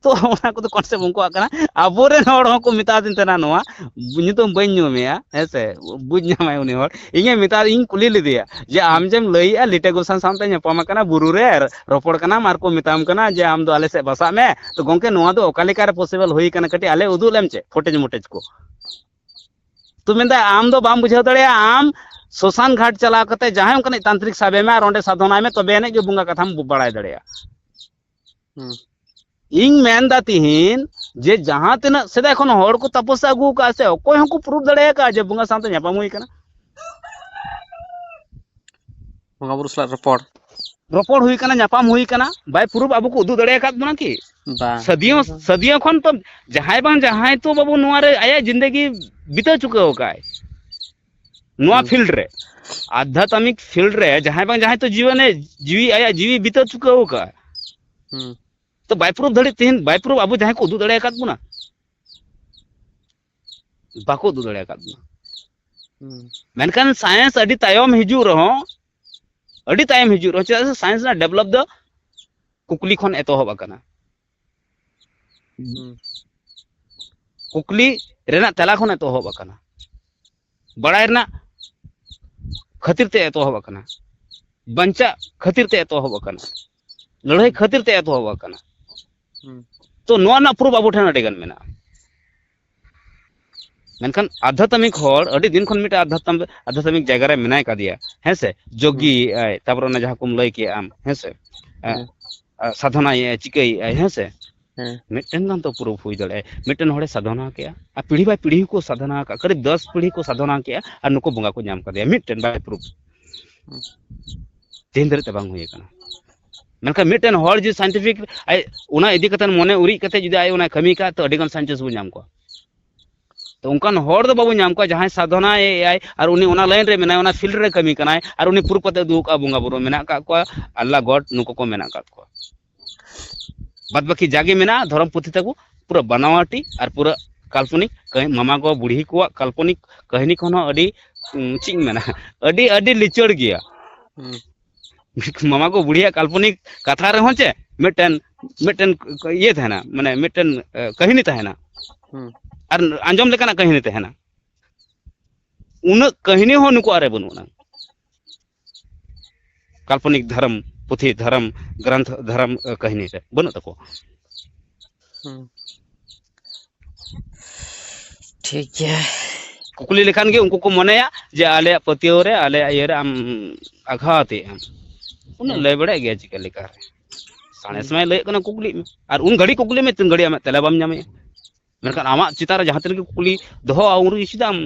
ᱛᱚ ᱚᱱᱟ ᱠᱚᱫᱚ ᱠᱚᱱᱥᱮᱯᱴ ᱩᱱᱠᱩᱣᱟᱜ ᱠᱟᱱᱟ᱾ ᱟᱵᱚᱨᱮᱱ ᱦᱚᱲ ᱦᱚᱸᱠᱚ ᱢᱮᱛᱟ ᱫᱤᱧ ᱛᱟᱦᱮᱱᱟ, ᱱᱚᱣᱟ ᱧᱩᱛᱩᱢ ᱵᱟᱹᱧ ᱧᱩᱢᱮᱭᱟ, ᱦᱮᱸ ᱥᱮ, ᱵᱩᱡᱽ ᱧᱟᱢᱟᱭ ᱩᱱᱤ ᱦᱚᱲ᱾ ᱤᱧᱮ ᱢᱮᱛᱟ ᱤᱧ ᱠᱩᱞᱤ ᱞᱮᱫᱮᱭᱟ ᱡᱮ, "ᱟᱢ ᱡᱮᱢ ᱞᱟᱹᱭᱮᱜᱼᱟ ᱞᱤᱴᱟᱹ ᱜᱳᱥᱟᱢ ᱥᱟᱶᱛᱮ ᱧᱟᱯᱟᱢ ᱟᱠᱟᱱᱟ, ᱵᱩᱨᱩ ᱨᱮ ᱨᱚᱯᱚᱲ ᱠᱟᱱᱟᱢ ᱟᱨ ᱠᱚ ᱢᱮᱛᱟᱢ ᱠᱟᱱᱟ ᱡᱮ ᱟᱢ ᱫᱚ ᱟᱞᱮ ᱥᱮᱫ ᱵᱟᱥᱟᱜ ᱢᱮ, ᱛᱚ ᱜᱚᱝᱠᱮ, ᱱᱚᱣᱟ ᱫᱚ ᱚᱠᱟ ᱞᱮᱠᱟ ᱨᱮ ᱯᱚᱥᱤᱵᱚᱞ ᱦᱩᱭ ᱠᱟᱱᱟ? ᱠᱟᱹᱴᱤᱡ ᱟᱞᱮ ᱩᱫᱩᱜ ᱞᱮᱢ ᱪᱮᱫ ᱯᱷᱩᱴᱮᱡᱽ ᱢᱩᱴᱮᱡᱽ ᱠᱚ᱾" ᱛᱚ ᱢᱮᱱᱫᱟ, ᱟᱢ ᱫᱚ ᱵᱟᱢ ᱵᱩᱡᱷᱟᱹᱣ ᱫᱟᱲᱮᱭᱟᱜᱼᱟ, ᱟᱢ ᱥᱚᱥᱟᱱ ᱜᱷᱟᱴ ᱪᱟᱞᱟᱣ ᱠᱟᱛᱮ ᱡᱟᱦᱟᱸᱭ ᱚᱱᱠᱟᱱᱤᱡ ᱛᱟᱱᱛᱨᱤᱠ ᱥᱟᱵᱮ ᱢᱮ ᱟᱨ ᱚᱸᱰᱮ ᱥᱟᱫᱷᱚᱱᱟᱭ ᱢᱮ, ᱛᱚᱵᱮ ᱟᱹᱱᱤᱡ ᱜᱮ ᱵᱚᱸᱜᱟ ᱠᱟᱛᱷᱟᱢ ᱵᱟᱲᱟᱭ ᱫᱟᱲᱮᱭᱟᱜᱼᱟ᱾ ᱦᱩᱸ, ᱤᱧ ᱢᱮᱱᱫᱟ ᱛᱤᱦᱤᱧ ᱡᱮ ᱡᱟᱦᱟᱸ ᱛᱤᱱᱟᱹᱜ ᱥᱮᱫᱟᱭ ᱠᱷᱚᱱ ᱦᱚᱲ ᱠᱚ ᱛᱟᱯᱚᱥ ᱟᱹᱜᱩ ᱟᱠᱟᱫᱼᱟ ᱥᱮ, ᱚᱠᱚᱭ ᱦᱚᱸᱠᱚ ᱯᱨᱩᱯ ᱫᱟᱲᱮ ᱟᱠᱟᱫᱼᱟ ᱡᱮ ᱵᱚᱸᱜᱟ ᱥᱟᱶᱛᱮ ᱧᱟᱯᱟᱢ ᱦᱩᱭ ᱟᱠᱟᱱᱟ? ᱵᱚᱸᱜᱟ ᱵᱩᱨᱩ ᱥᱟᱞᱟᱜ ᱨᱚᱯᱚᱲ᱾ ᱨᱚᱯᱚᱲ ᱦᱩᱭ ᱟᱠᱟᱱᱟ, ᱧᱟᱯᱟᱢ ᱦᱩᱭ ᱟᱠᱟᱱᱟ, by proof ᱟᱵᱚ ᱠᱚ ᱩᱫᱩᱜ ᱫᱟᱲᱮ ᱟᱠᱟᱫ ᱵᱚᱱᱟ ᱠᱤ? ᱵᱟᱝ᱾ ᱥᱟᱹᱫᱤᱭᱚ, ᱥᱟᱹᱫᱤᱭᱚ ᱠᱷᱚᱱ ᱛᱚ ᱡᱟᱦᱟᱸᱭ ᱵᱟᱝ ᱡᱟᱦᱟᱸᱭ ᱛᱚ ᱵᱟᱵᱩ ᱱᱚᱣᱟ ᱨᱮ ᱟᱭᱟᱜ ᱡᱤᱱᱫᱮᱜᱤ ᱵᱤᱛᱟᱹᱣ ᱪᱩᱠᱟᱹᱣ ᱟᱠᱟᱫᱼᱟᱭ ᱱᱚᱣᱟ ᱦᱩᱸ᱾ ᱯᱷᱤᱞᱰ ᱨᱮ, ᱟᱫᱷᱭᱟᱛᱢᱤᱠ ᱯᱷᱤᱞᱰ ᱨᱮ ᱡᱟᱦᱟᱸᱭ ᱵᱟᱝ ᱡᱟᱦᱟᱸᱭ ᱛᱚ ᱡᱤᱭᱚᱱᱮ ᱡᱤᱣᱤ, ᱟᱭᱟᱜ ᱡᱤᱣᱤ ᱵᱤᱛᱟᱹᱣ ᱪᱩᱠᱟᱹᱣ ᱟᱠᱟᱫᱼᱟᱭ᱾ ᱦᱩᱸ᱾ ᱛᱚ by proof ᱫᱷᱟᱹᱨᱤᱡ ᱛᱮᱦᱮᱧ by proof ᱟᱵᱚ ᱡᱟᱦᱟᱸᱭ ᱠᱚ ᱩᱫᱩᱜ ᱫᱟᱲᱮ ᱟᱠᱟᱫ ᱵᱚᱱᱟ, ᱵᱟᱠᱚ ᱩᱫᱩᱜ ᱫᱟᱲᱮ ᱟᱠᱟᱫ ᱵᱚᱱᱟ᱾ ᱦᱩᱸ᱾ ᱢᱮᱱᱠᱷᱟᱱ ᱥᱟᱭᱮᱱᱥ ᱟᱹᱰᱤ ᱛᱟᱭᱚᱢ ᱦᱤᱡᱩᱜ ᱨᱮᱦᱚᱸ, ᱟᱹᱰᱤ ᱛᱟᱭᱚᱢ ᱦᱤᱡᱩᱜ ᱨᱮᱦᱚᱸ, ᱪᱮᱫᱟᱜ ᱥᱮ ᱥᱟᱭᱮᱱᱥ ᱨᱮᱱᱟᱜ ᱰᱮᱵᱷᱞᱚᱯ ᱫᱚ ᱠᱩᱠᱞᱤ ᱠᱷᱚᱱ ᱮᱛᱚᱦᱚᱵ ᱟᱠᱟᱱᱟ᱾ ᱦᱩᱸ᱾ ᱠᱩᱠᱞᱤ ᱨᱮᱱᱟᱜ ᱛᱮᱞᱟ ᱠᱷᱚᱱ ᱮᱛᱚᱦᱚᱵ ᱟᱠᱟᱱᱟ, ᱵᱟᱲᱟᱭ ᱨᱮᱱᱟᱜ ᱠᱷᱟᱹᱛᱤᱨ ᱛᱮ ᱮᱛᱚᱦᱚᱵ ᱟᱠᱟᱱᱟ, ᱵᱟᱧᱪᱟᱜ ᱠᱷᱟᱹᱛᱤᱨ ᱛᱮ ᱮᱛᱚᱦᱚᱵ ᱟᱠᱟᱱᱟ᱾ ᱞᱟᱹᱲᱦᱟᱹᱭ ᱠᱷᱟᱹᱛᱤᱨ ᱛᱮ ᱮᱛᱚᱦᱚᱵ ᱟᱠᱟᱱᱟ᱾ ᱦᱩᱸ᱾ ᱛᱚ ᱱᱚᱣᱟ ᱨᱮᱱᱟᱜ ᱯᱨᱩᱯᱷ ᱟᱵᱚ ᱴᱷᱮᱱ ᱟᱹᱰᱤ ᱜᱟᱱ ᱢᱮᱱᱟᱜᱼᱟ᱾ ᱢᱮᱱᱠᱷᱟᱱ ᱟᱫᱷᱟᱛᱢᱤᱠ ᱦᱚᱲ ᱟᱹᱰᱤ ᱫᱤᱱ ᱠᱷᱚᱱ ᱢᱤᱫᱴᱮᱱ ᱟᱫᱷᱟᱛᱢ- ᱟᱫᱷᱟᱛᱢᱤᱠ ᱡᱟᱭᱜᱟ ᱨᱮ ᱢᱮᱱᱟᱭ ᱠᱟᱫᱮᱭᱟ, ᱦᱮᱸ ᱥᱮ? ᱡᱳᱜᱤ ᱟᱭ, ᱛᱟᱯᱚᱨᱮ ᱚᱱᱟ ᱡᱟᱦᱟᱸ ᱠᱚᱢ ᱞᱟᱹᱭ ᱠᱮᱜᱼᱟ ᱟᱢ, ᱦᱮᱸ ᱥᱮ? ᱮ, ᱦᱮᱸ᱾ ᱟ, ᱥᱟᱫᱷᱚᱱᱟᱭᱮᱫᱼᱟᱭ, ᱪᱤᱠᱟᱹᱭᱮᱫᱼᱟᱭ, ᱦᱮᱸ ᱥᱮ? ᱦᱮᱸ᱾ ᱢᱤᱫᱴᱮᱱ ᱜᱟᱱ ᱛᱚ ᱯᱨᱩᱯᱷ ᱦᱩᱭ ᱫᱟᱲᱮᱭᱟᱜᱼᱟ᱾ ᱢᱤᱫᱴᱮᱱ ᱦᱚᱲᱮ ᱥᱟᱫᱷᱚᱱᱟ ᱠᱮᱜᱼᱟ, ᱟᱨ ᱯᱤᱲᱦᱤ ᱵᱟᱭ ᱯᱤᱲᱦᱤ ᱠᱚ ᱥᱟᱫᱷᱚᱱᱟ ᱟᱠᱟᱫ, ᱠᱟᱹᱨᱤᱵ ᱫᱚᱥ ᱯᱤᱲᱦᱤ ᱠᱚ ᱥᱟᱫᱷᱚᱱᱟ ᱠᱮᱜᱼᱟ, ᱟᱨ ᱱᱩᱠᱩ ᱵᱚᱸᱜᱟ ᱠᱚ ᱧᱟᱢ ᱠᱟᱫᱮᱭᱟ, ᱢᱤᱫᱴᱮᱱ ᱵᱟᱭ ᱯᱨᱩᱯᱷ᱾ ᱦᱩᱸ᱾ ᱛᱮᱦᱮᱧ ᱫᱷᱟᱹᱨᱤᱡ ᱛᱮ ᱵᱟᱝ ᱦᱩᱭ ᱟᱠᱟᱱᱟ᱾ ᱢᱮᱱᱠᱷᱟᱱ ᱢᱤᱫᱴᱮᱱ ᱦᱚᱲ ᱡᱩᱫᱤ ᱥᱟᱭᱮᱱᱴᱤᱯᱷᱤᱠ ᱟᱡ ᱚᱱᱟ ᱤᱫᱤ ᱠᱟᱛᱮ ᱢᱚᱱᱮ ᱩᱨᱤᱡ ᱠᱟᱛᱮ ᱡᱩᱫᱤ ᱟᱡ ᱚᱱᱟ ᱠᱟᱹᱢᱤ ᱠᱟᱜ, ᱛᱚ ᱟᱹᱰᱤ ᱜᱟᱱ ᱥᱟᱭᱮᱱᱴᱤᱥᱴ ᱵᱚᱱ ᱧᱟᱢ ᱠᱚᱣᱟ᱾ ᱛᱚ ᱚᱱᱠᱟᱱ ᱦᱚᱲ ᱫᱚ ᱵᱟᱵᱚᱱ ᱧᱟᱢ ᱠᱚᱣᱟ ᱡᱟᱦᱟᱸᱭ ᱥᱟᱫᱷᱚᱱᱟᱭᱮᱫ ᱟᱭ ᱟᱨ ᱩᱱᱤ ᱚᱱᱟ ᱞᱟᱭᱤᱱ ᱨᱮ ᱢᱮᱱᱟᱭᱟ, ᱚᱱᱟ ᱯᱷᱤᱞᱰ ᱨᱮ ᱠᱟᱹᱢᱤ ᱠᱟᱱᱟᱭ, ᱟᱨ ᱩᱱᱤ ᱯᱨᱩᱯᱷ ᱠᱟᱛᱮ ᱩᱫᱩᱜ ᱠᱟᱜᱼᱟ, ᱵᱚᱸᱜᱟ ᱵᱩᱨᱩ ᱢᱮᱱᱟᱜ ᱠᱟᱜ ᱠᱚᱣᱟ, ᱟᱞᱞᱟ, ᱜᱚᱰ, ᱱᱩᱠᱩ ᱠᱚ ᱢᱮᱱᱟᱜ ᱠᱟᱜ ᱠᱚᱣᱟ᱾ ᱵᱟᱫ ᱵᱟᱹᱠᱤ ᱡᱟᱜᱮ ᱢᱮᱱᱟᱜᱼᱟ ᱫᱷᱚᱨᱚᱢ ᱯᱩᱛᱷᱤ ᱛᱟᱠᱚ ᱯᱩᱨᱟᱹ ᱵᱟᱱᱟᱣᱟᱴᱤ ᱟᱨ ᱯᱩᱨᱟᱹ ᱠᱟᱞᱯᱚᱱᱤᱠ ᱠᱟᱹᱦ-, ᱢᱟᱢᱟ ᱜᱚ ᱵᱩᱲᱦᱤ ᱠᱚᱣᱟᱜ ᱠᱟᱞᱯᱚᱱᱤᱠ ᱠᱟᱹᱦᱱᱤ ᱠᱷᱚᱱ ᱦᱚᱸ ᱟᱹᱰᱤ, ᱩᱸ, ᱪᱮᱫ ᱤᱧ ᱢᱮᱱᱟ, ᱟᱹᱰᱤ, ᱟᱹᱰᱤ ᱞᱤᱪᱟᱹᱲ ᱜᱮᱭᱟ᱾ ᱦᱩᱸ᱾ ᱢᱟᱢᱟ ᱜᱚ ᱵᱩᱲᱦᱤᱭᱟᱜ ᱠᱟᱞᱯᱚᱱᱤᱠ ᱠᱟᱛᱷᱟ ᱨᱮᱦᱚᱸ ᱪᱮ ᱢᱤᱫᱴᱮᱱ, ᱢᱤᱫᱴᱮᱱ ᱤᱭᱟᱹ ᱛᱟᱦᱮᱱᱟ, ᱢᱟᱱᱮ ᱢᱤᱫᱴᱮᱱ, ᱮ, ᱠᱟᱹᱦᱱᱤ ᱛᱟᱦᱮᱱᱟ᱾ ᱦᱩᱸ᱾ ᱟᱨ ᱟᱸᱡᱚᱢ ᱞᱮᱠᱟᱱᱟᱜ ᱠᱟᱹᱦᱱᱤ ᱛᱟᱦᱮᱱᱟ᱾ ᱩᱱᱟᱹᱜ ᱠᱟᱹᱦᱱᱤ ᱦᱚᱸ ᱱᱩᱠᱩᱣᱟᱜ ᱨᱮ ᱵᱟᱹᱱᱩᱜ ᱟᱱᱟᱝ᱾ ᱠᱟᱞᱯᱚᱱᱤᱠ ᱫᱷᱚᱨᱚᱢ ᱯᱩᱛᱷᱤ, ᱫᱷᱚᱨᱚᱢ ᱜᱨᱚᱱᱛᱷ, ᱫᱷᱚᱨᱚᱢ, ᱮ, ᱠᱟᱹᱦᱱᱤ ᱨᱮ ᱵᱟᱹᱱᱩᱜ ᱛᱟᱠᱚᱣᱟ᱾ ᱦᱩᱸ᱾ ᱴᱷᱤᱠ ᱜᱮᱭᱟ᱾ ᱠᱩᱠᱞᱤ ᱞᱮᱠᱷᱟᱱ ᱜᱮ ᱩᱱᱠᱩ ᱠᱚ ᱢᱚᱱᱮᱭᱟ ᱡᱮ ᱟᱞᱮᱭᱟᱜ ᱯᱟᱹᱛᱭᱟᱹᱣ ᱨᱮ, ᱟᱞᱮᱭᱟᱜ ᱤᱭᱟᱹ ᱨᱮ ᱟᱢ ᱟᱜᱷᱟᱛ ᱮᱫ ᱟᱢ᱾ ᱩᱱᱟᱹᱜ ᱦᱮᱸ᱾ ᱞᱟᱹᱭ ᱵᱟᱲᱟᱭ ᱜᱮᱭᱟ ᱪᱤᱠᱟᱹ ᱞᱮᱠᱟ ᱨᱮ᱾ ᱥᱟᱬᱮᱥ ᱦᱩᱸ᱾ ᱢᱟᱭ ᱞᱟᱹᱭᱮᱫ ᱠᱟᱱᱟ ᱠᱩᱠᱞᱤᱜ ᱢᱮ᱾ ᱟᱨ ᱩᱱ ᱜᱷᱟᱹᱲᱤᱡ ᱠᱩᱠᱞᱤ ᱢᱮ, ᱛᱤᱱ ᱜᱷᱟᱹᱲᱤᱡ ᱟᱢᱟᱜ ᱛᱮᱞᱟ ᱵᱟᱢ ᱧᱟᱢᱮᱜᱼᱟ᱾ ᱢᱮᱱᱠᱷᱟᱱ ᱟᱢᱟᱜ ᱪᱮᱛᱟᱱ ᱨᱮ ᱡᱟᱦᱟᱸ ᱛᱤᱱᱟᱹᱜ ᱜᱮ ᱠᱩᱠᱞᱤ ᱫᱚᱦᱚᱜᱼᱟ, ᱩᱱ ᱨᱮᱜᱮ ᱪᱮᱫᱟᱜ ᱮᱢ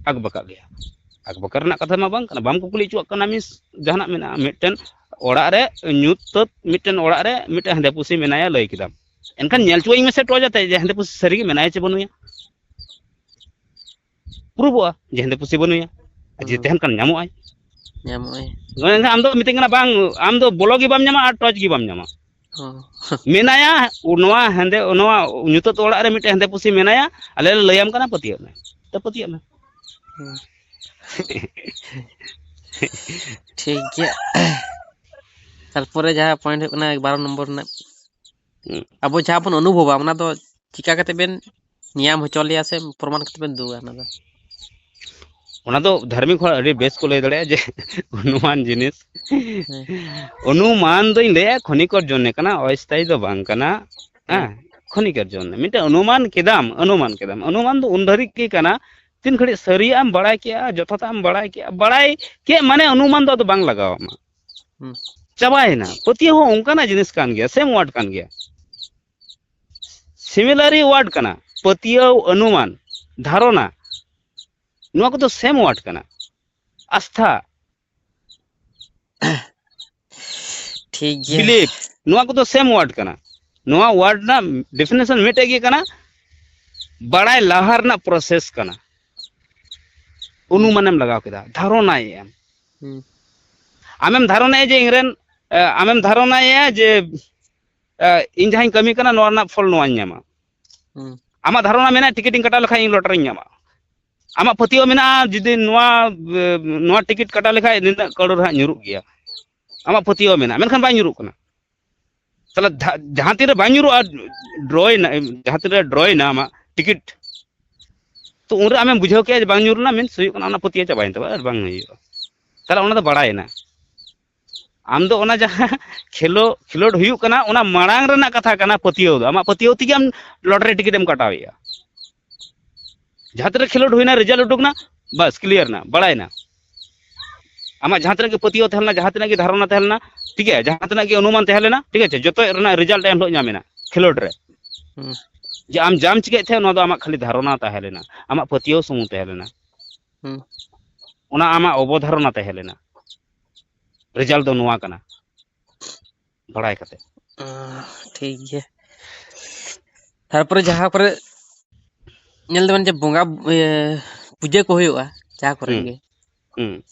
ᱟᱠᱵᱟᱠᱟᱜ ᱜᱮᱭᱟ? ᱟᱠᱵᱟᱠᱟ ᱨᱮᱱᱟᱜ ᱠᱟᱛᱷᱟ ᱢᱟ ᱵᱟᱝ ᱠᱟᱱᱟ, ᱵᱟᱢ ᱠᱩᱠᱞᱤ ᱦᱚᱪᱚᱣᱟᱜ ᱠᱟᱱᱟ᱾ ᱢᱤᱥ ᱡᱟᱦᱟᱱᱟᱜ ᱢᱮᱱᱟᱜᱼᱟ, ᱢᱤᱫᱴᱮᱱ ᱚᱲᱟᱜ ᱨᱮ ᱧᱩᱛ ᱛᱟᱹᱛ, ᱢᱤᱫᱴᱮᱱ ᱚᱲᱟᱜ ᱨᱮ ᱢᱤᱫᱴᱮᱱ ᱦᱮᱸᱫᱮ ᱯᱩᱥᱤ ᱢᱮᱱᱟᱭᱟ ᱞᱟᱹᱭ ᱠᱮᱫᱟᱢ, ᱮᱱᱠᱷᱟᱱ ᱦᱩᱸ᱾ ᱧᱮᱞ ᱦᱚᱪᱚᱣᱟᱹᱧ ᱢᱮᱥᱮ ᱴᱚᱨᱪ ᱟᱛᱮ ᱡᱮ ᱦᱮᱸᱫᱮ ᱯᱩᱥᱤ ᱥᱟᱹᱨᱤᱜᱮ ᱢᱮᱱᱟᱭᱟ ᱪᱮ ᱵᱟᱹᱱᱩᱭᱟ? ᱯᱨᱩᱵᱷᱚᱜᱼᱟ ᱡᱮ ᱦᱮᱸᱫᱮ ᱯᱩᱥᱤ ᱵᱟᱹᱱᱩᱭᱟ, ᱟᱨ ᱡᱩᱫᱤ ᱦᱩᱸ᱾ ᱛᱟᱦᱮᱱ ᱠᱷᱟᱱ ᱧᱟᱢᱚᱜᱼᱟᱭ᱾ ᱧᱟᱢᱚᱜᱼᱟᱭ᱾ ᱢᱟᱱᱮ ᱟᱢ ᱫᱚ ᱢᱤᱛᱟᱹᱧ ᱠᱟᱱᱟ ᱵᱟᱝ, ᱟᱢ ᱫᱚ ᱵᱚᱞᱚ ᱜᱮ ᱵᱟᱢ ᱧᱟᱢᱟ ᱟᱨ ᱴᱚᱨᱪ ᱜᱮ ᱵᱟᱢ ᱧᱟᱢᱟ᱾ ᱦᱚᱸ᱾ ᱢᱮᱱᱟᱭᱟ, ᱱᱚᱣᱟ ᱦᱮᱸᱫᱮ, ᱱᱚᱣᱟ ᱧᱩᱛᱟᱹᱛ ᱚᱲᱟᱜ ᱨᱮ ᱢᱤᱫᱴᱮᱱ ᱦᱮᱸᱫᱮ ᱯᱩᱥᱤ ᱢᱮᱱᱟᱭᱟ, ᱟᱞᱮ ᱞᱮ ᱞᱟᱹᱭᱟᱢ ᱠᱟᱱᱟ, ᱯᱟᱹᱛᱭᱟᱹᱜ ᱢᱮ᱾ ᱛᱚ ᱯᱟᱹᱛᱭᱟᱹᱜ ᱢᱮ᱾ ᱦᱩᱸ᱾ ᱴᱷᱤᱠ ᱜᱮᱭᱟ᱾ ᱛᱟᱨᱯᱚᱨᱮ ᱡᱟᱦᱟᱸ ᱯᱚᱭᱮᱱᱴ ᱦᱩᱭᱩᱜ ᱠᱟᱱᱟ ᱵᱟᱨᱚ ᱱᱚᱢᱵᱚᱨ ᱨᱮᱱᱟᱜ, ᱦᱩᱸ᱾ ᱟᱵᱚ ᱡᱟᱦᱟᱸ ᱵᱚᱱ ᱚᱱᱩᱵᱷᱚᱵᱟ, ᱚᱱᱟ ᱫᱚ ᱪᱤᱠᱟ ᱠᱟᱛᱮ ᱵᱮᱱ ᱧᱟᱢ ᱦᱚᱪᱚ ᱞᱮᱭᱟ ᱥᱮ ᱯᱨᱚᱢᱟᱱ ᱠᱟᱛᱮ ᱵᱮᱱ ᱩᱫᱩᱜᱟ ᱚᱱᱟ ᱫᱚ? ᱚᱱᱟ ᱫᱚ ᱫᱷᱟᱨᱢᱤᱠ ᱦᱚᱲ ᱟᱹᱰᱤ ᱵᱮᱥ ᱠᱚ ᱞᱟᱹᱭ ᱫᱟᱲᱮᱭᱟᱜᱼᱟ ᱡᱮ ᱚᱱᱩᱢᱟᱱ ᱡᱤᱱᱤᱥ᱾ ᱦᱮᱸ᱾ ᱚᱱᱩᱢᱟᱱ ᱫᱚᱧ ᱞᱟᱹᱭᱟ ᱠᱷᱚᱱᱤᱠᱚᱨ ᱡᱚᱱᱱᱮ ᱠᱟᱱᱟ, ᱚᱥᱛᱷᱟᱭᱤ ᱫᱚ ᱵᱟᱝ ᱠᱟᱱᱟ᱾ ᱦᱮᱸ᱾ ᱦᱮᱸ, ᱠᱷᱚᱱᱤᱠᱚᱨ ᱡᱚᱱᱱᱮ ᱢᱤᱫᱴᱮᱱ ᱚᱱᱩᱢᱟᱱ ᱠᱮᱫᱟᱢ, ᱚᱱᱩᱢᱟᱱ ᱠᱮᱫᱟᱢ, ᱚᱱᱩᱢᱟᱱ ᱫᱚ ᱩᱱ ᱫᱷᱟᱹᱨᱤᱡ ᱜᱮ ᱠᱟᱱᱟ ᱛᱤᱱ ᱜᱷᱟᱹᱲᱤᱡ ᱥᱟᱹᱨᱤᱭᱟᱜ ᱮᱢ ᱵᱟᱲᱟᱭ ᱠᱮᱜᱼᱟ, ᱡᱚᱛᱷᱟᱛᱟᱜ ᱮᱢ ᱵᱟᱲᱟᱭ ᱠᱮᱜᱼᱟ, ᱵᱟᱲᱟᱭ ᱠᱮᱫ ᱢᱟᱱᱮ ᱚᱱᱩᱢᱟᱱ ᱫᱚ ᱟᱫᱚ ᱵᱟᱝ ᱞᱟᱜᱟᱣ ᱟᱢᱟ᱾ ᱦᱩᱸ᱾ ᱪᱟᱵᱟᱭᱮᱱᱟ᱾ ᱯᱟᱹᱛᱭᱟᱹᱣ ᱦᱚᱸ ᱚᱱᱠᱟᱱᱟᱜ ᱡᱤᱱᱤᱥ ᱠᱟᱱ ᱜᱮᱭᱟ, ᱥᱮᱢ ᱣᱟᱨᱰ ᱠᱟᱱ ᱜᱮᱭᱟ, ᱥᱤᱢᱤᱞᱟᱨᱤ ᱣᱟᱨᱰ ᱠᱟᱱᱟ᱾ ᱯᱟᱹᱛᱭᱟᱹᱣ, ᱚᱱᱩᱢᱟᱱ, ᱫᱷᱟᱨᱚᱱᱟ, ᱱᱚᱣᱟ ᱠᱚᱫᱚ ᱥᱮᱢ ᱣᱟᱨᱰ ᱠᱟᱱᱟ᱾ ᱟᱥᱛᱷᱟ, ᱴᱷᱤᱠ ᱜᱮᱭᱟ᱾ ᱵᱤᱞᱤᱯ, ᱱᱚᱣᱟ ᱠᱚᱫᱚ ᱥᱮᱢ ᱣᱟᱨᱰ ᱠᱟᱱᱟ᱾ ᱱᱚᱣᱟ ᱣᱟᱨᱰ ᱨᱮᱱᱟᱜ ᱰᱮᱯᱷᱤᱱᱮᱥᱚᱱ ᱢᱤᱫᱴᱮᱡ ᱜᱮ ᱠᱟᱱᱟ, ᱵᱟᱲᱟᱭ ᱞᱟᱦᱟ ᱨᱮᱱᱟᱜ ᱯᱨᱚᱥᱮᱥ ᱠᱟᱱᱟ᱾ ᱚᱱᱩᱢᱟᱱᱮᱢ ᱞᱟᱜᱟᱣ ᱠᱮᱫᱟ, ᱫᱷᱟᱨᱚᱱᱟᱭᱮᱫ ᱟᱢ᱾ ᱦᱩᱸ᱾ ᱟᱢᱮᱢ ᱫᱷᱟᱨᱚᱱᱟᱭᱟ ᱡᱮ ᱤᱧᱨᱮᱱ, ᱮ, ᱟᱢᱮᱢ ᱫᱷᱟᱨᱚᱱᱟᱭᱟ ᱡᱮ, ᱮ, ᱤᱧ ᱡᱟᱦᱟᱸᱧ ᱠᱟᱹᱢᱤ ᱠᱟᱱᱟ ᱱᱚᱣᱟ ᱨᱮᱱᱟᱜ ᱯᱷᱚᱞ ᱱᱚᱣᱟᱧ ᱧᱟᱢᱟ᱾ ᱦᱩᱸ᱾ ᱟᱢᱟᱜ ᱫᱷᱟᱨᱚᱱᱟ ᱢᱮᱱᱟᱜᱼᱟ ᱴᱤᱠᱤᱴ ᱤᱧ ᱠᱟᱴᱟᱣ ᱞᱮᱠᱷᱟᱱ ᱤᱧ ᱞᱚᱴᱟᱨᱤᱧ ᱧᱟᱢᱟ᱾ ᱟᱢᱟᱜ ᱯᱟᱹᱛᱭᱟᱹᱣ ᱢᱮᱱᱟᱜᱼᱟ ᱡᱩᱫᱤ ᱱᱚᱣᱟ, ᱮ, ᱱᱚᱣᱟ ᱴᱤᱠᱤᱴ ᱠᱟᱴᱟᱣ ᱞᱮᱠᱷᱟᱱ ᱱᱤᱱᱟᱹᱜ ᱠᱟᱹᱣᱰᱤ ᱦᱟᱸᱜ ᱧᱩᱨᱩᱜ ᱜᱮᱭᱟ᱾ ᱟᱢᱟᱜ ᱯᱟᱹᱛᱭᱟᱹᱣ ᱢᱮᱱᱟᱜᱼᱟ, ᱢᱮᱱᱠᱷᱟᱱ ᱵᱟᱭ ᱧᱩᱨᱩᱜ ᱠᱟᱱᱟ᱾ ᱛᱟᱦᱞᱮ ᱫᱷᱟ-, ᱡᱟᱦᱟᱸ ᱛᱤᱱᱨᱮ ᱵᱟᱝ ᱧᱩᱨᱩᱜᱼᱟ, ᱰᱨᱚᱭᱮᱱᱟ, ᱡᱟᱦᱟᱸ ᱛᱤᱱᱨᱮ ᱰᱨᱚᱭᱮᱱᱟ ᱟᱢᱟᱜ ᱴᱤᱠᱤᱴ, ᱛᱚ ᱩᱱᱨᱮ ᱟᱢᱮᱢ ᱵᱩᱡᱷᱟᱹᱣ ᱠᱮᱜᱼᱟ ᱡᱮ ᱵᱟᱝ ᱧᱩᱨ ᱞᱮᱱᱟ, ᱢᱤᱱᱥ ᱦᱩᱭᱩᱜ ᱠᱟᱱᱟ ᱚᱱᱟ ᱯᱟᱹᱛᱭᱟᱹᱣ ᱪᱟᱵᱟᱭᱮᱱ ᱛᱟᱢᱟ, ᱟᱨ ᱵᱟᱝ ᱦᱩᱭᱩᱜᱼᱟ᱾ ᱛᱟᱦᱞᱮ ᱚᱱᱟ ᱫᱚ ᱵᱟᱲᱟᱭᱮᱱᱟ᱾ ᱟᱢ ᱫᱚ ᱚᱱᱟ ᱡᱟᱦᱟᱸ ᱠᱷᱮᱞᱳ-, ᱠᱷᱮᱞᱳᱰ ᱦᱩᱭᱩᱜ ᱠᱟᱱᱟ, ᱚᱱᱟ ᱢᱟᱲᱟᱝ ᱨᱮᱱᱟᱜ ᱠᱟᱛᱷᱟ ᱠᱟᱱᱟ ᱯᱟᱹᱛᱭᱟᱹᱣ ᱫᱚ᱾ ᱟᱢᱟᱜ ᱯᱟᱹᱛᱭᱟᱹᱣ ᱛᱮᱜᱮ ᱟᱢ ᱞᱚᱴᱟᱨᱤ ᱴᱤᱠᱤᱴ ᱮᱢ ᱠᱟᱴᱟᱣᱮᱫᱼᱟ᱾ ᱡᱟᱦᱟᱸ ᱛᱤᱱᱨᱮ ᱠᱷᱮᱞᱳᱰ ᱦᱩᱭᱱᱟ, ᱨᱮᱡᱟᱞᱴ ᱩᱰᱩᱠ ᱮᱱᱟ, ᱵᱟᱥ, ᱠᱞᱤᱭᱟᱨ ᱮᱱᱟ, ᱵᱟᱲᱟᱭᱮᱱᱟ᱾ ᱟᱢᱟᱜ ᱡᱟᱦᱟᱸ ᱛᱤᱱᱟᱹᱜ ᱜᱮ ᱯᱟᱹᱛᱭᱟᱹᱣ ᱛᱟᱦᱮᱸ ᱞᱮᱱᱟ, ᱡᱟᱦᱟᱸ ᱛᱤᱱᱟᱹᱜ ᱜᱮ ᱫᱷᱟᱨᱚᱱᱟ ᱛᱟᱦᱮᱸ ᱞᱮᱱᱟ, ᱴᱷᱤᱠ ᱜᱮᱭᱟ, ᱡᱟᱦᱟᱸ ᱛᱤᱱᱟᱹᱜ ᱜᱮ ᱚᱱᱩᱢᱟᱱ ᱛᱟᱦᱮᱸ ᱞᱮᱱᱟ, ᱴᱷᱤᱠ ᱟᱪᱷᱮ, ᱡᱚᱛᱚ ᱨᱮᱱᱟᱜ ᱨᱮᱡᱟᱞᱴ ᱮᱱ ᱦᱤᱞᱳᱜ ᱧᱟᱢ ᱮᱱᱟ ᱠᱷᱮᱞᱳᱰ ᱨᱮ᱾ ᱦᱩᱸ᱾ ᱡᱮ ᱟᱢ ᱡᱟᱢ ᱪᱤᱠᱟᱹᱭᱮᱫ ᱛᱟᱦᱮᱸᱫ, ᱱᱚᱣᱟ ᱫᱚ ᱟᱢᱟᱜ ᱠᱷᱟᱹᱞᱤ ᱫᱷᱟᱨᱚᱱᱟ ᱛᱟᱦᱮᱸ ᱞᱮᱱᱟ, ᱟᱢᱟᱜ ᱯᱟᱹᱛᱭᱟᱹᱣ ᱥᱩᱢᱩᱝ ᱛᱟᱦᱮᱸ ᱞᱮᱱᱟ᱾ ᱦᱩᱸ᱾ ᱚᱱᱟ ᱟᱢᱟᱜ ᱚᱵᱚᱫᱷᱟᱨᱚᱱᱟ ᱛᱟᱦᱮᱸ ᱞᱮᱱᱟ, ᱨᱮᱡᱟᱞᱴ ᱫᱚ ᱱᱚᱣᱟ ᱠᱟᱱᱟ, ᱵᱟᱲᱟᱭ ᱠᱟᱛᱮ᱾ ᱟᱸ, ᱴᱷᱤᱠ ᱜᱮᱭᱟ᱾ ᱛᱟᱨᱯᱚᱨᱮ ᱡᱟᱦᱟᱸ ᱠᱚᱨᱮ ᱧᱮᱞ ᱫᱟᱵᱮᱱ ᱡᱮ ᱵᱚᱸᱜᱟ, ᱤᱭᱟᱹ, ᱯᱩᱡᱟᱹ ᱠᱚ ᱦᱩᱭᱩᱜᱼᱟ, ᱡᱟᱦᱟᱸ ᱠᱚᱨᱮ ᱦᱩᱸ᱾ ᱜᱮ, ᱦᱩᱸ᱾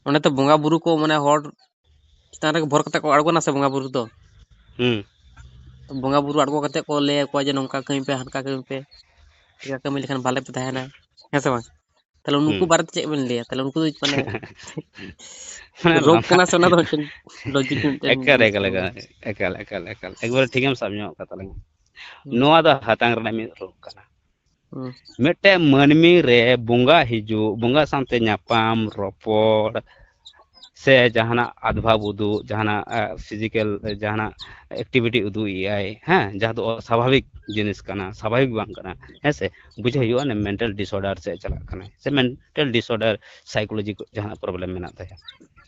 ᱚᱸᱰᱮ ᱛᱚ ᱵᱚᱸᱜᱟ ᱵᱩᱨᱩ ᱠᱚ, ᱢᱟᱱᱮ, ᱦᱚᱲ ᱪᱮᱛᱟᱱ ᱨᱮᱜᱮ ᱵᱷᱚᱨ ᱠᱟᱛᱮ ᱠᱚ ᱟᱬᱜᱚᱱᱟ ᱥᱮ ᱵᱚᱸᱜᱟ ᱵᱩᱨᱩ ᱫᱚ᱾ ᱦᱩᱸ᱾ ᱵᱚᱸᱜᱟ ᱵᱩᱨᱩ ᱟᱬᱜᱚ ᱠᱟᱛᱮ ᱠᱚ ᱞᱟᱹᱭ ᱟᱠᱚᱣᱟ ᱡᱮ ᱱᱚᱝᱠᱟ ᱠᱟᱹᱢᱤ ᱯᱮ, ᱦᱟᱱᱠᱟ ᱠᱟᱹᱢᱤ ᱯᱮ, ᱪᱮᱠᱟ ᱠᱟᱹᱢᱤ ᱞᱮᱠᱷᱟᱱ ᱵᱷᱟᱞᱮ ᱯᱮ ᱛᱟᱦᱮᱱᱟ, ᱦᱮᱸ ᱥᱮ ᱵᱟᱝ? ᱛᱟᱦᱞᱮ ᱩᱱᱠᱩ ᱦᱩᱸ᱾ ᱵᱟᱨᱮᱛᱮ ᱪᱮᱫ ᱵᱮᱱ ᱞᱟᱹᱭᱟ? ᱛᱟᱦᱞᱮ ᱩᱱᱠᱩ ᱫᱚ, ᱢᱟᱱᱮ, ᱢᱟᱱᱮ ᱨᱳᱜᱽ ᱞᱟᱸᱫᱟ᱾ ᱠᱟᱱᱟ ᱥᱮ ᱚᱱᱟ ᱫᱚ ᱢᱤᱫᱴᱮᱱ ᱞᱚᱡᱤᱠ ᱢᱤᱫᱴᱮᱱ ᱮᱠᱟᱞ, ᱡᱤᱱᱤᱥ ᱮᱠᱟᱞ, ᱠᱟᱱᱟ ᱮᱠᱟᱞ, ᱵᱚᱞᱮ᱾ ᱮᱠᱟᱞ, ᱮᱠᱟᱞ, ᱮᱠᱟᱞ, ᱮᱠᱵᱟᱨᱮ ᱴᱷᱤᱠᱮᱢ ᱥᱟᱵ ᱧᱚᱜ ᱠᱟᱫ ᱛᱟᱞᱟᱝᱟ᱾ ᱦᱩᱸ᱾ ᱱᱚᱣᱟ ᱫᱚ ᱦᱟᱛᱟᱝ ᱨᱮᱱᱟᱜ ᱢᱤᱫ ᱨᱳᱜᱽ ᱠᱟᱱᱟ᱾ ᱢᱤᱫᱴᱮᱱ ᱢᱟᱹᱱᱢᱤ ᱨᱮ ᱵᱚᱸᱜᱟ ᱦᱤᱡᱩᱜ, ᱵᱚᱸᱜᱟ ᱥᱟᱶᱛᱮ ᱧᱟᱯᱟᱢ, ᱨᱚᱯᱚᱲ, ᱥᱮ ᱡᱟᱦᱟᱱᱟᱜ ᱟᱫᱵᱷᱟᱵ ᱩᱫᱩᱜ, ᱡᱟᱦᱟᱱᱟᱜ ᱯᱷᱤᱡᱤᱠᱮᱞ, ᱡᱟᱦᱟᱱᱟᱜ ᱮᱠᱴᱤᱵᱷᱤᱴᱤ ᱩᱫᱩᱜ ᱮᱫ ᱟᱭ, ᱦᱮᱸ, ᱡᱟᱦᱟᱸ ᱫᱚ ᱚᱥᱟᱵᱷᱟᱵᱤᱠ ᱡᱤᱱᱤᱥ ᱠᱟᱱᱟ, ᱥᱟᱵᱷᱟᱵᱤᱠ ᱵᱟᱝ ᱠᱟᱱᱟ, ᱦᱮᱸ ᱥᱮ? ᱵᱩᱡᱷᱟᱹᱣ ᱦᱩᱭᱩᱜᱼᱟ, ᱢᱮᱱᱴᱟᱞ ᱰᱤᱥᱚᱨᱰᱟᱨ ᱥᱮᱫ ᱪᱟᱞᱟᱜ ᱠᱟᱱᱟᱭ, ᱥᱮ ᱢᱮᱱᱴᱟᱞ ᱰᱤᱥᱚᱨᱰᱟᱨ, ᱥᱟᱭᱠᱳᱞᱚᱡᱤ ᱡᱟᱦᱟᱱᱟᱜ ᱯᱨᱚᱵᱞᱮᱢ ᱢᱮᱱᱟᱜ ᱛᱟᱭᱟ᱾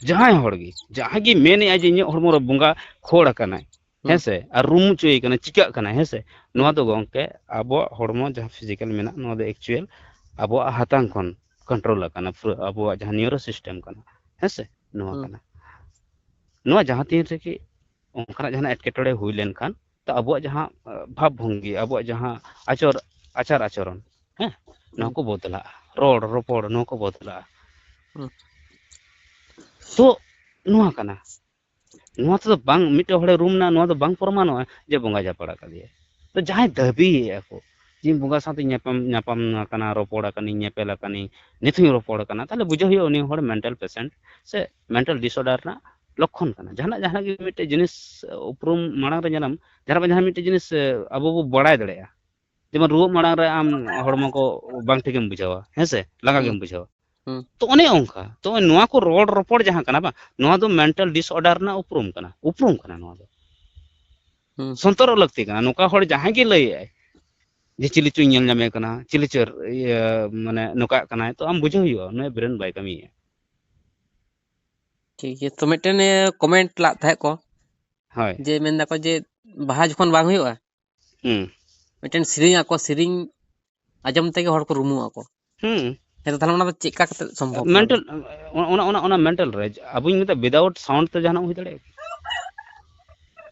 ᱡᱟᱦᱟᱸᱭ ᱦᱚᱲ ᱜᱮ, ᱡᱟᱦᱟᱸᱭ ᱜᱮ ᱢᱮᱱᱮᱫᱼᱟᱭ ᱡᱮ ᱤᱧᱟᱹᱜ ᱦᱚᱲᱢᱚ ᱨᱮ ᱵᱚᱸᱜᱟ ᱠᱷᱳᱲ ᱟᱠᱟᱱᱟᱭ, ᱦᱮᱸ ᱥᱮ, ᱟᱨ ᱨᱩᱢᱩᱜ ᱦᱚᱪᱚᱭᱮ ᱠᱟᱱᱟ, ᱪᱤᱠᱟᱹᱜ ᱠᱟᱱᱟ, ᱦᱮᱸ ᱥᱮ, ᱱᱚᱣᱟ ᱫᱚ ᱜᱚᱝᱠᱮ ᱟᱵᱚᱣᱟᱜ ᱦᱚᱲᱢᱚ ᱡᱟᱦᱟᱸ ᱯᱷᱤᱡᱤᱠᱟᱞ ᱢᱮᱱᱟᱜ, ᱱᱚᱣᱟ ᱫᱚ ᱮᱠᱪᱩᱭᱮᱞ ᱟᱵᱚᱣᱟᱜ ᱦᱟᱛᱟᱝ ᱠᱷᱚᱱ ᱠᱚᱱᱴᱨᱳᱞ ᱟᱠᱟᱱᱟ, ᱯᱩᱨᱟᱹ ᱟᱵᱚᱣᱟᱜ ᱡᱟᱦᱟᱸ ᱱᱤᱭᱩᱨᱳ ᱥᱤᱥᱴᱮᱢ ᱠᱟᱱᱟ, ᱦᱮᱸ ᱥᱮ, ᱱᱚᱣᱟ ᱠᱟᱱᱟ᱾ ᱱᱚᱣᱟ ᱡᱟᱦᱟᱸ ᱛᱤᱱ ᱨᱮᱜᱮ ᱚᱱᱠᱟᱱᱟᱜ ᱡᱟᱦᱟᱱᱟᱜ ᱮᱴᱠᱮᱴᱚᱬᱮ ᱦᱩᱭ ᱞᱮᱱᱠᱷᱟᱱ, ᱛᱚ ᱟᱵᱚᱣᱟᱜ ᱡᱟᱦᱟᱸ ᱵᱷᱟᱵᱽ ᱵᱷᱚᱝᱜᱤ, ᱟᱵᱚᱣᱟᱜ ᱡᱟᱦᱟᱸ ᱟᱪᱚᱨ, ᱟᱪᱟᱨ ᱟᱪᱚᱨᱚᱱ, ᱦᱮᱸ, ᱱᱚᱣᱟ ᱠᱚ ᱵᱚᱫᱞᱟᱜᱼᱟ, ᱨᱚᱲ ᱨᱚᱯᱚᱲ, ᱱᱚᱣᱟ ᱠᱚ ᱵᱚᱫᱞᱟᱜᱼᱟ᱾ ᱛᱚ ᱱᱚᱣᱟ ᱠᱟᱱᱟ, ᱱᱚᱣᱟ ᱛᱮᱫᱚ ᱵᱟᱝ, ᱢᱤᱫᱴᱮᱱ ᱦᱚᱲᱮ ᱨᱩᱢ ᱮᱱᱟ, ᱱᱚᱣᱟ ᱫᱚ ᱵᱟᱝ ᱯᱨᱚᱢᱟᱱᱚᱜᱼᱟ ᱡᱮ ᱵᱚᱸᱜᱟ ᱡᱟᱯᱟᱲ ᱟᱠᱟᱫᱮᱭᱟ᱾ ᱛᱚ ᱡᱟᱦᱟᱸᱭ ᱫᱟᱹᱵᱤᱭᱮᱫᱼᱟ ᱠᱚ ᱡᱮ ᱤᱧ ᱵᱚᱸᱜᱟ ᱥᱟᱶᱛᱮᱧ ᱧᱟᱯᱟᱢ, ᱧᱟᱯᱟᱢ ᱟᱠᱟᱱᱟ, ᱨᱚᱯᱚᱲ ᱟᱠᱟᱱᱟᱹᱧ, ᱧᱮᱯᱮᱞ ᱟᱠᱟᱱᱟᱹᱧ, ᱱᱤᱛ ᱦᱚᱸᱧ ᱨᱚᱯᱚᱲ ᱠᱟᱱᱟ, ᱛᱟᱦᱚᱞᱮ ᱵᱩᱡᱷᱟᱹᱣ ᱦᱩᱭᱩᱜᱼᱟ ᱩᱱᱤ ᱦᱚᱲ ᱢᱮᱱᱴᱟᱞ ᱯᱮᱥᱮᱱᱴ ᱥᱮ ᱢᱮᱱᱴᱟᱞ ᱰᱤᱥᱚᱨᱰᱟᱨ ᱨᱮᱱᱟᱜ ᱞᱚᱠᱠᱷᱚᱱ ᱠᱟᱱᱟ᱾ ᱡᱟᱦᱟᱱᱟᱜ, ᱡᱟᱦᱟᱱᱟᱜ ᱜᱮ ᱢᱤᱫᱴᱮᱡ ᱡᱤᱱᱤᱥ ᱩᱯᱨᱩᱢ ᱢᱟᱲᱟᱝ ᱨᱮ ᱧᱮᱞᱟᱢ, ᱡᱟᱦᱟᱱᱟᱜ ᱵᱟᱝ ᱡᱟᱦᱟᱱᱟᱜ ᱢᱤᱫᱴᱮᱡ ᱡᱤᱱᱤᱥ ᱟᱵᱚ ᱵᱚ ᱵᱟᱲᱟᱭ ᱫᱟᱲᱮᱭᱟᱜᱼᱟ᱾ ᱡᱮᱢᱚᱱ ᱨᱩᱣᱟᱹᱜ ᱢᱟᱲᱟᱝ ᱨᱮ ᱟᱢ ᱦᱚᱲᱢᱚ ᱠᱚ ᱵᱟᱝ ᱴᱷᱤᱠᱮᱢ ᱵᱩᱡᱷᱟᱹᱣᱟ, ᱦᱮᱸ ᱥᱮ, ᱞᱟᱸᱜᱟ ᱜᱮᱢ ᱵᱩᱡᱷᱟᱹᱣᱟ᱾ ᱛᱚ ᱚᱱᱮ ᱚᱱᱠᱟ, ᱛᱚ ᱱᱚᱣᱟ ᱠᱚ ᱨᱚᱲ ᱨᱚᱯᱚᱲ ᱡᱟᱦᱟᱸ ᱠᱟᱱᱟ ᱵᱟᱝ, ᱱᱚᱣᱟ ᱫᱚ ᱢᱮᱱᱴᱟᱞ ᱰᱤᱥᱚᱨᱰᱟᱨ ᱨᱮᱱᱟᱜ ᱩᱯᱨᱩᱢ ᱠᱟᱱᱟ, ᱩᱯᱨᱩᱢ ᱠᱟᱱᱟ ᱱᱚᱣᱟ ᱫᱚ᱾ ᱥᱚᱱᱛᱚᱨᱚᱜ ᱞᱟᱹᱠᱛᱤ ᱠᱟᱱᱟ᱾ ᱱᱚᱝᱠᱟ ᱦᱚᱲ ᱡᱟᱦᱟᱸᱭ ᱜᱮ ᱞᱟᱹᱭᱮᱫᱼᱟᱭ ᱡᱮ ᱪᱤᱞᱤ ᱪᱚᱧ ᱧᱮᱞ ᱧᱟᱢᱮ ᱠᱟᱱᱟ, ᱪᱤᱞᱤ ᱪᱚ ᱤᱭᱟᱹ ᱢᱟᱱᱮ ᱱᱚᱝᱠᱟᱜ ᱠᱟᱱᱟᱭ, ᱛᱚ ᱟᱢ ᱵᱩᱡᱷᱟᱹᱣ ᱦᱩᱭᱩᱜᱼᱟ ᱩᱱᱤᱭᱟᱜ ᱵᱨᱮᱱ ᱵᱟᱭ ᱠᱟᱹᱢᱤᱭᱮᱫᱼᱟ᱾ ᱴᱷᱤᱠ ᱜᱮᱭᱟ, ᱛᱚ ᱢᱤᱫᱴᱮᱱ ᱠᱚᱢᱮᱱᱴ ᱞᱟᱜ ᱛᱟᱦᱮᱸᱫ ᱠᱚ ᱦᱳᱭ᱾ ᱡᱮ ᱢᱮᱱ ᱫᱟᱠᱚ ᱡᱮ ᱵᱟᱦᱟ ᱡᱚᱠᱷᱚᱱ ᱵᱟᱝ ᱦᱩᱭᱩᱜᱼᱟ, ᱦᱩᱸ᱾ ᱢᱤᱫᱴᱮᱱ ᱥᱮᱨᱮᱧ ᱟᱠᱚ, ᱥᱮᱨᱮᱧ ᱟᱸᱡᱚᱢ ᱛᱮᱜᱮ ᱦᱚᱲ ᱠᱚ ᱨᱩᱢᱩᱜ ᱟᱠᱚ᱾ ᱦᱩᱸ᱾ ᱦᱮᱸ, ᱛᱚ ᱛᱟᱦᱞᱮ ᱚᱱᱟ ᱫᱚ ᱪᱮᱫ ᱞᱮᱠᱟ ᱠᱟᱛᱮ ᱥᱚᱢᱵᱷᱚᱵ ᱠᱟᱱᱟ? ᱢᱮᱱᱴᱟᱞ, ᱚᱱᱟ, ᱚᱱᱟ, ᱚᱱᱟ ᱢᱮᱱᱴᱟᱞ ᱨᱮ ᱟᱵᱚᱧ ᱢᱮᱛᱟᱜ, ᱣᱤᱫᱟᱣᱩᱴ ᱥᱟᱣᱩᱱᱰ ᱛᱮ ᱡᱟᱦᱟᱱᱟᱜ ᱦᱩᱭ ᱫᱟᱲᱮᱭᱟᱜᱼᱟ?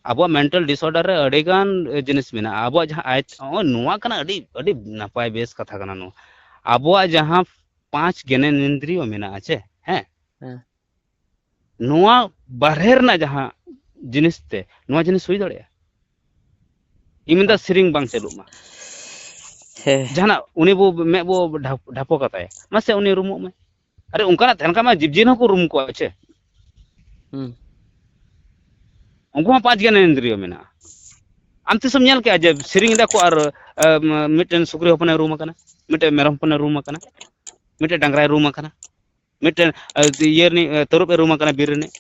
ᱟᱵᱚᱣᱟᱜ ᱢᱮᱱᱴᱟᱞ ᱰᱤᱥᱚᱨᱰᱟᱨ ᱨᱮ ᱟᱹᱰᱤ ᱜᱟᱱ ᱡᱤᱱᱤᱥ ᱢᱮᱱᱟᱜᱼᱟ᱾ ᱟᱵᱚᱣᱟᱜ ᱡᱟᱦᱟᱸ ᱟᱭ, ᱱᱚᱜᱼᱚᱭ ᱱᱚᱣᱟ ᱠᱟᱱᱟ ᱟᱹᱰᱤ, ᱟᱹᱰᱤ ᱱᱟᱯᱟᱭ ᱵᱮᱥ ᱠᱟᱛᱷᱟ ᱠᱟᱱᱟ ᱱᱚᱣᱟ᱾ ᱟᱵᱚᱣᱟᱜ ᱡᱟᱦᱟᱸ ᱯᱟᱸᱪ ᱜᱮᱱᱮᱱ ᱤᱱᱫᱨᱤᱭᱚ ᱢᱮᱱᱟᱜᱼᱟ ᱪᱮ, ᱦᱮᱸ? ᱦᱮᱸ᱾ ᱱᱚᱣᱟ ᱵᱟᱨᱦᱮ ᱨᱮᱱᱟᱜ ᱡᱟᱦᱟᱸ ᱡᱤᱱᱤᱥ ᱛᱮ ᱱᱚᱣᱟ ᱡᱤᱱᱤᱥ ᱦᱩᱭ ᱫᱟᱲᱮᱭᱟᱜᱼᱟ? ᱤᱧ ᱢᱮᱱᱫᱟ ᱥᱮᱨᱮᱧ ᱵᱟᱝ ᱪᱟᱹᱞᱩᱜ ᱢᱟ᱾ ᱦᱮᱸ᱾ ᱡᱟᱦᱟᱱᱟᱜ ᱩᱱᱤ ᱵᱚ ᱢᱮᱫ ᱵᱚ ᱰᱷᱟᱯ-, ᱰᱷᱟᱯᱚ ᱠᱟᱛᱟᱭᱟ, ᱢᱟᱥᱮ ᱩᱱᱤ ᱨᱩᱢᱩᱜ ᱢᱮ᱾ ᱟᱨᱮ ᱚᱱᱠᱟᱱᱟᱜ ᱛᱟᱦᱮᱱ ᱠᱷᱟᱱ ᱢᱟ ᱡᱤᱵᱽ ᱡᱤᱭᱟᱹᱞᱤ ᱦᱚᱸᱠᱚ ᱨᱩᱢ ᱠᱚᱣᱟ ᱪᱮ? ᱦᱩᱸ᱾ ᱩᱱᱠᱩ ᱦᱚᱸ ᱯᱟᱸᱪ ᱜᱮᱱ ᱤᱱᱫᱨᱤᱭᱚ ᱢᱮᱱᱟᱜᱼᱟ᱾ ᱟᱢ ᱛᱤᱥᱮᱢ ᱧᱮᱞ ᱠᱮᱜᱼᱟ ᱡᱮ ᱥᱮᱨᱮᱧ ᱫᱟᱠᱚ ᱟᱨ, ᱟᱢ, ᱢᱤᱫᱴᱮᱱ ᱥᱩᱠᱨᱤ ᱦᱚᱯᱚᱱᱮ ᱨᱩᱢ ᱟᱠᱟᱱᱟ, ᱢᱤᱫᱴᱮᱱ ᱢᱮᱨᱚᱢ ᱦᱚᱯᱚᱱᱮ ᱨᱩᱢ ᱟᱠᱟᱱᱟ, ᱢᱤᱫᱴᱮᱱ ᱰᱟᱝᱨᱟᱭ ᱨᱩᱢ ᱟᱠᱟᱱᱟ, ᱢᱤᱫᱴᱮᱱ ᱟᱹ, ᱤᱭᱟᱹ ᱨᱤᱱᱤᱡ, ᱟᱹ, ᱛᱟᱹᱨᱩᱵ ᱮ ᱨᱩᱢ ᱟᱠᱟᱱᱟ ᱵᱤᱨ ᱨᱤᱱᱤᱡ᱾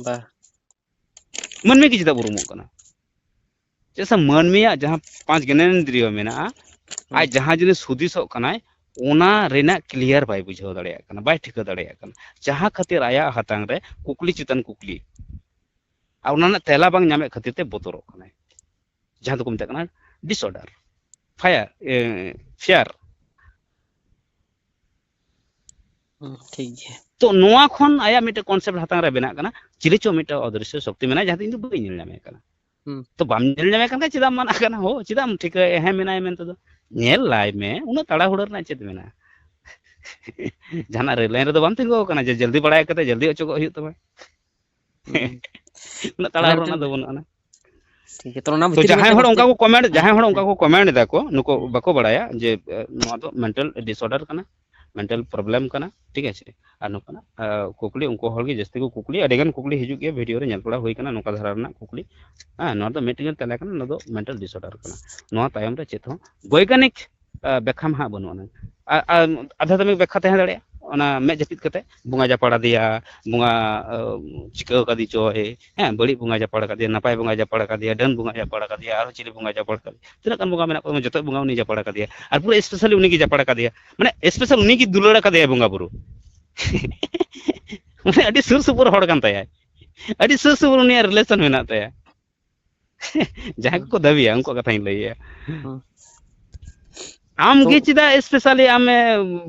ᱵᱟ᱾ ᱢᱟᱹᱱᱢᱤ ᱜᱮ ᱪᱮᱫᱟᱜ ᱵᱚ ᱨᱩᱢᱚᱜ ᱠᱟᱱᱟ? ᱪᱮᱫᱟᱜ ᱥᱮ ᱢᱟᱹᱱᱢᱤᱭᱟᱜ ᱡᱟᱦᱟᱸ ᱯᱟᱸᱪ ᱡᱱᱟᱱᱮᱱᱫᱨᱤᱭᱚ ᱢᱮᱱᱟᱜᱼᱟ, ᱟᱡ ᱡᱟᱦᱟᱸ ᱡᱤᱱᱤᱥ ᱦᱩᱫᱤᱥᱚᱜ ᱠᱟᱱᱟᱭ, ᱚᱱᱟ ᱨᱮᱱᱟᱜ ᱠᱞᱤᱭᱟᱨ ᱵᱟᱭ ᱵᱩᱡᱷᱟᱹᱣ ᱫᱟᱲᱮᱭᱟᱜ ᱠᱟᱱᱟ, ᱵᱟᱭ ᱴᱷᱤᱠᱟᱹ ᱫᱟᱲᱮᱭᱟᱜ ᱠᱟᱱᱟ᱾ ᱡᱟᱦᱟᱸ ᱠᱷᱟᱹᱛᱤᱨ ᱟᱭᱟᱜ ᱦᱟᱛᱟᱝ ᱨᱮ ᱠᱩᱠᱞᱤ ᱪᱮᱛᱟᱱ ᱠᱩᱠᱞᱤ, ᱟᱨ ᱚᱱᱟ ᱨᱮᱱᱟᱜ ᱛᱮᱞᱟ ᱵᱟᱝ ᱧᱟᱢᱮᱫ ᱠᱷᱟᱹᱛᱤᱨ ᱛᱮ ᱵᱚᱛᱚᱨᱚᱜ ᱠᱟᱱᱟᱭ, ᱡᱟᱦᱟᱸ ᱫᱚᱠᱚ ᱢᱮᱛᱟᱜ ᱠᱟᱱᱟ ᱰᱤᱥᱚᱨᱰᱟᱨ, ᱯᱷᱟᱭᱟᱨ, ᱯᱷᱤᱭᱟᱨ᱾ ᱦᱩᱸ, ᱴᱷᱤᱠ ᱜᱮᱭᱟ᱾ ᱛᱚ ᱱᱚᱣᱟ ᱠᱷᱚᱱ ᱟᱭᱟᱜ ᱢᱤᱫᱴᱮᱱ ᱠᱚᱱᱥᱮᱯᱴ ᱦᱟᱛᱟᱝ ᱨᱮ ᱵᱮᱱᱟᱜ ᱠᱟᱱᱟ, ᱪᱤᱞᱤ ᱪᱚ ᱢᱤᱫᱴᱮᱱ ᱚᱫᱨᱤᱥᱥᱚ ᱥᱚᱠᱛᱤ ᱢᱮᱱᱟᱭᱟ, ᱡᱟᱦᱟᱸ ᱫᱚ ᱤᱧ ᱫᱚ ᱵᱟᱹᱧ ᱧᱮᱞ ᱧᱟᱢᱮᱫ ᱠᱟᱱᱟ᱾ ᱦᱩᱸ᱾ ᱛᱚ ᱵᱟᱢ ᱧᱮᱞ ᱧᱟᱢᱮᱫ ᱠᱟᱱ ᱠᱷᱟᱱ ᱪᱮᱫᱟᱜ ᱮᱢ ᱢᱟᱱᱟᱜ ᱠᱟᱱᱟ? ᱦᱳ, ᱪᱮᱫᱟᱜ ᱮᱢ ᱴᱷᱤᱠᱟᱹᱭᱟ ᱦᱮᱸ ᱢᱮᱱᱟᱭᱟ ᱢᱮᱱᱛᱮ ᱫᱚ? ᱧᱮᱞ ᱞᱟᱭ ᱢᱮ, ᱩᱱᱟᱹᱜ ᱛᱟᱲᱟᱦᱩᱲᱟᱹ ᱨᱮᱱᱟᱜ ᱪᱮᱫ ᱢᱮᱱᱟᱜᱼᱟ? ᱡᱟᱦᱟᱱᱟᱜ ᱨᱮᱞ ᱞᱟᱭᱤᱱ ᱨᱮᱫᱚ ᱵᱟᱢ ᱛᱤᱸᱜᱩ ᱟᱠᱟᱱᱟ ᱡᱮ ᱡᱚᱞᱫᱤ ᱵᱟᱲᱟᱭ ᱠᱟᱛᱮ ᱡᱚᱞᱫᱤ ᱚᱪᱚᱜᱚᱜ ᱦᱩᱭᱩᱜ ᱛᱟᱢᱟ᱾ ᱦᱩᱸ᱾ ᱩᱱᱟᱹᱜ ᱚᱱᱟ ᱛᱟᱲᱟᱦᱩᱲᱟᱹ ᱢᱤᱫᱴᱮᱱ ᱨᱮᱱᱟᱜ ᱫᱚ ᱵᱟᱹᱱᱩᱜ ᱟᱱᱟ᱾ ᱴᱷᱤᱠ ᱜᱮᱭᱟ, ᱛᱚ ᱚᱱᱟ ᱛᱚ ᱵᱷᱤᱛᱨᱤ ᱨᱮ ᱡᱟᱦᱟᱸᱭ ᱦᱚᱲ ᱢᱤᱫᱴᱮᱱ ᱚᱱᱠᱟ ᱠᱚ ᱠᱚᱢᱮᱱᱴ, ᱡᱟᱦᱟᱸᱭ ᱦᱚᱲ ᱚᱱᱠᱟ ᱠᱚ ᱠᱚᱢᱮᱱᱴ ᱮᱫᱟ ᱠᱚ, ᱱᱩᱠᱩ ᱦᱩᱸ᱾ ᱵᱟᱠᱚ ᱵᱟᱲᱟᱭᱟ ᱡᱮ ᱮ, ᱱᱚᱣᱟ ᱫᱚ ᱢᱮᱱᱴᱟᱞ ᱰᱤᱥᱚᱨᱰᱟᱨ ᱠᱟᱱᱟ, ᱢᱮᱱᱴᱟᱞ ᱯᱨᱚᱵᱞᱮᱢ ᱠᱟᱱᱟ, ᱴᱷᱤᱠ ᱟᱪᱷᱮ᱾ ᱟᱨ ᱱᱚᱝᱠᱟᱱᱟᱜ ᱮ, ᱠᱩᱠᱞᱤ ᱩᱱᱠᱩ ᱦᱚᱲ ᱜᱮ ᱡᱟᱹᱥᱛᱤ ᱠᱚ ᱠᱩᱠᱞᱤᱭᱟ, ᱟᱹᱰᱤ ᱜᱟᱱ ᱠᱩᱠᱞᱤ ᱦᱤᱡᱩᱜ ᱜᱮᱭᱟ ᱵᱷᱤᱰᱤᱭᱳ ᱨᱮ, ᱧᱮᱞ ᱵᱟᱲᱟ ᱦᱩᱭ ᱠᱟᱱᱟ ᱱᱚᱝᱠᱟ ᱫᱷᱟᱨᱟ ᱨᱮᱱᱟᱜ ᱠᱩᱠᱞᱤ᱾ ᱦᱮᱸ, ᱱᱚᱣᱟ ᱫᱚ ᱢᱤᱫᱴᱮᱱ ᱜᱮ ᱛᱮᱞᱟ ᱠᱟᱱᱟ, ᱱᱚᱣᱟ ᱫᱚ ᱢᱮᱱᱴᱟᱞ ᱰᱤᱥᱚᱨᱰᱟᱨ ᱠᱟᱱᱟ᱾ ᱱᱚᱣᱟ ᱛᱟᱭᱚᱢ ᱨᱮ ᱪᱮᱫ ᱦᱚᱸ ᱵᱳᱭᱜᱟᱱᱤᱠ ᱮ, ᱵᱮᱠᱠᱷᱟ ᱢᱟ ᱦᱟᱸᱜ ᱵᱟᱹᱱᱩᱜ ᱟᱱᱟ᱾ ᱟᱨ, ᱟᱨ ᱟᱫᱷᱟᱛᱢᱤᱠ ᱵᱮᱠᱠᱷᱟ ᱛᱟᱦᱮᱸ ᱫᱟᱲᱮᱭᱟᱜᱼᱟ, ᱚᱱᱟ ᱢᱮᱫ ᱡᱟᱹᱯᱤᱫ ᱠᱟᱛᱮ ᱵᱚᱸᱜᱟ ᱡᱟᱯᱟᱲ ᱟᱫᱮᱭᱟ, ᱵᱚᱸᱜᱟ ᱮ, ᱪᱤᱠᱟᱹ ᱠᱟᱫᱮ ᱪᱚᱭ, ᱦᱮᱸ, ᱵᱟᱹᱲᱤᱡ ᱵᱚᱸᱜᱟ ᱡᱟᱯᱟᱲ ᱠᱟᱫᱮᱭᱟ, ᱱᱟᱯᱟᱭ ᱵᱚᱸᱜᱟ ᱡᱟᱯᱟᱲ ᱠᱟᱫᱮᱭᱟ, ᱰᱟᱹᱱ ᱵᱚᱸᱜᱟ ᱡᱟᱯᱟᱲ ᱠᱟᱫᱮᱭᱟ, ᱟᱨᱦᱚᱸ ᱪᱤᱞᱤ ᱵᱚᱸᱜᱟ ᱡᱟᱯᱟᱲ ᱠᱟᱫᱮᱭᱟ, ᱛᱤᱱᱟᱹᱜ ᱜᱟᱱ ᱵᱚᱸᱜᱟ ᱢᱮᱱᱟᱜ ᱠᱚᱣᱟ, ᱡᱚᱛᱚ ᱵᱚᱸᱜᱟ ᱩᱱᱤ ᱡᱟᱯᱟᱲ ᱠᱟᱫᱮᱭᱟ, ᱟᱨ ᱯᱩᱨᱟᱹ ᱥᱯᱮᱥᱟᱞᱤ ᱩᱱᱤ ᱜᱮ ᱡᱟᱯᱟᱲ ᱠᱟᱫᱮᱭᱟ, ᱢᱟᱱᱮ ᱥᱯᱮᱥᱟᱞ ᱩᱱᱤ ᱜᱮ ᱫᱩᱞᱟᱹᱲ ᱠᱟᱫᱮᱭᱟ ᱵᱚᱸᱜᱟ ᱵᱩᱨᱩ᱾ ᱢᱟᱱᱮ ᱟᱹᱰᱤ ᱥᱩᱨ ᱥᱩᱯᱩᱨ ᱦᱚᱲ ᱠᱟᱱ ᱛᱟᱭᱟᱭ, ᱟᱹᱰᱤ ᱥᱩᱨ ᱥᱩᱯᱩᱨ ᱩᱱᱤᱭᱟᱜ ᱨᱤᱞᱮᱥᱚᱱ ᱢᱮᱱᱟᱜ ᱛᱟᱭᱟ᱾ ᱡᱟᱦᱟᱸᱭ ᱠᱚᱠᱚ ᱫᱟᱹᱵᱤᱭᱟ ᱩᱱᱠᱩᱣᱟᱜ ᱠᱟᱛᱷᱟᱧ ᱞᱟᱹᱭᱮᱜᱼᱟ᱾ ᱦᱩᱸ᱾ ᱟᱢ ᱛᱚ ᱜᱮ ᱪᱮᱫᱟᱜ ᱥᱯᱮᱥᱟᱞᱤ ᱟᱢᱮ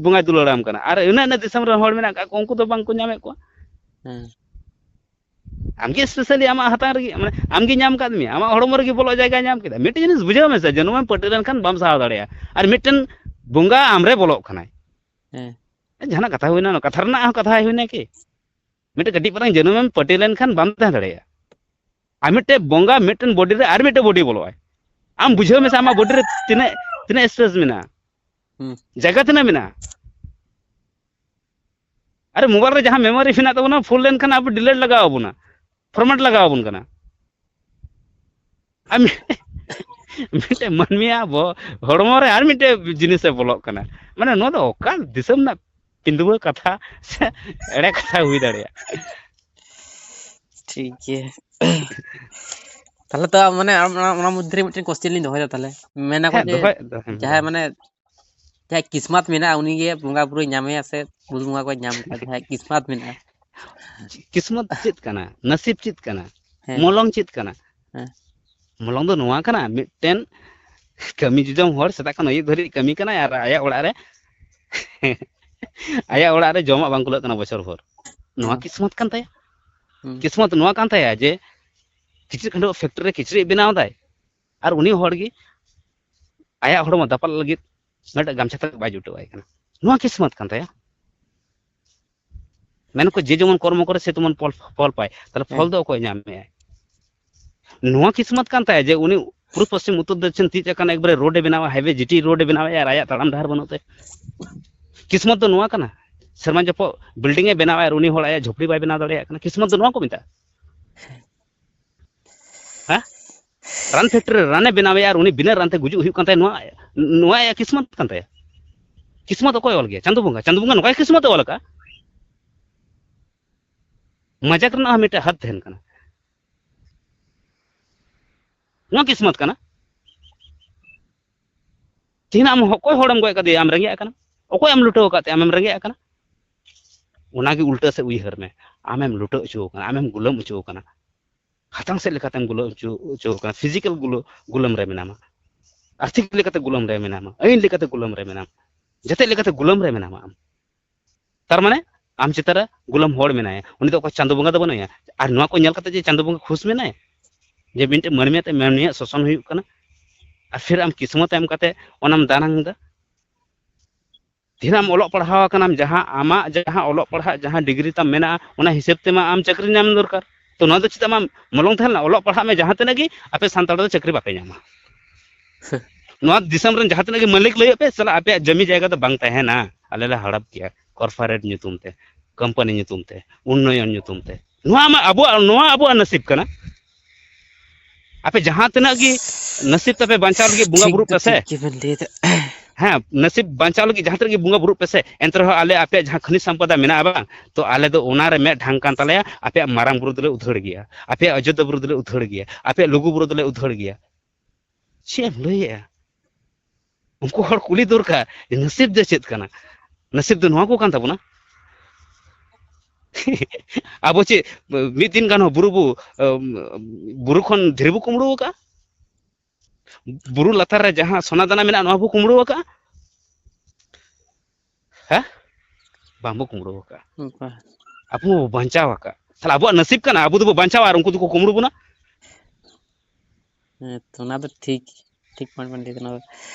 ᱵᱚᱸᱜᱟᱭ ᱫᱩᱞᱟᱹᱲᱟᱢ ᱠᱟᱱᱟ, ᱟᱨ ᱩᱱᱟᱹᱜ ᱩᱱᱟᱹᱜ ᱫᱤᱥᱚᱢ ᱨᱮᱱ ᱦᱚᱲ ᱢᱮᱱᱟᱜ ᱠᱟᱜ ᱠᱚᱣᱟ, ᱩᱱᱠᱩ ᱫᱚ ᱵᱟᱝᱠᱚ ᱧᱟᱢᱮᱫ ᱠᱚᱣᱟ? ᱦᱮᱸ᱾ ᱟᱢ ᱜᱮ ᱥᱯᱮᱥᱟᱞᱤ ᱟᱢᱟᱜ ᱦᱟᱛᱟᱝ ᱨᱮᱜᱮ, ᱢᱟᱱᱮ ᱟᱢ ᱜᱮ ᱧᱟᱢ ᱠᱟᱫ ᱢᱮᱭᱟ, ᱟᱢᱟᱜ ᱦᱚᱲᱢᱚ ᱨᱮᱜᱮ ᱵᱚᱞᱚᱜ ᱡᱟᱭᱜᱟᱭ ᱧᱟᱢ ᱠᱮᱫᱟ᱾ ᱢᱤᱫᱴᱮᱱ ᱡᱤᱱᱤᱥ ᱵᱩᱡᱷᱟᱹᱣ ᱢᱮᱥᱮ, ᱡᱟᱹᱱᱩᱢᱮᱢ ᱯᱟᱹᱴᱤ ᱞᱮᱱᱠᱷᱟᱱ ᱵᱟᱢ ᱥᱟᱦᱟᱣ ᱫᱟᱲᱮᱭᱟᱜᱼᱟ, ᱟᱨ ᱢᱤᱫᱴᱮᱱ ᱵᱚᱸᱜᱟ ᱟᱢᱨᱮ ᱵᱵᱚᱞᱚᱜ ᱠᱟᱱᱟᱭ᱾ ᱦᱮᱸ᱾ ᱡᱟᱦᱟᱱᱟᱜ ᱠᱟᱛᱷᱟ ᱦᱩᱭᱱᱟ, ᱠᱟᱛᱷᱟ ᱨᱮᱱᱟᱜ ᱦᱚᱸ ᱠᱟᱛᱷᱟ ᱦᱩᱭᱱᱟ ᱠᱤ? ᱢᱤᱫᱴᱮᱱ ᱠᱟᱹᱴᱤᱡ ᱯᱟᱨᱟᱝ ᱡᱟᱹᱱᱩᱢᱮᱢ ᱯᱟᱹᱴᱤ ᱞᱮᱱᱠᱷᱟᱱ ᱵᱟᱢ ᱛᱟᱦᱮᱸ ᱫᱟᱲᱮᱭᱟᱜᱼᱟ᱾ ᱟᱨ ᱢᱤᱫᱴᱮᱱ ᱵᱚᱸᱜᱟ ᱢᱤᱫᱴᱮᱱ ᱵᱚᱰᱤ ᱨᱮ ᱟᱨ ᱢᱤᱫᱴᱮᱱ ᱵᱚᱰᱤ ᱵᱚᱞᱚᱜᱼᱟᱭ᱾ ᱟᱢ ᱵᱩᱡᱷᱟᱹᱣ ᱢᱮᱥᱮ, ᱟᱢᱟᱜ ᱵᱚᱰᱤ ᱨᱮ ᱛᱤᱱᱟᱹᱜ, ᱛᱤᱱᱟᱹᱜ ᱥᱯᱮᱥ ᱢᱮᱱᱟᱜᱼᱟ, ᱦᱩᱸ᱾ ᱡᱟᱭᱜᱟ ᱛᱤᱱᱟᱹᱜ ᱢᱮᱱᱟᱜᱼᱟ᱾ ᱟᱨᱮ, ᱢᱳᱵᱟᱭᱤᱞ ᱨᱮ ᱡᱟᱦᱟᱸ ᱢᱮᱢᱳᱨᱤ ᱢᱮᱱᱟᱜ ᱛᱟᱵᱚᱱᱟ, ᱯᱷᱩᱞ ᱞᱮᱱᱠᱷᱟᱱ ᱟᱵᱚ ᱰᱤᱞᱤᱴ ᱞᱟᱜᱟᱣ ᱟᱵᱚᱱᱟ, ᱯᱷᱚᱨᱢᱮᱴ ᱞᱟᱜᱟᱣ ᱟᱵᱚᱱ ᱠᱟᱱᱟ᱾ ᱟᱨ ᱢᱤ-, ᱢᱤᱫᱴᱮᱱ ᱢᱟᱹᱱᱢᱤᱭᱟᱜ ᱵᱚ-, ᱦᱚᱲᱢᱚ ᱨᱮ ᱟᱨ ᱢᱤᱫᱴᱮᱱ ᱡᱤᱱᱤᱥᱮ ᱵᱚᱞᱚᱜ ᱠᱟᱱᱟ᱾ ᱢᱟᱱᱮ ᱱᱚᱣᱟ ᱫᱚ ᱚᱠᱟ ᱫᱤᱥᱚᱢ ᱨᱮᱱᱟᱜ ᱯᱤᱸᱫᱽᱣᱟᱹ ᱠᱟᱛᱷᱟ ᱥᱮ ᱮᱲᱮ ᱠᱟᱛᱷᱟ ᱦᱩᱭ ᱫᱟᱲᱮᱭᱟᱜᱼᱟ? ᱴᱷᱤᱠ ᱜᱮᱭᱟ᱾ ᱛᱟᱦᱚᱞᱮ ᱛᱚ ᱢᱟᱱᱮ ᱟᱢ ᱚᱱᱟ, ᱚᱱᱟ ᱢᱚᱫᱽᱫᱷᱮ ᱨᱮ ᱢᱤᱫᱴᱮᱱ ᱠᱚᱥᱪᱮᱱ ᱞᱤᱧ ᱫᱚᱦᱚᱭᱮᱫᱟ ᱛᱟᱦᱚᱞᱮ᱾ ᱢᱮᱱᱟ ᱠᱚ ᱦᱮᱸ, ᱡᱮ ᱫᱚᱦᱚᱭ ᱫᱚ, ᱦᱮᱸ, ᱡᱟᱦᱟᱸᱭ ᱫᱚᱦᱚᱭ᱾ ᱢᱟᱱᱮ ᱡᱟᱦᱟᱸᱭ ᱠᱤᱥᱢᱟᱛ ᱢᱮᱱᱟᱜᱼᱟ ᱩᱱᱤᱜᱮ ᱵᱚᱸᱜᱟ ᱵᱩᱨᱩᱭ ᱧᱟᱢᱮᱭᱟ ᱥᱮ ᱵᱩᱨᱩ ᱵᱚᱸᱜᱟ ᱠᱚᱭ ᱧᱟᱢ ᱠᱚᱣᱟ ᱡᱟᱦᱟᱸᱭ ᱠᱤᱥᱢᱟᱛ ᱢᱮᱱᱟᱜᱼᱟ? ᱠᱤᱥᱢᱚᱛ ᱪᱮᱫ ᱠᱟᱱᱟ? ᱱᱟᱥᱤᱵ ᱪᱮᱫ ᱠᱟᱱᱟ? ᱦᱮᱸ᱾ ᱢᱚᱞᱚᱝ ᱪᱮᱫ ᱠᱟᱱᱟ? ᱦᱮᱸ᱾ ᱢᱚᱞᱚᱝ ᱫᱚ ᱱᱚᱣᱟ ᱠᱟᱱᱟ, ᱢᱤᱫᱴᱮᱱ ᱠᱟᱹᱢᱤ ᱡᱚᱡᱚᱢ ᱦᱚᱲ ᱥᱮᱛᱟᱜ ᱠᱷᱚᱱ ᱟᱹᱭᱩᱵ ᱫᱷᱟᱹᱵᱤᱡ ᱠᱟᱹᱢᱤ ᱠᱟᱱᱟᱭ ᱟᱨ ᱟᱭᱟᱜ ᱚᱲᱟᱜ ᱨᱮ ᱟᱭᱟᱜ ᱚᱲᱟᱜ ᱨᱮ ᱡᱚᱢᱟᱜ ᱵᱟᱝ ᱠᱩᱞᱟᱹᱜ ᱠᱟᱱᱟ ᱵᱚᱪᱷᱚᱨ ᱵᱷᱳᱨ᱾ ᱱᱚᱣᱟ ᱦᱮᱸ᱾ ᱠᱤᱥᱢᱚᱛ ᱠᱟᱱ ᱛᱟᱭᱟ? ᱦᱩᱸ᱾ ᱠᱤᱥᱢᱚᱛ ᱱᱚᱣᱟ ᱠᱟᱱ ᱛᱟᱭᱟ ᱡᱮ ᱠᱤᱪᱨᱤᱡ ᱠᱷᱟᱹᱰᱩᱣᱟᱹᱜ ᱯᱷᱮᱠᱴᱨᱤ ᱨᱮ ᱠᱤᱪᱨᱤᱡ ᱵᱮᱱᱟᱣ ᱫᱟᱭ ᱟᱨ ᱩᱱᱤ ᱦᱚᱲ ᱜᱮ ᱟᱭᱟᱜ ᱦᱚᱲᱢᱚ ᱫᱟᱯᱟᱞ ᱞᱟᱹᱜᱤᱫ ᱢᱤᱫᱴᱮᱱ ᱜᱟᱢᱪᱷᱟ ᱛᱮ ᱵᱟᱭ ᱡᱩᱴᱟᱹᱣᱟᱭ ᱠᱟᱱᱟ᱾ ᱱᱚᱣᱟ ᱠᱤᱥᱢᱚᱛ ᱠᱟᱱ ᱛᱟᱭᱟ᱾ ᱢᱮᱱ ᱠᱚ ᱡᱮ ᱡᱮᱢᱚᱱ ᱠᱚᱨᱢᱚ ᱠᱚᱨᱮ ᱥᱮ ᱛᱮᱢᱚᱱ ᱯᱷᱚᱞ, ᱯᱷᱚᱞ ᱯᱟᱭ᱾ ᱛᱟᱦᱚᱞᱮ ᱯᱷᱚᱞ ᱦᱮᱸ᱾ ᱫᱚ ᱚᱠᱚᱭ ᱧᱟᱢᱮᱜᱼᱟᱭ? ᱱᱚᱣᱟ ᱠᱤᱥᱢᱚᱛ ᱠᱟᱱ ᱛᱟᱭᱟ ᱡᱮ ᱩᱱᱤ ᱯᱩᱨᱩᱵ ᱯᱚᱥᱪᱤᱢ ᱩᱛᱛᱚᱨ ᱫᱚᱠᱠᱷᱤᱱ ᱛᱤᱡ ᱟᱠᱟᱱ ᱮᱠᱵᱟᱨᱮ ᱨᱳᱰ ᱮ ᱵᱮᱱᱟᱣᱟ, ᱦᱟᱭᱣᱮ ᱡᱤᱴᱤ ᱨᱳᱰ ᱮ ᱵᱮᱱᱟᱣᱟ ᱟᱨ ᱟᱭᱟᱜ ᱛᱟᱲᱟᱢ ᱰᱟᱦᱟᱨ ᱵᱟᱹᱱᱩᱜ ᱛᱟᱭᱟ᱾ ᱠᱤᱥᱢᱚᱛ ᱫᱚ ᱱᱚᱣᱟ ᱠᱟᱱᱟ, ᱥᱮᱨᱢᱟ ᱡᱟᱹᱯᱩᱫ ᱵᱤᱞᱰᱤᱝ ᱮ ᱵᱮᱱᱟᱣᱟ ᱟᱨ ᱩᱱᱤ ᱦᱚᱲ ᱟᱭᱟᱜ ᱡᱷᱩᱯᱲᱤ ᱵᱟᱭ ᱵᱮᱱᱟᱣ ᱫᱟᱲᱮᱭᱟᱜ ᱠᱟᱱᱟ᱾ ᱠᱤᱥᱢᱚᱛ ᱫᱚ ᱱᱚᱣᱟ ᱠᱚ ᱢᱮᱛᱟᱜᱼᱟ᱾ ᱦᱮᱸ? ᱨᱟᱱ ᱯᱷᱮᱠᱴᱨᱤ ᱨᱮ ᱨᱟᱱᱮ ᱵᱮᱱᱟᱣᱮᱜᱼᱟ ᱟᱨ ᱩᱱᱤ ᱵᱤᱱᱟᱹ ᱨᱟᱱ ᱛᱮ ᱜᱩᱡᱩᱜ ᱦᱩᱭᱩᱜ ᱠᱟᱱ ᱛᱟᱭᱟ, ᱱᱚᱣᱟ, ᱱᱚᱣᱟ ᱟᱭᱟᱜ ᱠᱤᱥᱢᱚᱛ ᱠᱟᱱ ᱛᱟᱭᱟ? ᱠᱤᱥᱢᱚᱛ ᱚᱠᱚᱭ ᱚᱞ ᱜᱮᱭᱟ? ᱪᱟᱸᱫᱚ ᱵᱚᱸᱜᱟ᱾ ᱪᱟᱸᱫᱚ ᱵᱚᱸᱜᱟ ᱱᱚᱝᱠᱟ ᱠᱤᱥᱢᱚᱛ ᱮ ᱚᱞ ᱟᱠᱟᱫᱼᱟ? ᱢᱟᱡᱟᱠ ᱨᱮᱱᱟᱜ ᱦᱚᱸ ᱢᱤᱫᱴᱮᱱ ᱦᱟᱛ ᱛᱟᱦᱮᱱ ᱠᱟᱱᱟ᱾ ᱱᱚᱣᱟ ᱠᱤᱥᱢᱚᱛ ᱠᱟᱱᱟ᱾ ᱛᱮᱦᱮᱧ ᱟᱢ ᱚᱠᱚᱭ ᱦᱚᱲᱮᱢ ᱜᱚᱡ ᱠᱟᱫᱮᱭᱟ? ᱟᱢ ᱨᱮᱸᱜᱮᱡ ᱟᱠᱟᱱᱟ᱾ ᱚᱠᱚᱭ ᱟᱢ ᱞᱩᱴᱟᱹᱣ ᱟᱠᱟᱫ ᱛᱮ ᱟᱢᱮᱢ ᱨᱮᱸᱜᱮᱡ ᱟᱠᱟᱱᱟ? ᱚᱱᱟᱜᱮ ᱩᱞᱴᱟᱹ ᱥᱮᱫ ᱩᱭᱦᱟᱹᱨ ᱢᱮ᱾ ᱟᱢᱮᱢ ᱞᱩᱴᱟᱹ ᱦᱚᱪᱚ ᱟᱠᱟᱱᱟ, ᱟᱢᱮᱢ ᱜᱩᱞᱟᱹᱢ ᱦᱚᱪᱚ ᱟᱠᱟᱱᱟ᱾ ᱦᱟᱛᱟᱝ ᱥᱮᱫ ᱞᱮᱠᱟᱛᱮᱢ ᱜᱩᱞᱟᱹᱢ ᱦᱚᱪᱚ, ᱦᱚᱪᱚ ᱟᱠᱟᱱᱟ᱾ ᱯᱷᱤᱡᱤᱠᱮᱞ ᱜᱩᱞᱟᱹ-, ᱜᱩᱞᱟᱹᱢ ᱨᱮ ᱢᱮᱱᱟᱢᱟ, ᱟᱨᱛᱷᱤᱠ ᱞᱮᱠᱟᱛᱮ ᱜᱩᱞᱟᱹᱢ ᱨᱮ ᱢᱮᱱᱟᱢᱟ, ᱟᱹᱭᱤᱱ ᱞᱮᱠᱟᱛᱮ ᱜᱩᱞᱟᱹᱢ ᱨᱮ ᱢᱮᱱᱟᱢᱟ, ᱡᱮᱛᱮ ᱞᱮᱠᱟᱛᱮ ᱜᱩᱞᱟᱹᱢ ᱨᱮ ᱢᱮᱱᱟᱢᱟ ᱟᱢ᱾ ᱛᱟᱨ ᱢᱟᱱᱮ ᱟᱢ ᱪᱮᱛᱟᱱ ᱨᱮ ᱜᱩᱞᱟᱹᱢ ᱦᱚᱲ ᱢᱮᱱᱟᱭᱟ, ᱩᱱᱤ ᱫᱚ ᱚᱠᱚᱭ? ᱪᱟᱸᱫᱚ ᱵᱚᱸᱜᱟ ᱫᱚ ᱵᱟᱹᱱᱩᱭᱟ᱾ ᱟᱨ ᱱᱚᱣᱟ ᱠᱚ ᱧᱮᱞ ᱠᱟᱛᱮ ᱡᱮ ᱪᱟᱸᱫᱚ ᱵᱚᱸᱜᱟ ᱠᱷᱩᱥ ᱢᱮᱱᱟᱭᱟ ᱡᱮ ᱢᱤᱫᱴᱮᱱ ᱢᱟᱹᱱᱢᱤ ᱟᱛᱮ ᱢᱟᱹᱱᱢᱤᱭᱟᱜ ᱥᱳᱥᱚᱱ ᱦᱩᱭᱩᱜ ᱠᱟᱱᱟ, ᱟᱨ ᱯᱷᱤᱨ ᱟᱢ ᱠᱤᱥᱢᱚᱛ ᱮᱢ ᱠᱟᱛᱮ ᱚᱱᱟᱢ ᱫᱟᱱᱟᱝ ᱮᱫᱟ? ᱛᱤᱱᱟᱹᱜ ᱮᱢ ᱚᱞᱚᱜ ᱯᱟᱲᱦᱟᱣ ᱟᱠᱟᱱᱟᱢ, ᱡᱟᱦᱟᱸ ᱟᱢᱟᱜ ᱡᱟᱦᱟᱸ ᱚᱞᱚᱜ ᱯᱟᱲᱦᱟᱜ ᱡᱟᱦᱟᱸ ᱰᱤᱜᱽᱨᱤ ᱛᱟᱢ ᱢᱮᱱᱟᱜᱼᱟ, ᱚᱱᱟ ᱦᱤᱥᱟᱹᱵ ᱛᱮᱢᱟ ᱟᱢ ᱪᱟᱹᱠᱨᱤ ᱧᱟᱢ ᱫᱚᱨᱠᱟᱨ᱾ ᱛᱚ ᱱᱚᱣᱟ ᱫᱚ ᱪᱮᱫᱟᱜ ᱟᱢ ᱢᱚᱞᱚᱝ ᱛᱟᱦᱮᱸ ᱞᱮᱱᱟ? ᱚᱞᱚᱜ ᱯᱟᱲᱦᱟᱜ ᱢᱮ ᱡᱟᱦᱟᱸ ᱛᱤᱱᱟᱹᱜ ᱜᱮ, ᱟᱯᱮ ᱥᱟᱱᱛᱟᱲ ᱫᱚ ᱪᱟᱹᱠᱨᱤ ᱵᱟᱯᱮ ᱧᱟᱢᱟ᱾ ᱱᱚᱣᱟ ᱫᱤᱥᱚᱢ ᱨᱮᱱ ᱡᱟᱦᱟᱸ ᱛᱤᱱᱟᱹᱜ ᱜᱮ ᱢᱟᱹᱞᱤᱠ ᱞᱟᱹᱭᱚᱜ ᱯᱮ, ᱥᱟᱞᱟ ᱟᱯᱮᱭᱟᱜ ᱡᱚᱢᱤ ᱡᱟᱭᱜᱟ ᱫᱚ ᱵᱟᱝ ᱛᱟᱦᱮᱱᱟ, ᱟᱞᱮ ᱞᱮ ᱦᱟᱲᱟᱯ ᱜᱮᱭᱟ ᱠᱚᱨᱯᱳᱨᱮᱴ ᱧᱩᱛᱩᱢ ᱛᱮ, ᱠᱳᱢᱯᱟᱱᱤ ᱧᱩᱛᱩᱢ ᱛᱮ, ᱩᱱᱱᱚᱭᱚᱱ ᱧᱩᱛᱩᱢ ᱛᱮ᱾ ᱱᱚᱣᱟ ᱢᱟ ᱟᱵᱚᱣᱟᱜ, ᱱᱚᱣᱟ ᱟᱵᱚᱣᱟᱜ ᱱᱟᱥᱤᱵ ᱠᱟᱱᱟ᱾ ᱟᱯᱮ ᱡᱟᱦᱟᱸ ᱛᱤᱱᱟᱹᱜ ᱜᱮ ᱱᱟᱥᱤᱵ ᱛᱟᱯᱮ ᱵᱟᱧᱪᱟᱣ ᱞᱟᱹᱜᱤᱫ ᱵᱚᱸᱜᱟ ᱴᱷᱤᱠ ᱵᱩᱨᱩᱜ ᱫᱚ ᱯᱮ ᱥᱮ᱾ ᱴᱷᱤᱠ ᱜᱮᱵᱮᱱ ᱞᱟᱹᱭ ᱮᱫᱟ᱾ ᱦᱮᱸ, ᱱᱟᱥᱤᱵ ᱵᱟᱧᱪᱟᱣ ᱞᱟᱹᱜᱤᱫ ᱡᱟᱦᱟᱸ ᱛᱤᱱᱟᱹᱜ ᱜᱮ ᱵᱚᱸᱜᱟ ᱵᱩᱨᱩᱜ ᱯᱮ ᱥᱮ, ᱮᱱᱛᱮ ᱨᱮᱦᱚᱸ ᱟᱞᱮ ᱟᱯᱮᱭᱟᱜ ᱡᱟᱦᱟᱸ ᱠᱷᱟᱹᱱᱤᱡ ᱥᱚᱢᱯᱚᱫᱟ ᱢᱮᱱᱟᱜᱼᱟ ᱵᱟᱝ, ᱛᱚ ᱟᱞᱮ ᱫᱚ ᱚᱱᱟ ᱨᱮ ᱢᱮᱫ ᱰᱷᱟᱝ ᱠᱟᱱ ᱛᱟᱞᱮᱭᱟ, ᱟᱯᱮᱭᱟᱜ ᱢᱟᱨᱟᱝ ᱵᱩᱨᱩ ᱫᱚᱞᱮ ᱩᱫᱷᱟᱹᱲ ᱜᱮᱭᱟ, ᱟᱯᱮᱭᱟᱜ ᱚᱡᱳᱫᱽᱫᱷᱟ ᱵᱩᱨᱩ ᱫᱚᱞᱮ ᱩᱫᱷᱟᱹᱲ ᱜᱮᱭᱟ, ᱟᱯᱮᱭᱟᱜ ᱞᱩᱜᱩ ᱵᱩᱨᱩ ᱫᱚᱞᱮ ᱩᱫᱷᱟᱹᱲ ᱜᱮᱭᱟ᱾ ᱪᱮᱫ ᱮᱢ ᱞᱟᱹᱭᱮᱜᱼᱟ? ᱩᱱᱠᱩ ᱦᱚᱲ ᱠᱩᱞᱤ ᱫᱚᱨᱠᱟᱨ ᱡᱮ ᱱᱟᱥᱤᱵ ᱫᱚ ᱪᱮᱫ ᱠᱟᱱᱟ? ᱱᱟᱥᱤᱵ ᱫᱚ ᱱᱚᱣᱟ ᱠᱚ ᱠᱟᱱ ᱛᱟᱵᱚᱱᱟ᱾ ᱟᱵᱚ ᱪᱮᱫ ᱢᱤᱫ ᱫᱤᱱ ᱜᱟᱱ ᱦᱚᱸ ᱵᱩᱨᱩ ᱵᱚ, ᱟᱢ, ᱵᱩᱨᱩ ᱠᱷᱚᱱ ᱫᱷᱤᱨᱤ ᱵᱚ ᱠᱩᱢᱵᱽᱲᱩ ᱟᱠᱟᱫᱼᱟ? ᱵᱩᱨᱩ ᱞᱟᱛᱟᱨ ᱨᱮ ᱡᱟᱦᱟᱸ ᱥᱚᱱᱟ ᱫᱟᱱᱟ ᱢᱮᱱᱟᱜᱼᱟ, ᱱᱚᱣᱟ ᱵᱚ ᱠᱩᱢᱵᱽᱲᱩ ᱟᱠᱟᱫᱼᱟ? ᱦᱮᱸ? ᱵᱟᱝ ᱵᱚ ᱠᱩᱢᱵᱽᱲᱩ ᱟᱠᱟᱫᱼᱟ᱾ ᱵᱟ᱾ ᱟᱵᱚ ᱵᱚ ᱵᱟᱧᱪᱟᱣ ᱟᱠᱟᱫᱼᱟ᱾ ᱛᱟᱦᱞᱮ ᱟᱵᱚᱣᱟᱜ ᱱᱟᱥᱤᱵ ᱠᱟᱱᱟ, ᱟᱵᱚ ᱫᱚᱵᱚ ᱵᱟᱧᱪᱟᱣᱟ ᱟᱨ ᱩᱱᱠᱩ ᱫᱚᱠᱚ ᱠᱩᱢᱵᱽᱲᱩ ᱵᱚᱱᱟ᱾ ᱦᱮᱸ ᱛᱚ, ᱚᱱᱟ ᱫᱚ ᱴᱷᱤᱠ, ᱴᱷᱤᱠ ᱯᱚᱭᱮᱱᱴ ᱵᱮᱱ ᱞᱟᱹᱭ ᱠᱟᱱᱟ᱾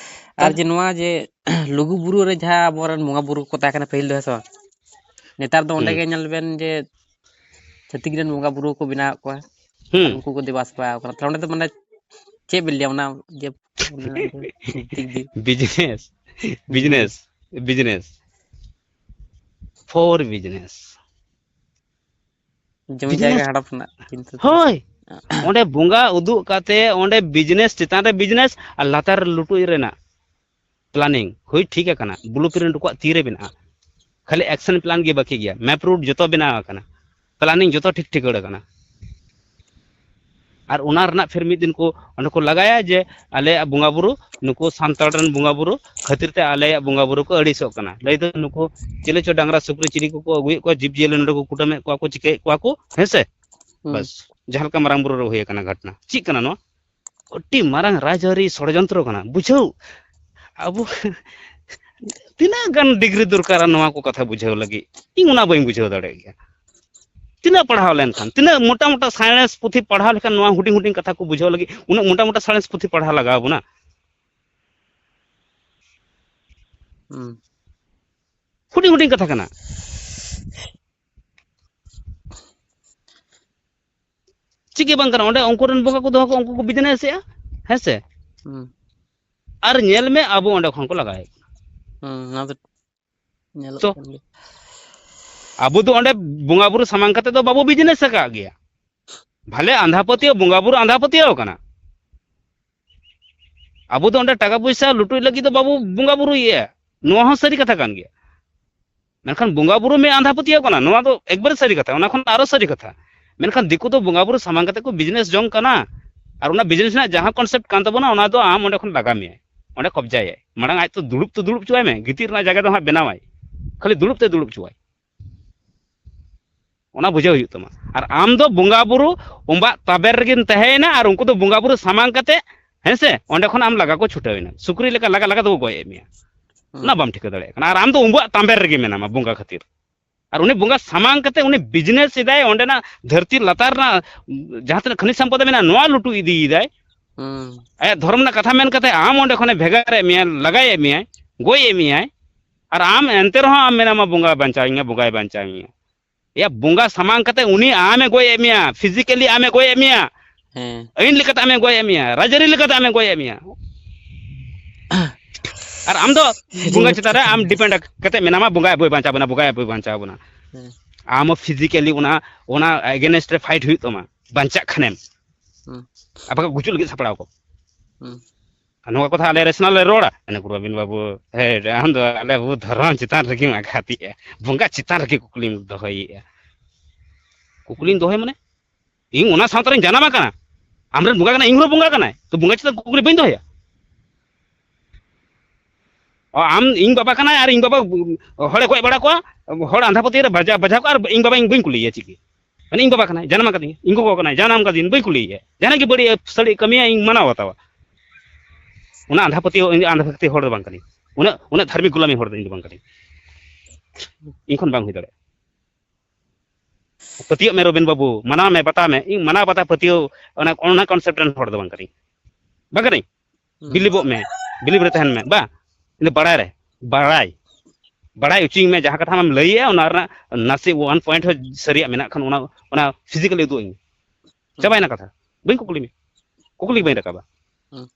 ᱟᱨ ᱛᱟᱦᱞᱮ ᱡᱮ ᱱᱚᱣᱟ ᱡᱮ ᱞᱩᱜᱩ ᱵᱩᱨᱩ ᱨᱮ ᱡᱟᱦᱟᱸ ᱟᱵᱚᱨᱮᱱ ᱵᱚᱸᱜᱟ ᱵᱩᱨᱩ ᱠᱚ ᱛᱟᱦᱮᱸ ᱠᱟᱱᱟ ᱯᱟᱹᱦᱤᱞ ᱫᱚ, ᱦᱮᱸ ᱥᱮ ᱵᱟᱝ? ᱱᱮᱛᱟᱨ ᱫᱚ ᱚᱸᱰᱮ ᱦᱩᱸ᱾ ᱜᱮ ᱧᱮᱞ ᱵᱮᱱ ᱡᱮ ᱪᱷᱟᱹᱛᱤᱠ ᱨᱮᱱ ᱵᱚᱸᱜᱟ ᱵᱩᱨᱩ ᱠᱚ ᱵᱮᱱᱟᱣᱮᱫ ᱠᱚᱣᱟ, ᱟᱨ ᱦᱩᱸ᱾ ᱩᱱᱠᱩ ᱠᱚ ᱫᱮᱵᱟ ᱥᱮᱵᱟ ᱠᱟᱱᱟ᱾ ᱛᱟᱦᱞᱮ ᱚᱸᱰᱮ ᱫᱚ ᱢᱟᱱᱮ ᱪᱮᱫ ᱵᱮᱱ ᱞᱟᱹᱭᱟ ᱚᱱᱟ ᱡᱮ ᱫᱤᱠ ᱫᱤᱭᱮ? Business, business, business, for business. ᱡᱚᱢᱤ ᱡᱟᱭᱜᱟ ᱵᱤᱡᱽᱱᱮᱥ, ᱦᱟᱲᱚᱯ ᱨᱮᱱᱟᱜ ᱪᱤᱱᱛᱟᱹ ᱫᱷᱟᱨᱟ᱾ ᱦᱳᱭ᱾ ᱚᱸᱰᱮ ᱵᱚᱸᱜᱟ ᱩᱫᱩᱜ ᱠᱟᱛᱮ ᱚᱸᱰᱮ ᱵᱤᱡᱽᱱᱮᱥ ᱪᱮᱛᱟᱱ ᱨᱮ ᱵᱤᱡᱽᱱᱮᱥ ᱟᱨ ᱞᱟᱛᱟᱨ ᱨᱮ ᱞᱩᱴᱩᱡ ᱨᱮᱱᱟᱜ ᱯᱞᱟᱱᱤᱝ ᱦᱩᱭ ᱴᱷᱤᱠ ᱟᱠᱟᱱᱟ, ᱵᱞᱩ ᱯᱨᱤᱱᱴ ᱩᱱᱠᱩᱣᱟᱜ ᱛᱤᱨᱮ ᱢᱮᱱᱟᱜᱼᱟ, ᱠᱷᱟᱹᱞᱤ ᱮᱠᱥᱮᱱ ᱯᱞᱟᱱ ᱜᱮ ᱵᱟᱹᱠᱤ ᱜᱮᱭᱟ, ᱢᱮᱯ ᱨᱩᱴ ᱡᱚᱛᱚ ᱵᱮᱱᱟᱣ ᱟᱠᱟᱱᱟ, ᱯᱞᱟᱱᱤᱝ ᱡᱚᱛᱚ ᱴᱷᱤᱠ ᱴᱷᱤᱠᱟᱹᱲ ᱟᱠᱟᱱᱟ᱾ ᱟᱨ ᱚᱱᱟ ᱨᱮᱱᱟᱜ ᱯᱷᱤᱨ ᱢᱤᱫ ᱫᱤᱱ ᱠᱚ ᱚᱸᱰᱮ ᱠᱚ ᱞᱟᱜᱟᱭᱟ ᱡᱮ ᱟᱞᱮᱭᱟᱜ ᱵᱚᱸᱜᱟ ᱵᱩᱨᱩ, ᱱᱩᱠᱩ ᱥᱟᱱᱛᱟᱲ ᱨᱮᱱ ᱵᱚᱸᱜᱟ ᱵᱩᱨᱩ ᱠᱷᱟᱹᱛᱤᱨ ᱛᱮ ᱟᱞᱮᱭᱟᱜ ᱵᱚᱸᱜᱟ ᱵᱩᱨᱩ ᱠᱚ ᱟᱹᱲᱤᱥᱚᱜ ᱠᱟᱱᱟ, ᱞᱟᱹᱭ ᱫᱚ ᱱᱩᱠᱩ ᱪᱤᱞᱤ ᱪᱚ ᱰᱟᱝᱨᱟ ᱥᱩᱠᱨᱤ ᱪᱤᱞᱤ ᱠᱚᱠᱚ ᱟᱹᱜᱩᱭᱮᱫ ᱠᱚᱣᱟ, ᱡᱤᱵᱽ ᱡᱤᱭᱟᱹᱞᱤ ᱱᱚᱰᱮ ᱠᱚ ᱠᱩᱴᱟᱹᱢᱮᱫ ᱠᱚᱣᱟ ᱠᱚ, ᱪᱤᱠᱟᱹᱭᱮᱫ ᱠᱚᱣᱟ ᱠᱚ, ᱦᱮᱸ ᱥᱮ? ᱦᱩᱸ᱾ ᱵᱟᱥ, ᱡᱟᱦᱟᱸ ᱞᱮᱠᱟ ᱢᱟᱨᱟᱝ ᱵᱩᱨᱩ ᱨᱮ ᱦᱩᱭ ᱟᱠᱟᱱᱟ ᱜᱷᱚᱴᱚᱱᱟ, ᱪᱮᱫ ᱠᱟᱱᱟ ᱱᱚᱣᱟ? ᱟᱹᱰᱤ ᱢᱟᱨᱟᱝ ᱨᱟᱡᱽᱟᱹᱨᱤ ᱥᱚᱲᱭᱚᱱᱛᱨᱚ ᱠᱟᱱᱟ, ᱵᱩᱡᱷᱟᱹᱣ᱾ ᱟᱵᱚ ᱛᱤᱱᱟᱹᱜ ᱜᱟᱱ ᱰᱤᱜᱽᱨᱤ ᱫᱚᱨᱠᱟᱨᱟ ᱱᱚᱣᱟ ᱠᱚ ᱠᱟᱛᱷᱟ ᱵᱩᱡᱷᱟᱹᱣ ᱞᱟᱹᱜᱤᱫ? ᱤᱧ ᱚᱱᱟ ᱵᱟᱹᱧ ᱵᱩᱡᱷᱟᱹᱣ ᱫᱟᱲᱮᱭᱟᱜ ᱜᱮᱭᱟ᱾ ᱛᱤᱱᱟᱹᱜ ᱯᱟᱲᱦᱟᱣ ᱞᱮᱱᱠᱷᱟᱱ, ᱛᱤᱱᱟᱹᱜ ᱢᱚᱴᱟ ᱢᱚᱴᱟ ᱥᱟᱭᱮᱱᱥ ᱯᱩᱛᱷᱤ ᱯᱟᱲᱦᱟᱣ ᱞᱮᱠᱷᱟᱱ ᱱᱚᱣᱟ ᱦᱩᱰᱤᱧ ᱦᱩᱰᱤᱧ ᱠᱟᱛᱷᱟ ᱠᱚ ᱵᱩᱡᱷᱟᱹᱣ ᱞᱟᱹᱜᱤᱫ ᱩᱱᱟᱹᱜ ᱢᱚᱴᱟ ᱢᱚᱴᱟ ᱥᱟᱭᱮᱱᱥ ᱯᱩᱛᱷᱤ ᱯᱟᱲᱦᱟᱣ ᱞᱟᱜᱟᱣ ᱵᱚᱱᱟ? ᱦᱩᱸ᱾ ᱦᱩᱰᱤᱧ ᱦᱩᱰᱤᱧ ᱠᱟᱛᱷᱟ ᱠᱟᱱᱟ᱾ ᱪᱮᱫ ᱜᱮ ᱵᱟᱝ ᱠᱟᱱᱟ᱾ ᱚᱸᱰᱮ ᱩᱱᱠᱩ ᱨᱮᱱ ᱵᱚᱸᱜᱟ ᱠᱚ ᱫᱚᱦᱚ ᱠᱚ, ᱩᱱᱠᱩ ᱠᱚ ᱵᱤᱡᱽᱱᱮᱥᱮᱜᱼᱟ, ᱦᱮᱸ ᱥᱮ? ᱦᱩᱸ᱾ ᱟᱨ ᱧᱮᱞ ᱢᱮ, ᱟᱵᱚ ᱚᱸᱰᱮ ᱠᱷᱚᱱ ᱠᱚ ᱞᱟᱜᱟᱭᱮᱫ ᱠᱚᱣᱟ᱾ ᱦᱩᱸ, ᱚᱱᱟ ᱫᱚ ᱧᱮᱞᱚᱜ ᱛᱚ, ᱠᱟᱱ ᱜᱮᱭᱟ᱾ ᱟᱵᱚ ᱫᱚ ᱚᱸᱰᱮ ᱵᱚᱸᱜᱟ ᱵᱩᱨᱩ ᱥᱟᱢᱟᱝ ᱠᱟᱛᱮ ᱫᱚ ᱵᱟᱵᱚ ᱵᱤᱡᱽᱱᱮᱥ ᱟᱠᱟᱫ ᱜᱮᱭᱟ᱾ ᱵᱷᱟᱞᱮ ᱟᱸᱫᱷᱟ ᱯᱟᱹᱛᱭᱟᱹᱣ, ᱵᱚᱸᱜᱟ ᱵᱩᱨᱩ ᱟᱸᱫᱷᱟ ᱯᱟᱹᱛᱭᱟᱹᱣ ᱠᱟᱱᱟ᱾ ᱟᱵᱚ ᱫᱚ ᱚᱸᱰᱮ ᱴᱟᱠᱟ ᱯᱚᱭᱥᱟ ᱞᱩᱴᱩᱡ ᱞᱟᱹᱜᱤᱫ ᱫᱚ ᱵᱟᱵᱚ ᱵᱚᱸᱜᱟ ᱵᱩᱨᱩᱭᱮᱫᱼᱟ, ᱱᱚᱣᱟ ᱦᱚᱸ ᱥᱟᱹᱨᱤ ᱠᱟᱛᱷᱟ ᱠᱟᱱ ᱜᱮᱭᱟ᱾ ᱢᱮᱱᱠᱷᱟᱱ ᱵᱚᱸᱜᱟ ᱵᱩᱨᱩ ᱢᱤᱫ ᱟᱸᱫᱷᱟ ᱯᱟᱹᱛᱭᱟᱹᱣ ᱠᱟᱱᱟ, ᱱᱚᱣᱟ ᱫᱚ ᱮᱠᱵᱟᱨᱮ ᱥᱟᱹᱨᱤ ᱠᱟᱛᱷᱟ᱾ ᱚᱱᱟ ᱠᱷᱚᱱ ᱟᱨᱚ ᱥᱟᱹᱨᱤ ᱠᱟᱛᱷᱟ, ᱢᱮᱱᱠᱷᱟᱱ ᱫᱤᱠᱩ ᱫᱚ ᱵᱚᱸᱜᱟ ᱵᱩᱨᱩ ᱥᱟᱢᱟᱝ ᱠᱟᱛᱮ ᱠᱚ ᱵᱤᱡᱽᱱᱮᱥ ᱡᱚᱝ ᱠᱟᱱᱟ, ᱟᱨ ᱚᱱᱟ ᱵᱤᱡᱽᱱᱮᱥ ᱨᱮᱱᱟᱜ ᱡᱟᱦᱟᱸ ᱠᱚᱱᱥᱮᱯᱴ ᱠᱟᱱ ᱛᱟᱵᱚᱱᱟ, ᱚᱱᱟ ᱫᱚ ᱟᱢ ᱚᱸᱰᱮ ᱠᱷᱚᱱ ᱞᱟᱜᱟ ᱢᱮᱭᱟᱭ, ᱚᱸᱰᱮ ᱠᱚᱵᱡᱟᱭᱟᱭ᱾ ᱢᱟᱲᱟᱝ ᱟᱡ ᱛᱚ ᱫᱩᱲᱩᱵ ᱛᱚ ᱫᱩᱲᱩᱵ ᱦᱚᱪᱚᱣᱟᱭ ᱢᱮ, ᱜᱤᱛᱤᱡ ᱨᱮᱱᱟᱜ ᱡᱟᱭᱜᱟ ᱫᱚ ᱦᱟᱸᱜ ᱵᱮᱱᱟᱣᱟᱭ, ᱠᱷᱟᱹᱞᱤ ᱫᱩᱲᱩᱵ ᱛᱮ ᱫᱩᱲᱩᱵ ᱦᱚᱪᱚᱣᱟᱭ᱾ ᱚᱱᱟ ᱵᱩᱡᱷᱟᱹᱣ ᱦᱩᱭᱩᱜ ᱛᱟᱢᱟ᱾ ᱟᱨ ᱟᱢ ᱫᱚ ᱵᱚᱸᱜᱟ ᱵᱩᱨᱩ ᱚᱢᱵᱟᱜ ᱛᱟᱵᱮᱨ ᱨᱮᱜᱮᱢ ᱛᱟᱦᱮᱸᱭᱮᱱᱟ, ᱟᱨ ᱩᱱᱠᱩ ᱫᱚ ᱵᱚᱸᱜᱟ ᱵᱩᱨᱩ ᱥᱟᱢᱟᱝ ᱠᱟᱛᱮ, ᱦᱮᱸ ᱥᱮ, ᱚᱸᱰᱮ ᱠᱷᱚᱱ ᱟᱢ ᱞᱟᱜᱟ ᱠᱚ ᱪᱷᱩᱴᱟᱹᱣ ᱮᱱᱟ, ᱥᱩᱠᱨᱤ ᱞᱮᱠᱟ ᱞᱟᱜᱟ ᱞᱟᱜᱟ ᱛᱮᱠᱚ ᱜᱚᱡ ᱮᱫ ᱢᱮᱭᱟ᱾ ᱦᱩᱸ᱾ ᱚᱱᱟ ᱵᱟᱢ ᱴᱷᱤᱠᱟᱹ ᱫᱟᱲᱮᱭᱟᱜ ᱠᱟᱱᱟ, ᱟᱨ ᱟᱢ ᱫᱚ ᱩᱱᱠᱩᱣᱟᱜ ᱛᱟᱢᱵᱮᱨ ᱨᱮᱜᱮ ᱢᱮᱱᱟᱢᱟ ᱵᱚᱸᱜᱟ ᱠᱷᱟᱹᱛᱤᱨ᱾ ᱟᱨ ᱩᱱᱤ ᱵᱚᱸᱜᱟ ᱥᱟᱢᱟᱝ ᱠᱟᱛᱮ ᱩᱱᱤ ᱵᱤᱡᱽᱱᱮᱥ ᱮᱫᱟᱭ, ᱚᱸᱰᱮᱱᱟᱜ ᱫᱷᱟᱹᱨᱛᱤ ᱞᱟᱛᱟᱨ ᱨᱮᱱᱟᱜ ᱡᱟᱦᱟᱸ ᱛᱤᱱᱟᱹᱜ ᱠᱷᱟᱹᱱᱤᱡ ᱥᱚᱢᱯᱚᱫ ᱢᱮᱱᱟᱜᱼᱟ, ᱱᱚᱣᱟ ᱞᱩᱴᱩ ᱤᱫᱤᱭᱮᱫᱟᱭ᱾ ᱦᱩᱸ᱾ ᱟᱭᱟᱜ ᱫᱷᱚᱨᱚᱢ ᱨᱮᱱᱟᱜ ᱠᱟᱛᱷᱟ ᱢᱮᱱ ᱠᱟᱛᱮ ᱟᱢ ᱚᱸᱰᱮ ᱠᱷᱚᱱᱮ ᱵᱷᱮᱜᱟᱨᱮᱫ ᱢᱮᱭᱟ, ᱞᱟᱜᱟᱭᱮᱫ ᱢᱮᱭᱟᱭ, ᱜᱚᱡ ᱮᱫ ᱢᱮᱭᱟᱭ, ᱟᱨ ᱟᱢ ᱮᱱᱛᱮ ᱨᱮᱦᱚᱸ ᱟᱢ ᱢᱮᱱᱟᱢᱟ, "ᱵᱚᱸᱜᱟ ᱵᱟᱧᱪᱟᱣᱤᱧᱟ, ᱵᱚᱸᱜᱟᱭ ᱵᱟᱧᱪᱟᱣᱤᱧᱟ᱾" ᱮᱭᱟ, ᱵᱚᱸᱜᱟ ᱥᱟᱢᱟᱝ ᱠᱟᱛᱮ ᱩᱱᱤ ᱟᱢᱮ ᱜᱚᱡ ᱮᱫ ᱢᱮᱭᱟ, ᱯᱷᱤᱡᱤᱠᱮᱞᱤ ᱟᱢᱮ ᱜᱚᱡ ᱮᱫ ᱢᱮᱭᱟ, ᱦᱮᱸ᱾ ᱟᱹᱭᱤᱱ ᱞᱮᱠᱟᱛᱮ ᱟᱢᱮ ᱜᱚᱡ ᱮᱫ ᱢᱮᱭᱟ, ᱨᱟᱡᱽᱟᱹᱨᱤ ᱞᱮᱠᱟᱛᱮ ᱟᱢᱮ ᱜᱚᱡ ᱮᱫ ᱢᱮᱭᱟ᱾ ᱟᱨ ᱟᱢ ᱫᱚ ᱵᱚᱸᱜᱟ ᱪᱮᱛᱟᱱ ᱨᱮ ᱟᱢ ᱰᱤᱯᱮᱱᱰ ᱠᱟᱛᱮ ᱢᱮᱱᱟᱢᱟ, "ᱵᱚᱸᱜᱟ ᱵᱚᱭ ᱵᱟᱧᱪᱟᱣ ᱵᱚᱱᱟ, ᱵᱚᱸᱜᱟ ᱵᱚᱭ ᱵᱟᱧᱪᱟᱣ ᱵᱚᱱᱟ᱾" ᱦᱮᱸ᱾ ᱟᱢ ᱦᱚᱸ ᱯᱷᱤᱡᱤᱠᱮᱞᱤ ᱚᱱᱟ, ᱚᱱᱟ ᱮᱜᱮᱱᱮᱥᱴ ᱨᱮ ᱯᱷᱟᱭᱤᱴ ᱦᱩᱭᱩᱜ ᱛᱟᱢᱟ, ᱵᱟᱧᱪᱟᱜ ᱠᱷᱟᱱᱮᱢ᱾ ᱦᱩᱸ᱾ ᱟᱯᱮ ᱜᱩᱡᱩᱜ ᱞᱟᱹᱜᱤᱫ ᱥᱟᱯᱲᱟᱣ ᱠᱚ᱾ ᱦᱩᱸ᱾ ᱟᱨ ᱱᱚᱣᱟ ᱠᱟᱛᱷᱟ ᱟᱞᱮ ᱨᱮᱥᱚᱱᱟᱞ ᱞᱮ ᱨᱚᱲᱟ, ᱮᱱᱮ ᱯᱨᱚᱵᱤᱱ ᱵᱟᱹᱵᱩ, ᱦᱮᱸ, ᱟᱢ ᱫᱚ ᱟᱞᱮ ᱟᱵᱚ ᱫᱷᱚᱨᱚᱢ ᱪᱮᱛᱟᱱ ᱨᱮᱜᱮᱢ ᱟᱜᱷᱟᱛᱮᱜᱼᱟ, ᱵᱚᱸᱜᱟ ᱪᱮᱛᱟᱱ ᱨᱮᱜᱮ ᱠᱩᱠᱞᱤᱢ ᱫᱚᱦᱚᱭᱮᱫᱼᱟ᱾ ᱠᱩᱠᱞᱤᱧ ᱫᱚᱦᱚᱭ ᱢᱟᱱᱮ, ᱤᱧ ᱚᱱᱟ ᱥᱟᱶᱛᱟ ᱨᱮᱧ ᱡᱟᱱᱟᱢ ᱟᱠᱟᱱᱟ, ᱟᱢᱨᱮᱱ ᱵᱚᱸᱜᱟ ᱠᱟᱱᱟᱭ, ᱤᱧ ᱦᱚᱸ ᱵᱚᱸᱜᱟ ᱠᱟᱱᱟᱭ, ᱛᱚ ᱵᱚᱸᱜᱟ ᱪᱮᱛᱟᱱ ᱠᱩᱠᱞᱤ ᱵᱟᱹᱧ ᱫᱚᱦᱚᱭᱟ? ᱚ, ᱟᱢ ᱤᱧ ᱵᱟᱵᱟ ᱠᱟᱱᱟᱭ ᱟᱨ ᱤᱧ ᱵᱟᱵᱟ ᱦᱚᱲᱮ ᱜᱚᱡ ᱵᱟᱲᱟ ᱠᱚᱣᱟ, ᱦᱚᱲ ᱟᱸᱫᱷᱟ ᱯᱟᱹᱛᱭᱟᱹᱣ ᱨᱮ ᱵᱟᱡᱟ-, ᱵᱟᱡᱷᱟᱣ ᱠᱚᱣᱟ, ᱟᱨ ᱤᱧ ᱵᱟᱵᱟ ᱤᱧ ᱵᱟᱹᱧ ᱠᱩᱞᱤᱭᱮᱭᱟ ᱪᱮᱫ ᱜᱮ᱾ ᱢᱟᱱᱮ ᱤᱧ ᱵᱟᱵᱟ ᱠᱟᱱᱟᱭ, ᱡᱟᱱᱟᱢ ᱟᱠᱟᱫᱤᱧᱟ, ᱤᱧ ᱜᱚᱜᱚ ᱠᱟᱱᱟᱭ, ᱡᱟᱱᱟᱢ ᱟᱠᱟᱫᱤᱧ, ᱵᱟᱹᱧ ᱠᱩᱞᱤᱭᱮᱭᱟ᱾ ᱡᱟᱦᱟᱱᱟᱜ ᱜᱮ ᱵᱟᱹᱲᱤᱡ ᱥᱟᱹᱲᱤᱡ ᱠᱟᱹᱢᱤᱭᱟ, ᱤᱧ ᱢᱟᱱᱟᱣ ᱵᱟᱛᱟᱣᱟ᱾ ᱚᱱᱟ ᱟᱸᱫᱷᱟ ᱯᱟᱹᱛᱭᱟᱹᱣ, ᱤᱧ ᱟᱸᱫᱷᱟ ᱯᱟᱹᱛᱭᱟᱹᱣ ᱦᱚᱲ ᱫᱚ ᱵᱟᱝ ᱠᱟᱹᱱᱟᱹᱧ᱾ ᱩᱱᱟᱹᱜ, ᱩᱱᱟᱹᱜ ᱫᱷᱟᱨᱢᱤᱠ ᱜᱩᱞᱟᱢᱤ ᱦᱚᱲ ᱫᱚ ᱤᱧ ᱫᱚ ᱵᱟᱝ ᱠᱟᱹᱱᱟᱹᱧ᱾ ᱤᱧ ᱠᱷᱚᱱ ᱵᱟᱝ ᱦᱩᱭ ᱫᱟᱲᱮᱭᱟᱜᱼᱟ᱾ ᱯᱟᱹᱛᱭᱟᱹᱜ ᱢᱮ ᱨᱚᱵᱤᱱ ᱵᱟᱹᱵᱩ, ᱢᱟᱱᱟᱣ ᱢᱮ, ᱵᱟᱛᱟᱣ ᱢᱮ᱾ ᱤᱧ ᱢᱟᱱᱟᱣ ᱵᱟᱛᱟᱣ ᱯᱟᱹᱛᱭᱟᱹᱣ, ᱚᱱᱟ, ᱚᱱᱟ ᱠᱚᱱᱥᱮᱯᱴ ᱨᱮᱱ ᱦᱚᱲ ᱫᱚ ᱵᱟᱝ ᱠᱟᱹᱱᱟᱹᱧ᱾ ᱵᱟᱝ ᱠᱟᱹᱱᱟᱹᱧ? ᱦᱩᱸ᱾ ᱵᱤᱞᱤᱵᱚᱜ ᱢᱮ, ᱵᱤᱞᱤᱵ ᱨᱮ ᱛᱟᱦᱮᱱ ᱢᱮ᱾ ᱵᱟ, ᱤᱧ ᱫᱚ ᱵᱟᱲᱟᱭ ᱨᱮ, ᱵᱟᱲᱟᱭ, ᱵᱟᱲᱟᱭ ᱦᱚᱪᱚᱧ ᱢᱮ, ᱡᱟᱦᱟᱸ ᱠᱟᱛᱷᱟ ᱟᱢᱮᱢ ᱞᱟᱹᱭᱮᱜᱼᱟ, ᱚᱱᱟ ᱨᱮᱱᱟᱜ ᱱᱟᱥᱮ ᱚᱣᱟᱱ ᱯᱚᱭᱮᱱᱴ ᱦᱚᱸ ᱥᱟᱹᱨᱤᱭᱟᱜ ᱢᱮᱱᱟᱜ ᱠᱷᱟᱱ, ᱚᱱᱟ, ᱚᱱᱟ ᱯᱷᱤᱡᱤᱠᱟᱞᱤ ᱩᱫᱩᱜ ᱟᱹᱧ ᱢᱮ᱾ ᱦᱩᱸ᱾ ᱪᱟᱵᱟᱭᱮᱱᱟ ᱠᱟᱛᱷᱟ, ᱵᱟᱹᱧ ᱠᱩᱠᱞᱤ ᱢᱮ, ᱠᱩᱠᱞᱤ ᱵᱟᱹᱧ ᱨᱟᱠᱟᱵᱟ᱾ ᱦᱩᱸ᱾